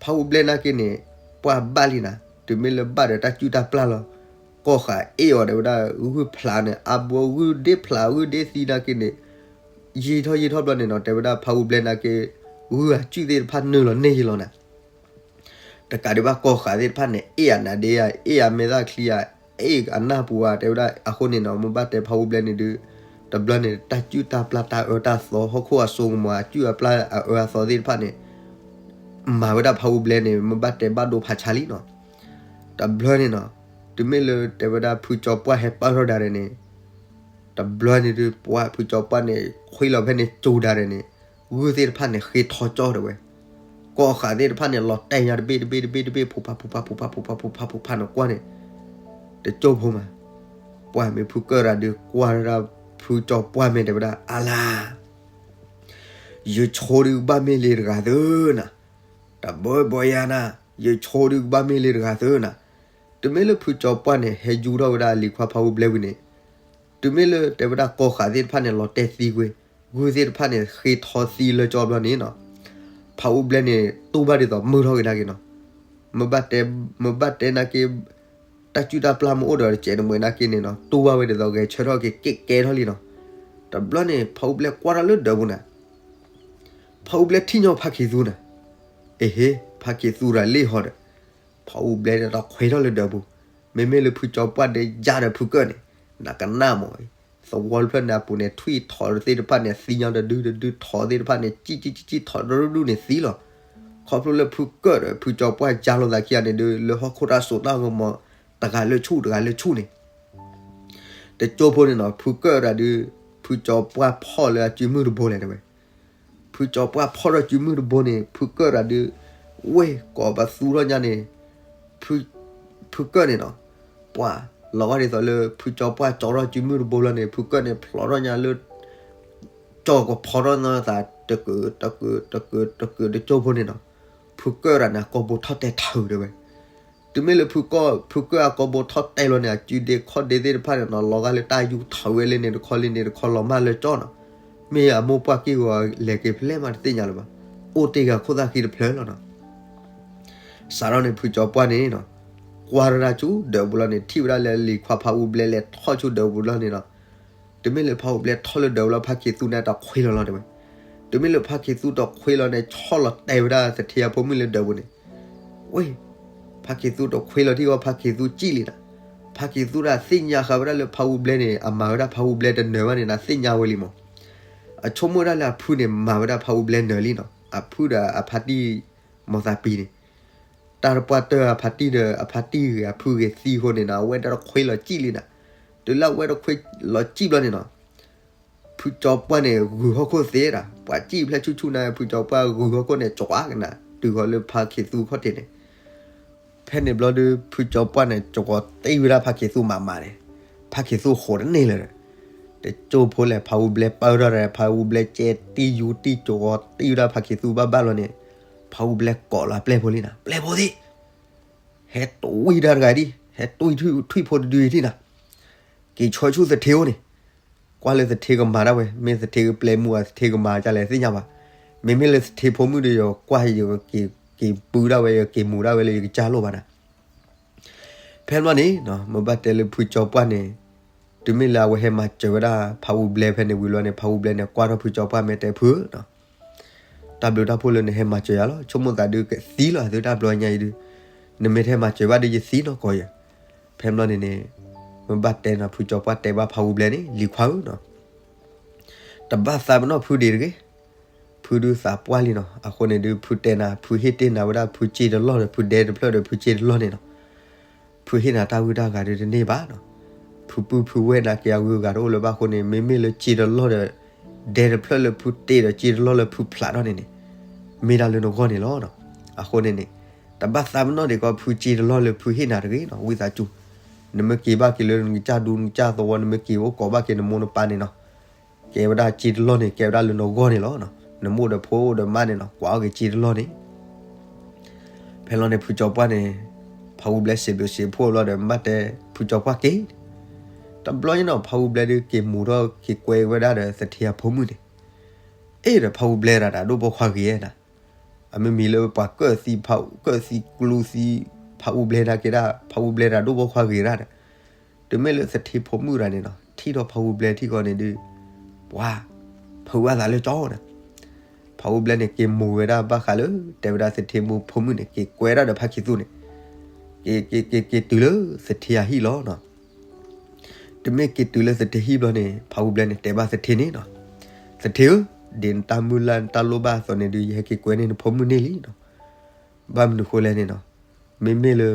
ဖးဟူဘျဲနာ်က့န့ၣ် ပှၢ်ဘၣ်လံနၤ, တုၤမ့ၢ်လၢဘၣ်ဒီးတၢ်စုၣ်တၢ်ပျၢ်လီၤ, ကီၢ်ဃးအ့ၣ်အီၤ တဲဝဲဒၣ်ဂုၢ်ဖျးန့ၣ် အါဘိဂုၢ်ဒ့ဖျးဂုၢ်ဒ့သံနာ်က့န့ၣ်, ယံာ်ထီၣ်ယံာ်ထီၣ်ဘျီန့ၣ်နီၤ တဲဝဲဒၣ်ဖးဟူဘျဲနာ်က့, ဂုၢ်အစုၣ်သ့ၣ်တဖၣ်နုာ်လီၤန့ၢ်ယံာ်လီၤနၤ, တကးဒံးဘၣ်ကီၢ်ဃးသ့ၣ်တဖၣ်န့ၣ် အ့ၣ်အနါဒ့ဧါ, အ့ၣ်အမဲာ်သၣ်ချံဧါ, အ့ၣ်အနၢ်ပူၤဧါ တဲဝဲဒၣ်အဃိန့ၣ်နီၤ မ့ၢ်ဘၣ်တဲဖးဟူဘျဲန့ၣ်ဒုး, တဘျီန့ၣ် တၢ်စုၣ်တၢ်ပျၢ်တၢ်အၢတၢ်သီ ဟီၣ်ခိၣ်အစိကမီၤ အစုၣ်အပျၢ်အအၢအသီသ့ၣ်တဖၣ်န့ၣ် မၤဝဲဒၣ်ဖးဟူဘျဲန့ၣ် မ့ၢ်ဘၣ်တဲဘၣ်ဒိဖးဆါလံနီၤ. တဘျီန့ၣ်နီၤ, တုၤမ့ၢ်လၢတဲဝဲဒၣ်ဖုကၠီပှၢ်ဟဲပၢၢ်ထီၣ်ဒၣ်ရဲၣ်န့ၣ်, တဘျီန့ၣ်ဒုး ပှၢ်ဖုကၠီပှၢ်န့ၣ် ခွံလီၤဖဲန့ၣ်ကၠိဒၣ်ရဲၣ်န့ၣ်, ဂုၢ်သ့ၣ်တဖၣ်န့ၣ် ဃ့ထီကၠီတဲဝဲ, ကီၢ်ဃးသ့ၣ်တဖၣ်န့ၣ် လီၤတဲာ်ညါတဘ့ၣ်တဘ့ၣ်တဘ့ၣ်တဘ့ၣ် ဖုဖးဖုဖးဖုဖးဖုဖးဖုဖးန့ၣ်ကွၢ်န့ၣ်, တကၠိဖိမး, ပှၢ်မ့ၢ်ဖုကၢၣ်တဂၤဒုး ကွၢ်ဒၣ်ဖုကၠီပှၢ်မ့ၢ်တဲဝဲဒၣ် အါလါ ယဆိဒုးကဘၣ်မ့ၢ်လံတဂၤသုနၤ, တဘၢဘၢယၤနၤ, ယဆိဒုးကဘၣ်မ့ၢ်လံတဂၤသုနၤ. တုၤမ့ၢ်လၢဖုကၠီပှၢ်န့ၣ် ဟဲယူထီၣ်ဝဲဒၣ်လံၤခွါဖးဟူဘျဲဝံၤန့ၣ်, တုၤမ့ၢ်လၢတဲဝဲဒၣ်ကီၢ်ဃးသ့ၣ်တဖၣ်န့ၣ် လီၤတဲာ်သံကွံာ်, ဂုၢ်သ့ၣ်တဖၣ်န့ၣ် ဃ့ထီသံလၢကၠီဘျီန့ၣ်နီၤ, ဖးဟူဘျဲန့ၣ် တူၢ်ဘၣ်ဒ်သိးမုာ်ထီၣ်က့ၤဒၣ်က့ၤနီၤ. မ့ၢ်ဘၣ်တဲ, မ့ၢ်ဘၣ်တဲနာ်က့ တၢ်စုၣ်တၢ်ပျၢ်မ့ၢ်အိၣ်ဒီးတစဲးတမှဲးနာ်က့န့ၣ်နီၤ တူၢ်ဘၣ်ဝဲဒ်သိးဂဲၤဆၢထၢၣ်က့ၤကဲကဲထီၣ်လံနီၤ. တဘျီန့ၣ် ဖးဟူဘျဲကွၢ်ထီၣ်လၢဒၢးပူၤနၤ, ဖးဟူဘျဲထံၣ်ညီဖါခ့သူနၤ, အဟ့, ဖါခ့သူတဂၤလ့ၣ်ဟီဒီး, ဖးဟူဘျဲဒီးခွဲးထီၣ်လၢဒၢးပူၤ, မ့မ့ၢ်လၢဖုကၠီပှၢ်ဒီးယါဒီးဖုကၢၣ်န့ၣ်, နကနၣ်မး, သဝီတဖျၢၣ်န့ၣ်အပူၤန့ၣ် ထွံၣ်ထီးသ့ၣ်တဖၣ်န့ၣ် သံညါတဒုတဒု ထီးသ့ၣ်တဖၣ်န့ၣ် ကံၣ်ကံၣ်ကံၣ်ကံၣ်ထီးတဒုဒုန့ၣ်သံလီၤ. ခီဖျိလၢဖုကၢၣ်ဒီးဖုကၠီပှၢ်ယါလိာ်သးခံဂၤန့ၣ်ဒုး လၢဟီၣ်ခိၣ်တၢ်စိတၢ်ကမီၤ တဂၤလၢဆူၣ်တဂၤလၢဆူၣ်န့ၣ် တကၠိဖိန့ၣ်နီၤ ဖုကၢၣ်တဂၤဒုး ဖုကၠီပှၢ်ဖီၣ်လၢအစုမုၢ်တဘိလဲၣ်တဲဝဲ. ဖုကၠီပှၢ်ဖီၣ်ထီၣ်စုမုၢ်တဘိန့ၣ် ဖုကၢၣ်တဂၤဒုး ဝ့ၢ်ကိးပသူထီၣ်ညါန့ၣ် ဖုကၢၣ်န့ၣ်နီၤ ပှၤလီၤဂာ်ဒ်သိးလၢ ဖုကၠီပှၢ်ကၠီထီၣ်စုမုၢ်တဘိလီၤန့ၣ် ဖုကၢၣ်န့ၣ်ဖျိးထီၣ်ညါလၢ ကၠီကဖီထီၣ်ညါသး တကုာ်တကုာ်တကုာ်တကုာ်တကၠိဖိန့ၣ်နီၤ ဖုကၢၣ်တဂၤန့ၣ်အကိာ်ဘိထီၣ်တဲာ်ထၢၣ်တဲဝဲ. တုၤမ့ၢ်လၢဖုကၢၣ်အကိာ်ဘိထီၣ်တဲာ်လီၤန့ၣ် အစုဒ့ခီၣ်ဒ့သ့ၣ်တဖၣ်န့ၣ်နီၤ လီၤဂာ်လၢတၢ်ယူၤထီၣ်ဝဲလၢန့ၣ်တခီလၢန့ၣ်တခီလီၤမၢ်လၢကၠီနီၤ မ့ၢ်အမိၢ်ပှၢ်က့ၢ်ဂီၤလဲၤက့ၤဖဲလဲၣ်မးတသ့ၣ်ညါလၢၤဘၣ်. အိၣ်တ့ၢ်ဂၤခိၣ်သၣ်ဃံတဖျၢၣ်လီၤနီၤ. စးထီၣ်န့ၣ် ဖုကၠီပှၢ်န့ၣ်နီၤ ကွၢ်ထီၣ်ဒၣ်ဆူဒၢးပူၤလီၤန့ၣ် ထံၣ်ဝဲဒၣ်လၢလံၤခွါဖးဟူဘျဲလဲၤထီၣ်ဆူဒၢးပူၤလီၤန့ၣ်နီၤ. တုၤမ့ၢ်လၢဖးဟူဘျဲထီၣ်လၢဒၢးပူၤလီၤ ဖါခ့သူန့ၣ်တခွ့လီၤလီၤတဲဝဲ. တုၤမ့ၢ်လၢဖါခ့သူတခွ့လီၤန့ၣ် ဆီၣ်လီၤတဲာ်ဝဲဒၣ်သထ့အဖိမုၣ်လၢဒၢးပူၤန့ၣ် ဝ့ၢ် ဖါခ့သူတခွ့လီၤထံၣ်ဝဲ ဖါခ့သူစံၣ်လံနၤ. ဖါခ့သူတၢ်သ့ၣ်ညါဃာ်ဝဲဒၣ်လၢဖးဟူဘျဲန့ၣ် အမၤဝဲဒၣ်ဖးဟူဘျဲတနၢၤဘၣ်န့ၣ် နသ့ၣ်ညါဝဲလံမး. အဆိကမိၣ်ဝဲဒၣ်လၢအဖုန့ၣ် မၤဝဲဒၣ်ဖးဟူဘျဲနၢၤလံနီၤ. အဖုဒီးအဖါတံၢ် မီၤသးပံၤန့ၣ် တၢ်တပှၢ်တၢၢ်အဖါတံၢ်ဒီး အဖါတံၢ်ဂ့ၤအဖုဂ့ၤသံအဃိန့ၣ်နီၤ အဝဲတၢ်တခွ့လီၤစံၣ်လံနၤ. တုၤလၢအဝဲတခွ့လီၤစံၣ်ဘျီန့ၣ်နီၤ ဖုကၠီပှၢ်န့ၣ် ဂုၤဟီၣ်ခိၣ်သ့ဒၣ် ပှၤစံၣ်ဖျဲၣ်ဆူၣ်ဆူၣ်န့ၣ် ဖုကၠီပှၢ်ဂုၤဟီၣ်ခိၣ်န့ၣ် ကၠီကနၤ တုၤဃီၤလၢဖါခ့သူခီၣ်ထံးန့ၣ် ဖဲန့ၣ်ဘျီဒုး ဖုကၠီပှၢ်န့ၣ် ကၠီကီၤတံၢ်ဝဲဒၣ်ဖါခ့သူမးမးန့ၣ် ဖါခ့သူဃိးတန့ၢ်လၢၤဒီး တကၠိဖိလဲၣ် ဖးဟူဘျဲပၢထီၣ်ဒီး ဖးဟူဘျဲကဲတံၢ်ယူတံၢ် ကၠီကီၤတံၢ်ဝဲဒၣ်ဖါခ့သူဘၣ်ဘၣ်လီၤန့ၣ် ဖးဟူဘျဲကိးလီၤပျဲၢ်ဖိလံနၤ ပျဲၢ်ဖိသ့ၣ် ဟဲတွံၢ်တၢ်တဂၤဒံး ဟဲတွံၢ်ထွံၣ်ဖိတဒုအံၤထံၣ်နၤ. က့ၤဆှၢဆူသထ့အိၣ်န့ၣ်, ကွၢ်လၢသထ့ကမၤဒၣ်ဝဲ, မ့ၢ်သထ့ကပျဲမူဧါ သထ့ကမၤဒ်လဲၣ်သ့ၣ်ညါဘၣ်. မ့မ့ၢ်လၢသထ့ဖိမုၣ်ဒီး ယကွၢ်ယက့ၤပုၢ်ဒၣ်ဝဲ ယက့ၤမူၤဒၣ်ဝဲလၢယကစၢ်လိၣ်ဘၣ်နၤ. ဖဲဘျီန့ၣ် မ့ၢ်ဘၣ်တဲလၢဖုကၠီပှၢ်န့ၣ်, တုၤမ့ၢ်လၢအဝဲဟဲမၤစၢၤဝဲဒၣ်ဖးအူဘျဲဖဲန့ၣ်ဝံၤလီၤန့ၣ် ဖးအူဘျဲန့ၣ် ကွၢ်ထီၣ်ဖုကၠီပှၢ်မ့ၢ်တဲဖုဧၢ, တၢ်ဘျုးတၢ်ဖှိၣ်လၢနဟဲမၤစၢၤယၤလီၤ. ဆိကမိၣ်သးဒုးကသံလီၤ သုတၢ်ဘျီညါအံၤဒုး, နမ့ၢ်တဟဲမၤစၢၤဘၣ်ဒီးယသံနီၢ်ကီၢ်ယၤ. ဖဲဘျီန့ၣ်န့ၣ် မ့ၢ်ဘၣ်တဲနၤ ဖုကၠီပှၢ်တဲဘၣ်ဖးအူဘျဲန့ၣ် လံၤခွါဧၢနီၤ, တဘၣ်သးပ့ၤနီၣ်ဖုဒံးတဂ့ၤ. ဖုဒုးသးပှၢ်လံနီၤ. အဃိန့ၣ်ဒုး ဖုတဲနၤ ဖုဟ့ၣ်တ့ၢ်နၤဝဲဒၣ်ဖုစ့တလီၢ်ဒီး ဖုဒဲတဖျၢၣ်ဒီးဖုစ့တလီၢ်န့ၣ်နီၤ. ဖုဟ့ၣ်နၤတၢ်ဂုၤတၢ်ဂၤဒုးတန့ၢ်ဘၣ်နီၤ. ဖုပုၢ်ဖုဝဲၢ်နၤက့ၤအဂုၤအဂၤတအိၣ်လၢၤဘၣ်အဃိန့ၣ် မ့မ့ၢ်လၢစ့တလီၢ်ဒီး ဒဲတဖျၢၣ်လၢဖုတ့ဒီးစ့တလီၢ်လၢဖုဖျးထီၣ်န့ၣ်န့ၣ် မ့ၢ်ဒၣ်လၢနဂီၢ်န့ၣ်လီၤ. အဃိန့ၣ်န့ၣ် တဘၣ်သးပ့ၤနီၣ်ဒံးကီး ဖုစ့တလီၢ်လၢဖုဟ့ၣ်နၤတဂ့ၤနီၤ ဝံသးစူၤ. နမ့ၢ်က့ၤဘၣ်က့ၤလၢနကစၢ်ဒူနကစၢ်သဝီ နမ့ၢ်က့ၤအိၣ်ကိးဘၣ်က့ၤနမိၢ်နပၢ်န့ၣ်နီၤ, ကဲဝဲဒၣ်စ့တလီၢ်န့ၣ် ကဲဝဲဒၣ်လၢနဂီၢ်န့ၣ်လီၤ. နမိၢ်ဒီးဖိဒီးမါန့ၣ်နီၤ ကွၢ်အီၣ်က့ၤစ့တလီၢ်န့ၣ် ဖဲလီၤန့ၣ် ဖုကၠီပှၢ်န့ၣ် ဖးအူဘျဲစံးဘျုးစံးဖှိၣ်ဘျီဒီး မ့ၢ်ဘၣ်တဲဖုကၠီပှၢ်က့ၤ. တဘျီညါနီၤ ဖးအူဘျဲဒုးက့ၤမူၤထီၣ်က့ၤကွဲဝဲဒၣ်ဒီးသထ့အဖိမုၣ်န့ၣ်, အ့ၣ်ဒီးဖးအူဘျဲတၢ်ဒိၣ်ပိာ်ခွါဂ့ၤဧါနၤ, အမ့ၢ်မံၤလၢပှၤကၢၣ်သံ ကၢၣ်သံကျူသံ ဖးအူဘျဲနာ်က့ၤဒၣ် ဖးအူဘျဲတၢ်ဒိၣ်ပိာ်ခွါဂ့ၤဒၣ်ဒီး တုၤမ့ၢ်လၢသထ့ဖိမုၣ်တဂၤန့ၣ်နီၤ ထံၣ်ထီၣ်ဖးအူဘျဲထံၣ်ဃီန့ၣ်ဒုး ပှၤ ဖုးဘၣ်သးလၢကၠီန့ၣ်, ဖးအူဘျဲန့ၣ် က့ၤမိၤဝဲဒၣ်ဘၣ်ဃးလၢ တဲဝဲဒၣ်သထ့ဖိမုၣ်န့ၣ် က့ၤကွဲဒၣ်ဒီးဖါခံသူန့ၣ် က့ၤက့ၤက့ၤက့ၤတုၤလၢသထ့အဟံၣ်လီၤနီၤ. တုၤမ့ၢ်က့ၤတုၤလၢသထ့ဟံၣ်ဘျီန့ၣ် ဖးအူဘျဲန့ၣ် တဲဘၣ်သထ့န့ၣ်နီၤ, သထ့ဧၢ, ဒ်နတၢ်မုၢ်လၢ်နတၢ်လိၣ်ဘၣ်အသိးန့ၣ်ဒုး ယဟဲက့ၤကွဲန့ၢ်နဖိမုၣ်န့ၢ်လံနီၤ. ဘၣ်မနုၤဃိလဲၣ်န့ၣ်နီၤ, မ့မ့ၢ်လၢ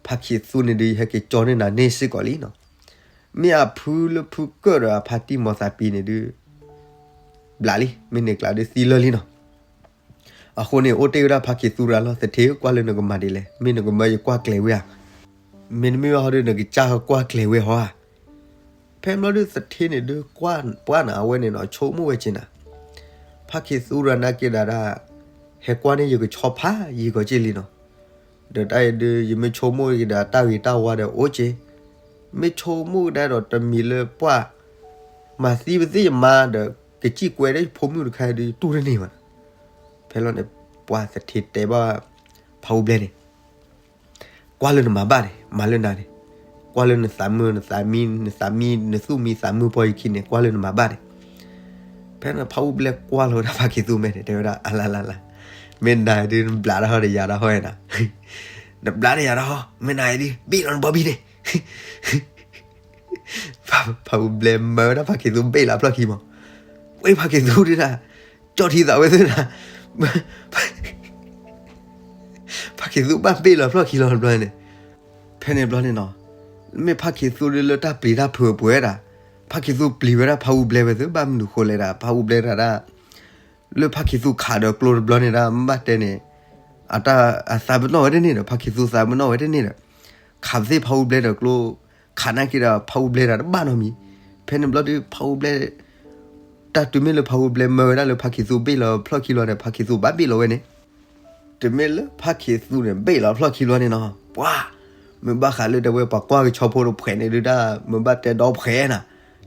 ဖါခံသူန့ၣ်ဒုး ယဟဲက့ၤကၠီန့ၢ်နၤန့ၢ်စ့ၢ်ကီးလံနီၤ. မ့ၢ်အဖုလၢဖုကၢၣ်ဒီးအဖါတံၢ်မီၤသးပံၤန့ၣ်ဒုး ဘျးလံ, မ့ၢ်န့ၣ်ကျါဒုးသံလၢာ်လံနီၤ. အဃိန့ၣ် အိၣ်တ့ၢ်ဝဲဒၣ်ဖါခံသူရၤလီၤ, သထ့ဧၢ, ကွၢ်လၢနကမၤဒ်လဲၣ်, မ့ၢ်နကမၢယကွၢ်ကျဲၤဝဲဧါ, မ့တမ့ၢ်ဘၣ်ဟီဒုး နကစၢ်ကွၢ်ကျဲၤဝဲဟီဧါ. ဖဲဘျီဒုးသထ့န့ၣ်ဒုး ကွၢ်ပှၢ်နၤအဝဲန့ၣ်နီၤ ဆိကမိၣ်ဝဲက့ၤနၤ, ဖါခံသူရၤနာ်က့ၤဒၣ်ဒၣ် ဟဲကွၢ်န့ၢ်ယကဆီဖးယံာ်ကီးက့ၤလံနီၤ. ဒီးတၢ်အံၤဒုး ယမ့ၢ်ဆိကမိၣ်က့ၤဒီးတၢ်ဂ့ၤတၢ်ဝါဒီးအိၣ်က့ၤ, မ့ၢ်ဆိကမိၣ်ကဒါဒီးတမံၤလၢပှၢ် မၤသံပသ့ၣ်ယမါဒီး ကစံၣ်ကွဲဒီးယဖိမုၣ်တခါအံၤဒုး တူၢ်တန့ၢ်ဘၣ်နီၤ. ဖဲလီၤန့ၣ် ပှၤသထ့တဲဘၣ် ဖးအူဘျဲန့ၣ် ကွၢ်လၢနမၤဘၣ်န့ၣ် မၤလၢနၤန့ၣ်, ကွၢ်လၢနသးမုာ် နသးမံ နသးမံ နသူၣ်မံသးမုာ်ပှီၢ်ယခံန့ၣ် ကွၢ်လၢနမၤဘၣ်န့ၣ်. ဖဲန့ၣ်ဖးအူဘျဲကွၢ်လီၤဝဲဒၣ်ဖါခံသူမဲာ်န့ၣ် တဲဝဲဒၣ် အလါလါလါ, မ့ၢ်နၤအံၤဒုး နဘျးတၢ်ဟီဒီးယၤတၢ်ဟီနၤ, နဘျးတၢ်ယၤတၢ်ဟီ မ့ၢ်နၤအံၤဒုး ဘ့ၣ်လီၤနဘီဘံၣ်န့ၣ် ဖးအူဘျဲမၢဝဲဒၣ်ဖါခံသူဘ့ၣ်လီၤဖျီၣ်ခံမး, ဝဲဖါခံသူဒုးဒၣ် ကၠီၣ်ထံသးဝဲသ့ၣ်ဒၣ် ဖါခံသူဘၣ်ဘ့ၣ်လီၤဖျီၣ်ခံလီၤတဘျီန့ၣ်, ဖဲန့ၣ်ဘျီန့ၣ်နီၤ, မ့ၢ်ဖါခံသူဒုးလၢတၢ်ပျံၤတၢ်ဖုးပှဲၤဒၣ်, ဖါခံသူပျံၤဝဲဒၣ်ဖးအူဘျဲဝဲသ့ၣ် ဘၣ်မနုၤဃိလဲၣ်ဒၣ် ဖးအူဘျဲဒၣ်ဒၣ် လၢဖါခံသူခးဒီးကျိတဘျီန့ၣ်ဒၣ် မ့ၢ်ဘၣ်တဲန့ၣ်, အတၢ်အသးပ့ၤနီၣ်ဝဲတန့ၢ်ဒီး ဖါခံသူသးပ့ၤနီၣ်ဝဲတန့ၢ်ဒီး, ခးပသ့ၣ်ဖးအူဘျဲဒီးကျိ, ခးနာ်က့ၤဒီးဖးအူဘျဲဒၣ်တဘၣ်နီတမံၤ, ဖဲန့ၣ်ဘျီဒုးဖးအူဘျဲ တၢ်တုၤမ့ၢ်လၢဖးအူဘျဲမၢဝဲဒၣ်လၢဖါခံသူဘ့ၣ်လီၤဖျီၣ်ခံလီၤဒီး ဖါခံသူဘၣ်ဘ့ၣ်လီၤဝဲန့ၣ်, တုၤမ့ၢ်လၢဖါခံသူန့ၣ် ဘ့ၣ်လီၤဖျီၣ်ခံလီၤန့ၣ်နီၤ, ပှၤ, မ့ၢ်ဘၣ်ဃးလၢတဲဝဲပှၤကွၢ်ကဆီဖိတဖှဲးန့ၣ်ဒုးဒၣ် မ့ၢ်ဘၣ်တဲဒီဖှဲးနၤ,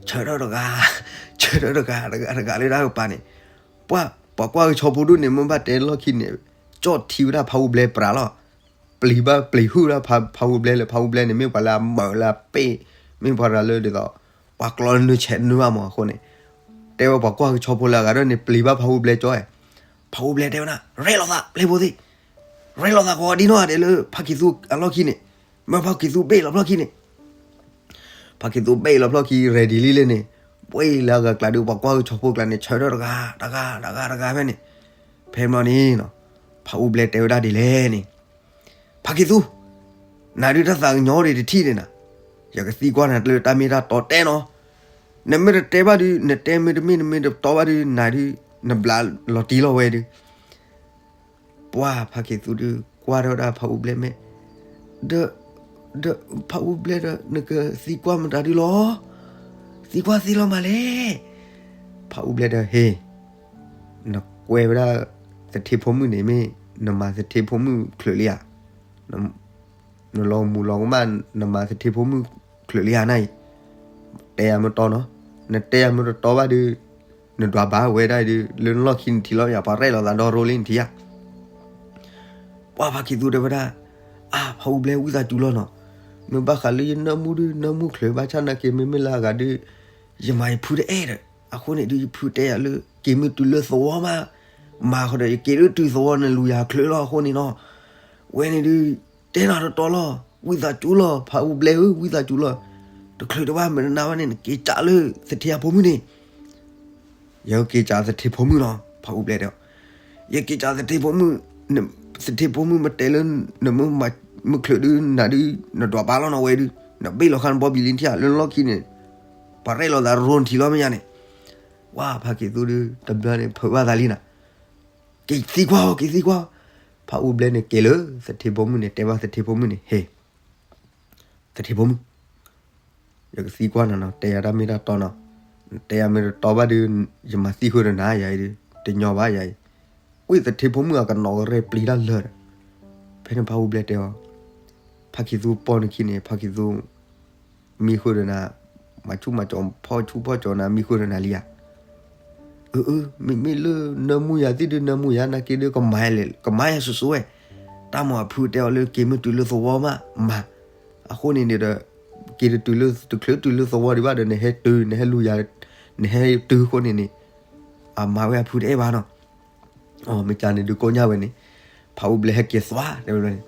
ဆၢထၢၣ်တဂၤ, ဆၢထၢၣ်တဂၤတဂၤတဂၤလၢတၢ်ကပၤန့ၣ်, ပှၤ, ပှၤကွၢ်ကဆီဖိဒုးန့ၣ် မ့ၢ်ဘၣ်တဲလီၢ်ခံန့ၣ်, ကၠီၣ်ထံဝဲဒၣ်ဖးအူဘျဲပြးလီၤ, ပျံၤဘၣ်ပျံၤဟုၣ်ဒၣ်ဖးအူဘျဲလၢဖးအူဘျဲန့ၣ် မ့ၢ်ပှၤလၢအမၢလၢအပ့ၢ်, မ့ၢ်ပှၤတဂၤလၢဒ်သိး, ပှၤကျီနုဆဲးနုအါမးအဃိန့ၣ်, တဲဝဲပှၤကွၢ်ကဆီဖိလၢအဂၤဒၣ်န့ၣ် ပျံၤဘၣ်ဖးအူဘျဲကၠီ, ဖးအူဘျဲတဲဝဲဒၣ် ရဲၣ်လီၤသး ပျဲဖိသ့ၣ်, ရဲၣ်လီၤသးကိးဒ်နီၢ်ဂၤဒဲးလၢဖးခံသူအလီၢ်ခံန့ၣ်, မၢဖးခံသူဘ့ၣ်လီၤဖျီၣ်ခံန့ၣ် ဖးခံသူဘ့ၣ်လီၤဖျီၣ်ခံ ready လံလဲၣ်န့ၣ်, ပှဲၤလၢအဂၤကျါဒုး ပှၤကွၢ်ကဆီဖိကျါန့ၣ် ဆၢထၢၣ်တဂၤ, တဂၤ, တဂၤ, တဂၤဖဲန့ၣ်, ဖဲမီန့ၣ်နီၤ, ဖးအူဘျဲတဲဝဲဒၣ်ဒ်လဲၣ်န့ၣ်, ဖးခံသူ, နၤဒုးတၢ်သးကညီၤဒံးတထံၣ်န့ၣ်နၤ, ယကသံကွၢ်နၤလၢတၢ်မ့ၢ်တၢ်တီတဲနီၤ, နမ့ၢ်တတဲဘၣ်ဒုး နတဲမ့တမ့ၢ်နမ့ၢ်တတီဘၣ်ဒုး နၤဒုး, နဘျးလီၤတံၢ်လီၤဝဲဒုး ပှၢ်ဖးခံသူဒုး ကွၢ်ထီၣ်ဒၣ်ဖးအူဘျဲမဲာ်, ဒီး, ဒီးဖးအူဘျဲဒီး နကသံကွၢ်မတၤဒုးလီၤ, သံကွၢ်သ့လီၤမးလဲၣ်, ဖးအူဘျဲဒီးဟ့ၣ်, နကွဲဝဲဒၣ်သထ့ဖိမုၣ်န့ၣ်မ့ၢ်, နမၤသထ့ဖိမုၣ်ချုးလံဧါ, နလီၤမူၤလီၤကမၣ် နမၤသထ့ဖိမုၣ်ချုးလံဧါနၤအံၤ, နတဲယၤမ့ၢ်တီနီၤ, နတဲယၤမ့ၢ်တတီဘၣ်ဒီး နဒွးဘၣ်ဝဲဒၣ်ဒုး လၢနလီၢ်ခံနထံၣ်လီၤယၤ ပှၤရဲၣ်လီၤသးဒီရိလံနထံၣ်ဧါ. ပှၤဖါခံသူတဲဝဲဒၣ်, အါ ဖးအူဘျဲ ဝံသးစူၤလီၤနီၤ, မ့ၢ်ဘၣ်ဃးလၢယနၢမူဒုး နၢမူချုးဘၣ်ဆၣ်နာ်က့ မ့မ့ၢ်လၢအဂၤဒုး ယမၤယဖုတအဲၣ်ဒီး အဃိန့ၣ်ဒုး ယဖုတဲယၤလၢ က့ၤမ့ၢ်တုၤလၢသဝီမး, မၤဃီဒီး ယက့ၤလၢတုၤသဝီန့ၣ် လူၤယၤချုးလီၤအဃိန့ၣ်နီၤ, ဝဲန့ၣ်ဒုး တဲနၤတတီလီၤ, ဝံသးစူၤလီၤ ဖးအူဘျဲဧၢ ဝံသးစူၤလီၤ, တချုးတဘၣ်မနုၤဘၣ်န့ၣ် နက့ၤကးလၢသထ့အဖိမုၣ်န့ၣ် ယကက့ၤကးသထ့ဖိမုၣ်နီၤ ဖးအူဘျဲတဲအီၤ, ယက့ၤကးသထ့ဖိမုၣ်, သထ့ဖိမုၣ်မ့ၢ်တဲလၢ နမ့ၢ်ချုးဒုးနၤဒုး နဒွးဘၣ်လီၤနီၤဝဲဒုး နဘ့ၣ်လီၤဃာ်နဘီဘံၣ်လံထံၣ်ဧါ လၢနလီၢ်ခံန့ၣ် ပှၤရဲၣ်လီၤသးရိနထံၣ်လီၤမ့ၢ်ညါန့ၣ်, ဝါ ဖါခံသူဒုး တဘျီန့ၣ် ဖုးဘၣ်သးလံနီၤ, က့ၤသံကွၢ်အီၤ က့ၤသံကွၢ်အီၤ, ဖးအူဘျဲန့ၣ်က့ၤလၢသထ့ဖိမုၣ်န့ၣ် တဲဘၣ်သထ့ဖိမုၣ်န့ၣ် ဟ့ၣ် သထ့ဖိမုၣ် ယကသံကွၢ်နၤနီၤ တဲယၤတၢ်မ့ၢ်တၢ်တီနီၤ, တဲယၤမ့ၢ်တတီဘၣ်ဒီး ယမၤသံဃုာ်ဒီးနၤယၤအံၤဒုး တညီဘၣ်ယၤအံၤ, ဝံသထ့ဖိမုၣ်အကနိးကရဲၣ်ပျံၤတၢ်လၢာ်ဒီး, ဖဲန့ၣ်ဖးအူဘျဲတဲအီၤ, ဖါခံသူပီၢ်နခံန့ၣ် ဖါခံသူ မံဃုာ်ဒီးနၤ, မၤဆူၣ်မၤကၠီၤဖီၣ်ဆူၣ်ဖီၣ်ကၠီၤနၤ မံဃုာ်ဒီးနၤလံဧါ အၢ အၢ မ့မ့ၢ်လၢနၢမူယၤသ့ၣ်ဒုး နၢမူယၤနာ်က့ဒုး ကမၤယၤလဲၣ် ကမၤယၤစိၤစိၤဝဲ, တၢ်မၤအဖုတဲအီၤလၢက့ၤမ့ၢ်တုၤလၢသဝီမး မၤ, အဃိန့ၣ်န့ၣ်ဒီး က့ၤတတုၤလၢ တချုးတုၤလၢသဝီဒံးဘၣ်ဒီး နဟဲတုၤ နဟဲလူၤယၤ နဟဲတုၤအဃိန့ၣ်န့ၣ် အမၤဝဲအဖုတအဲၣ်ဘၣ်နီၤ အမ့ၢ်ကန့ၣ်ဒုးကိးညါဝဲန့ၣ်, ဖးအူဘျဲဟဲက့ၤသွါတဲဝဲန့ၣ်,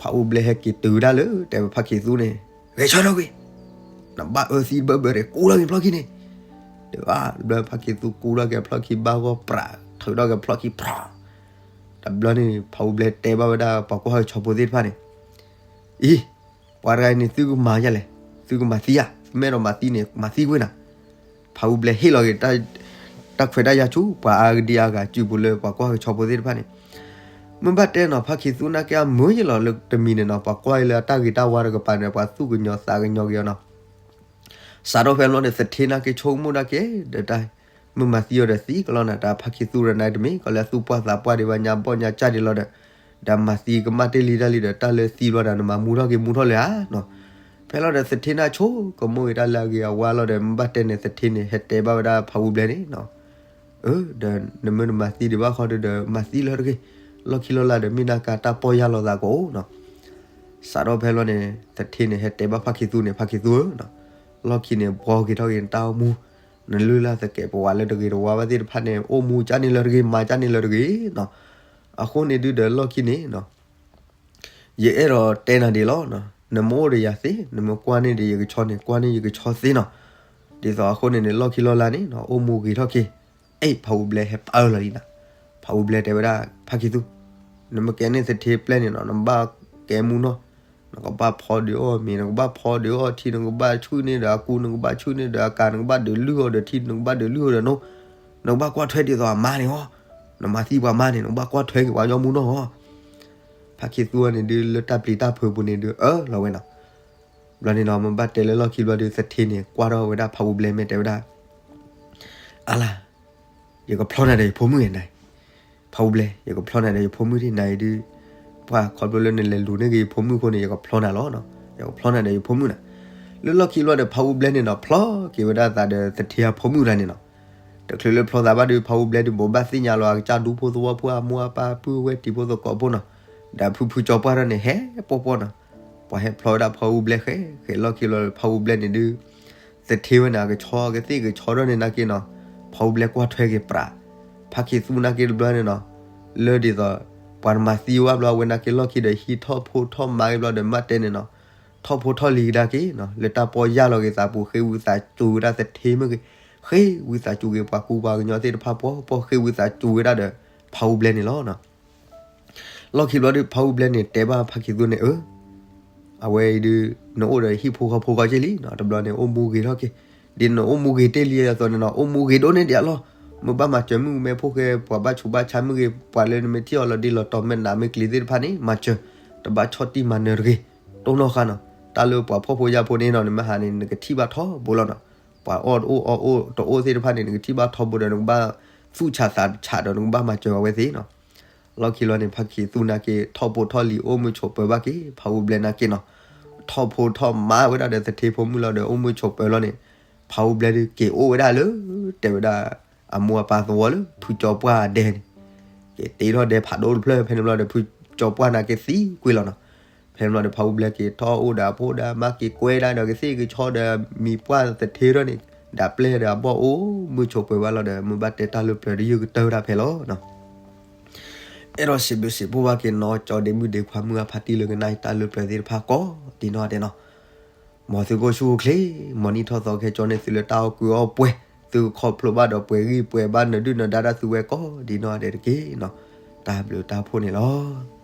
ဖးအူဘျဲဟဲက့ၤတုၤဒၣ်လၢ တဲဝဲဖါခံသူန့ၣ်, ဂဲၤဆၢထၢၣ်ကွံာ်, နဘၣ်အၢသံတဘၢဘၢဒီး ကူထီၣ်က့ၤဖျီၣ်ခံန့ၣ်, တဲဘၣ်ဘျီဖါခံသူကူထီၣ်က့ၤဖျီၣ်ခံဘၣ်ဂီၢ်ပြး ထုးထီၣ်က့ၤဖျီၣ်ခံဖြီ, တဘျီန့ၣ် ဖးအူဘျဲတဲဘၣ်ဝဲဒၣ်ပှၤကွၢ်ဟီၣ်ကဆီဖိသ့ၣ်တဖၣ်န့ၣ်, အံၤ ပှၤတဂၤအံၤန့ၣ် သုကမၤယၤလဲၣ်, သုကမၤသံယၤ, မ့ၢ်အဲၣ်ဒိးမၤသံန့ၣ် မၤသံကွံာ်နၤ, ဖးအူဘျဲဟ့ၣ်လီၤက့ၤ တၢ်ခွဲးတၢ်ယာ်ဆူ ပှၤအါဂၤဒံးအါဂၤ စုပူၤလၢပှၤကွၢ်ဟီၣ်ကဆီဖိသ့ၣ်တဖၣ်န့ၣ်, မ့ၢ်ဘၣ်တဲနီၤ ဖါခံသူနာ်က့အမုာ်ယဲလီၤ လၢတမံၤန့ၣ်နီၤ ပှၤကွၢ်အံၤလၢအတၢ်ဂ့ၤတၢ်ဝါတကပၤန့ၣ် ပှၤသူၣ်ကညီၤသးကညီၤက့ၤအီၤနီၤ စးထီၣ်ဖဲလီၤန့ၣ် သထ့နာ်က့ဆိကမိၣ်ဒၣ်က့ၤ ဒီးတၢ် မ့ၢ်မၤသံအီၤဒီးသံကလီၤနၤ တၢ်ဖါခံသူဒီးနၤတမ့ၢ် ကီးလၢအသူၣ်ပှၢ်သးပှၢ်ဒံးဘၣ်ညါဘီၣ်ညါကၢ်ဒံးလီၤဒီး ဒီးမၤသံကမၣ်တ့ၢ်လံတၢ်လံဒီး တၢ်လၢသံဘျီဒီး နမၤမူထီၣ်က့ၤမူထီၣ်လၢၤဧါနီၤ. ဖဲလီၤဒီးသထ့နာ်ဆိကမိၣ်က့ၤတၢ်လၢအဂ့ၤအဝါလီၤဒီး မ့ၢ်ဘၣ်တဲန့ၣ် သထ့န့ၣ် ဟဲတဲဘၣ်ဝဲဒၣ်ဖးအူဘျဲန့ၣ်နီၤ အၢ ဒီးနမ့ၢ်တမၤသံဒံးဘၣ်ဃီဒီး မၤသံလၢတဂ့ၤ, လီၢ်ခံလီၢ်လၢဒီး မ့ၢ်နာ်က့တၢ်ပီၢ်ယၢ်လီၤသးကအိၣ်နီၤ. စးထီၣ်ဖဲလီၤန့ၣ် သထ့န့ၣ် ဟဲတဲဘၣ်ဖါခံသူန့ၣ် ဖါခံသူဧၢနီၤ, လီၢ်ခံန့ၣ် ဘှီက့ၤထီၣ်က့ၤနတၢ်အိၣ်မူ, နလုၢ်လၢ်သကဲးပဝးလၢတဂ့ၤတဝါဘၣ်သ့ၣ်တဖၣ်န့ၣ် အိၣ်မူကၢ်န့ၣ်လၢတဂ့ၤ မၤကၢ်န့ၣ်လၢတဂ့ၤနီၤ. အဃိန့ၣ်ဒုးဒီးလီၢ်ခံန့ၣ်နီၤ ယအဲၣ်ဒိးတဲနၤဒံးလီၤ. နမ့ၢ်အိၣ်ဒီးယၤသ့, နမ့ၢ်ကွၢ်န့ၢ်ဒီးယကဆီန့ၣ် ကွၢ်န့ၢ်ယကဆီသ့နီၤ. ဒ်သိးအဃိန့ၣ်န့ၣ် လီၢ်ခံလီၢ်လၢန့ၣ်နီၤ အိၣ်မူဂ့ၤထီၣ်က့ၤ. အဲ ဖးအူဘျဲဟဲပာ်အၢၣ်လီၤလံနီၤ. ဖးအူဘျဲတဲဝဲဒၣ် ဖါခံသူ, နမ့ၢ်ကဲန့ၢ်သထ့ပျဲၢ်န့ၣ်နီၤ နဘၣ်ကဲမူနီၤ. နကဘၣ်ဖီဒုးအီၣ်မ့ၤ, နကဘၣ်ဖီဒုးအီၣ်ထံ, နကဘၣ်ဆူၣ်န့ၢ်ဒီးအကူ, နကဘၣ်ဆူၣ်န့ၢ်ဒီးအကၤ, နကဘၣ်ဒုးလုၢ်အီၣ်ဒီးထံ, နကဘၣ်ဒုးလုၢ်အီၣ်ဒီးနိ, နကဘၣ်ကွၢ်ထွဲဒ်သိးအမါန့ၣ်အီၤ, နမၤသံပှၤမါန့ၣ် နကဘၣ်ကွၢ်ထွဲက့ၤပှၤကညီမူနီၢ်အီၤ. ဖါခံသူန့ၣ်ဒုးလၢတၢ်ပျံၤတၢ်ဖုးပူၤန့ၣ်ဒုးအၢၣ်လီၤဝဲနီၤ. ဘျီန့ၣ်နီၤ မ့ၢ်ဘၣ်တဲလၢလီၢ်ခံဘျီဒုး သထ့န့ၣ် ကွၢ်ထီၣ်ဝဲဒၣ်ဖးအူဘျဲမ့ၢ်တဲဝဲဒၣ် အါလါ, ယကဖျီနၤဒီးယဖိမုၣ်နၤအံၤ, ဖးအူဘျဲ ယကဖျီနၤဒီးယဖိမုၣ်ဒ်နၤအံၤဒုး, ပှၤခီဖျိလၢနလဲၤလူၤန့ၢ်က့ၤယဖိမုၣ်အဃိန့ၣ် ယကဖျီနၤလီၤနီၤ, ယကဖျီနၤဒီးယဖိမုၣ်နၤ. လၢလီၢ်ခံဘျီဒီး ဖးအူဘျဲန့ၣ်နီၤ ဖျီက့ၤဝဲဒၣ်သးဒီးသထ့အဖိမုၣ်တဂၤန့ၣ်နီၤ. တချုးလၢဖျီသးဘၣ်ဒီး ဖးအူဘျဲဒုး ဘိးဘၣ်သ့ၣ်ညါလီၤ အကစၢ်ဒူဖိသဝီဖိ အမိၢ်အပၢ် ပုၢ်ဝဲၢ်တံၤဖိသကိးဖိနီၤ, ဒီးဖုဖုကၠီပှၢ်ထီၣ်န့ၣ် ဟဲပီၢ်ပီၢ်နီၤ. ပှၤဟဲဖျီဝဲဒၣ်ဖးအူဘျဲဃဲဃဲ လီၢ်ခံဘျီဒီး ဖးအူဘျဲန့ၣ်ဒုး သထ့ဝဲန့ၣ် အကဆီကသ့ၣ်ကဆီထီၣ်န့ၣ်နာ်က့နီၤ, ဖးအူဘျဲကွၢ်ထွဲက့ၤပြး, ဖါခံသူနာ်က့တဘျီန့ၣ်နီၤ, လၢဒ်သိး ပှၤတမၤသံဝဲဘျီ အဝဲနာ်က့လီၢ်ခံဒီး ဟံးထီၣ်ဖိထီၣ်မါက့ၤဘျီဒီး မ့ၢ်ဘၣ်တဲန့ၣ်နီၤ, ထီၣ်ဖိထီၣ်လံၤကဒါက့ၤနီၤ, လၢတၢ်ပီၢ်ယၢ်လီၤက့ၤသးပူၤ ဃ့ဝံသးစူၤဝဲဒၣ်သထ့မ့ၢ်ဂ့ၤ, ဃ့ဝံသးစူၤက့ၤပှၤကူပှၤကညီသ့ၣ်တဖၣ် ပှီၢ်ပှီၢ် ဃ့ဝံသးစူၤဝဲဒၣ်ဒီး ဖးအူဘျဲန့ၣ်လီၤနီၤ. လီၢ်ခံဘျီဒုး ဖးအူဘျဲန့ၣ် တဲဘၣ်ဖါခံသူန့ၣ် အၢ အဝဲအံၤဒုး နအိၣ်ဒီးဟံၣ်ဖိဃီဖိဃီက့ၢ်လံနီၤ, တဘျီန့ၣ် အိၣ်မူဂ့ၤထီၣ်က့ၤ, ဒ်နအိၣ်မူဂ့ၤတ့ၢ်လံအသိးန့ၣ်နီၤ အိၣ်မူဂ့ၤဒိၣ်န့ၢ်ဒံးအလီၢ်, မ့ၢ်ဘၣ်မၤစၢၤမုၣ်ကမဲဖိဃဲ ပှၤဘၣ်ဆူးဘၣ်ဆါမ့ၢ်ဂ့ၤ ပှၤလၢနမ့ၢ်ထံၣ်အီၤလီၤဒ်လီၤတီၤ မဲာ်နးမဲာ်ကျံၤသ့ၣ်တဖၣ်န့ၣ် မၤစၢၤ, တဘၣ်ဆီၣ်တံၢ်မၤနၢၤတဂ့ၤ, တိၢ်နီၣ်ဃာ်နီၤ, တၢ်လၢပှၤဖှီၣ်ဖိယာ်ဖိန့ၣ်နီၤ နမ့ၢ်ဟးန့ၣ် နကထံၣ်ဘၣ်ထီဘိလီၤနီၤ, ပှၤအီၣ်တအိၣ်အီၣ်အိၣ်တအိၣ်သ့ၣ်တဖၣ်န့ၣ် နကထံၣ်ဘၣ်ထီဘိဒီး နကဘၣ်သူၣ်ဆးသးဆးဒီး နကဘၣ်မၤစၢၤအဝဲသ့ၣ်နီၤ. လီၢ်ခံလီၤန့ၣ် ဖါခံသူနာ်က့ ထီၣ်ဖိထီၣ်လံၤအိၣ်မုာ်ဆိးပၢၤဘၣ်က့ၤ ဖးအူဘျဲနာ်က့နီၤ, ထီၣ်ဖိထီၣ်မါဝဲဒၣ်ဒီးသထ့ဖိမုၣ်လီၤဒီး အိၣ်မုာ်ဆိးပၢၤလီၤန့ၣ်, ဖးအူဘျဲၣ်ဒုးက့ၤအိၣ်ဝဲဒၣ်လၢ တဲဝဲဒၣ် အမိၢ်အပၢ်သဝီလၢ ဖုကၠီပှၢ်ဒဲန့ၣ်, က့ၤတ့ထီၣ်ဒဲဖးဒိၣ်တဖျၢၣ် ဖဲန့ၣ်ဘျီဒီး ဖုကၠီပှၢ်န့ၣ်က့ၤသံကွံာ်လီၤနီၤ. ဖဲန့ၣ်ဘျီဒီး ဖးအူဘျဲၣ်က့ၤထီၣ်အိၣ်ဒီးအဖိဒီးအမါ က့ၤကွဲဒၣ်ဒီး ကသ့ၣ်ကဆီဒီး မံၤပှၢ်သထ့ထီၣ်န့ၣ် ဒီးပျဲၢ်ဒီးအဘီၣ်အိၣ်မုာ်ဆိးပၢၤဘၣ်လီၤဒီး မုၢ်ဘၣ်တဲတၢ်လၢပျၢၤတယုၢ်ကတၢၢ်တၢ်ဖဲလီၤနီၤ. အဲၣ်ဒိးစံးဘျုးစံးဖှိၣ်ဘၣ်က့ၤနီၤ ကၠီဒ့မုၣ်ဒ့ခွါ မုၢ်အဖါတံၢ်လၢကနၣ်အံၤတၢ်လၢပျၢၤသ့ၣ်တဖၣ်ကိးဒ်နီၢ်ဒဲးနီၤ. မ်သုကအိၣ်ဆူၣ်အိၣ်ချ့ မ်နံၣ်ထီၣ်သီကဟဲကၠီန့ၢ်သုလၢတၢ်အီၣ်ကုာ်အီၣ်ပှဲၤ, သုကခီဖျိဘၣ်ဒီးပှဲၤဂံၢ်ပှဲၤဘါ နဒုၣ်နဒါတၢ်သုဝဲကိးဒ်နီၢ်ဒဲးတက့ၢ်နီၤ. တၢ်ဘျုးတၢ်ဖှိၣ်န့ၣ်လီၤ.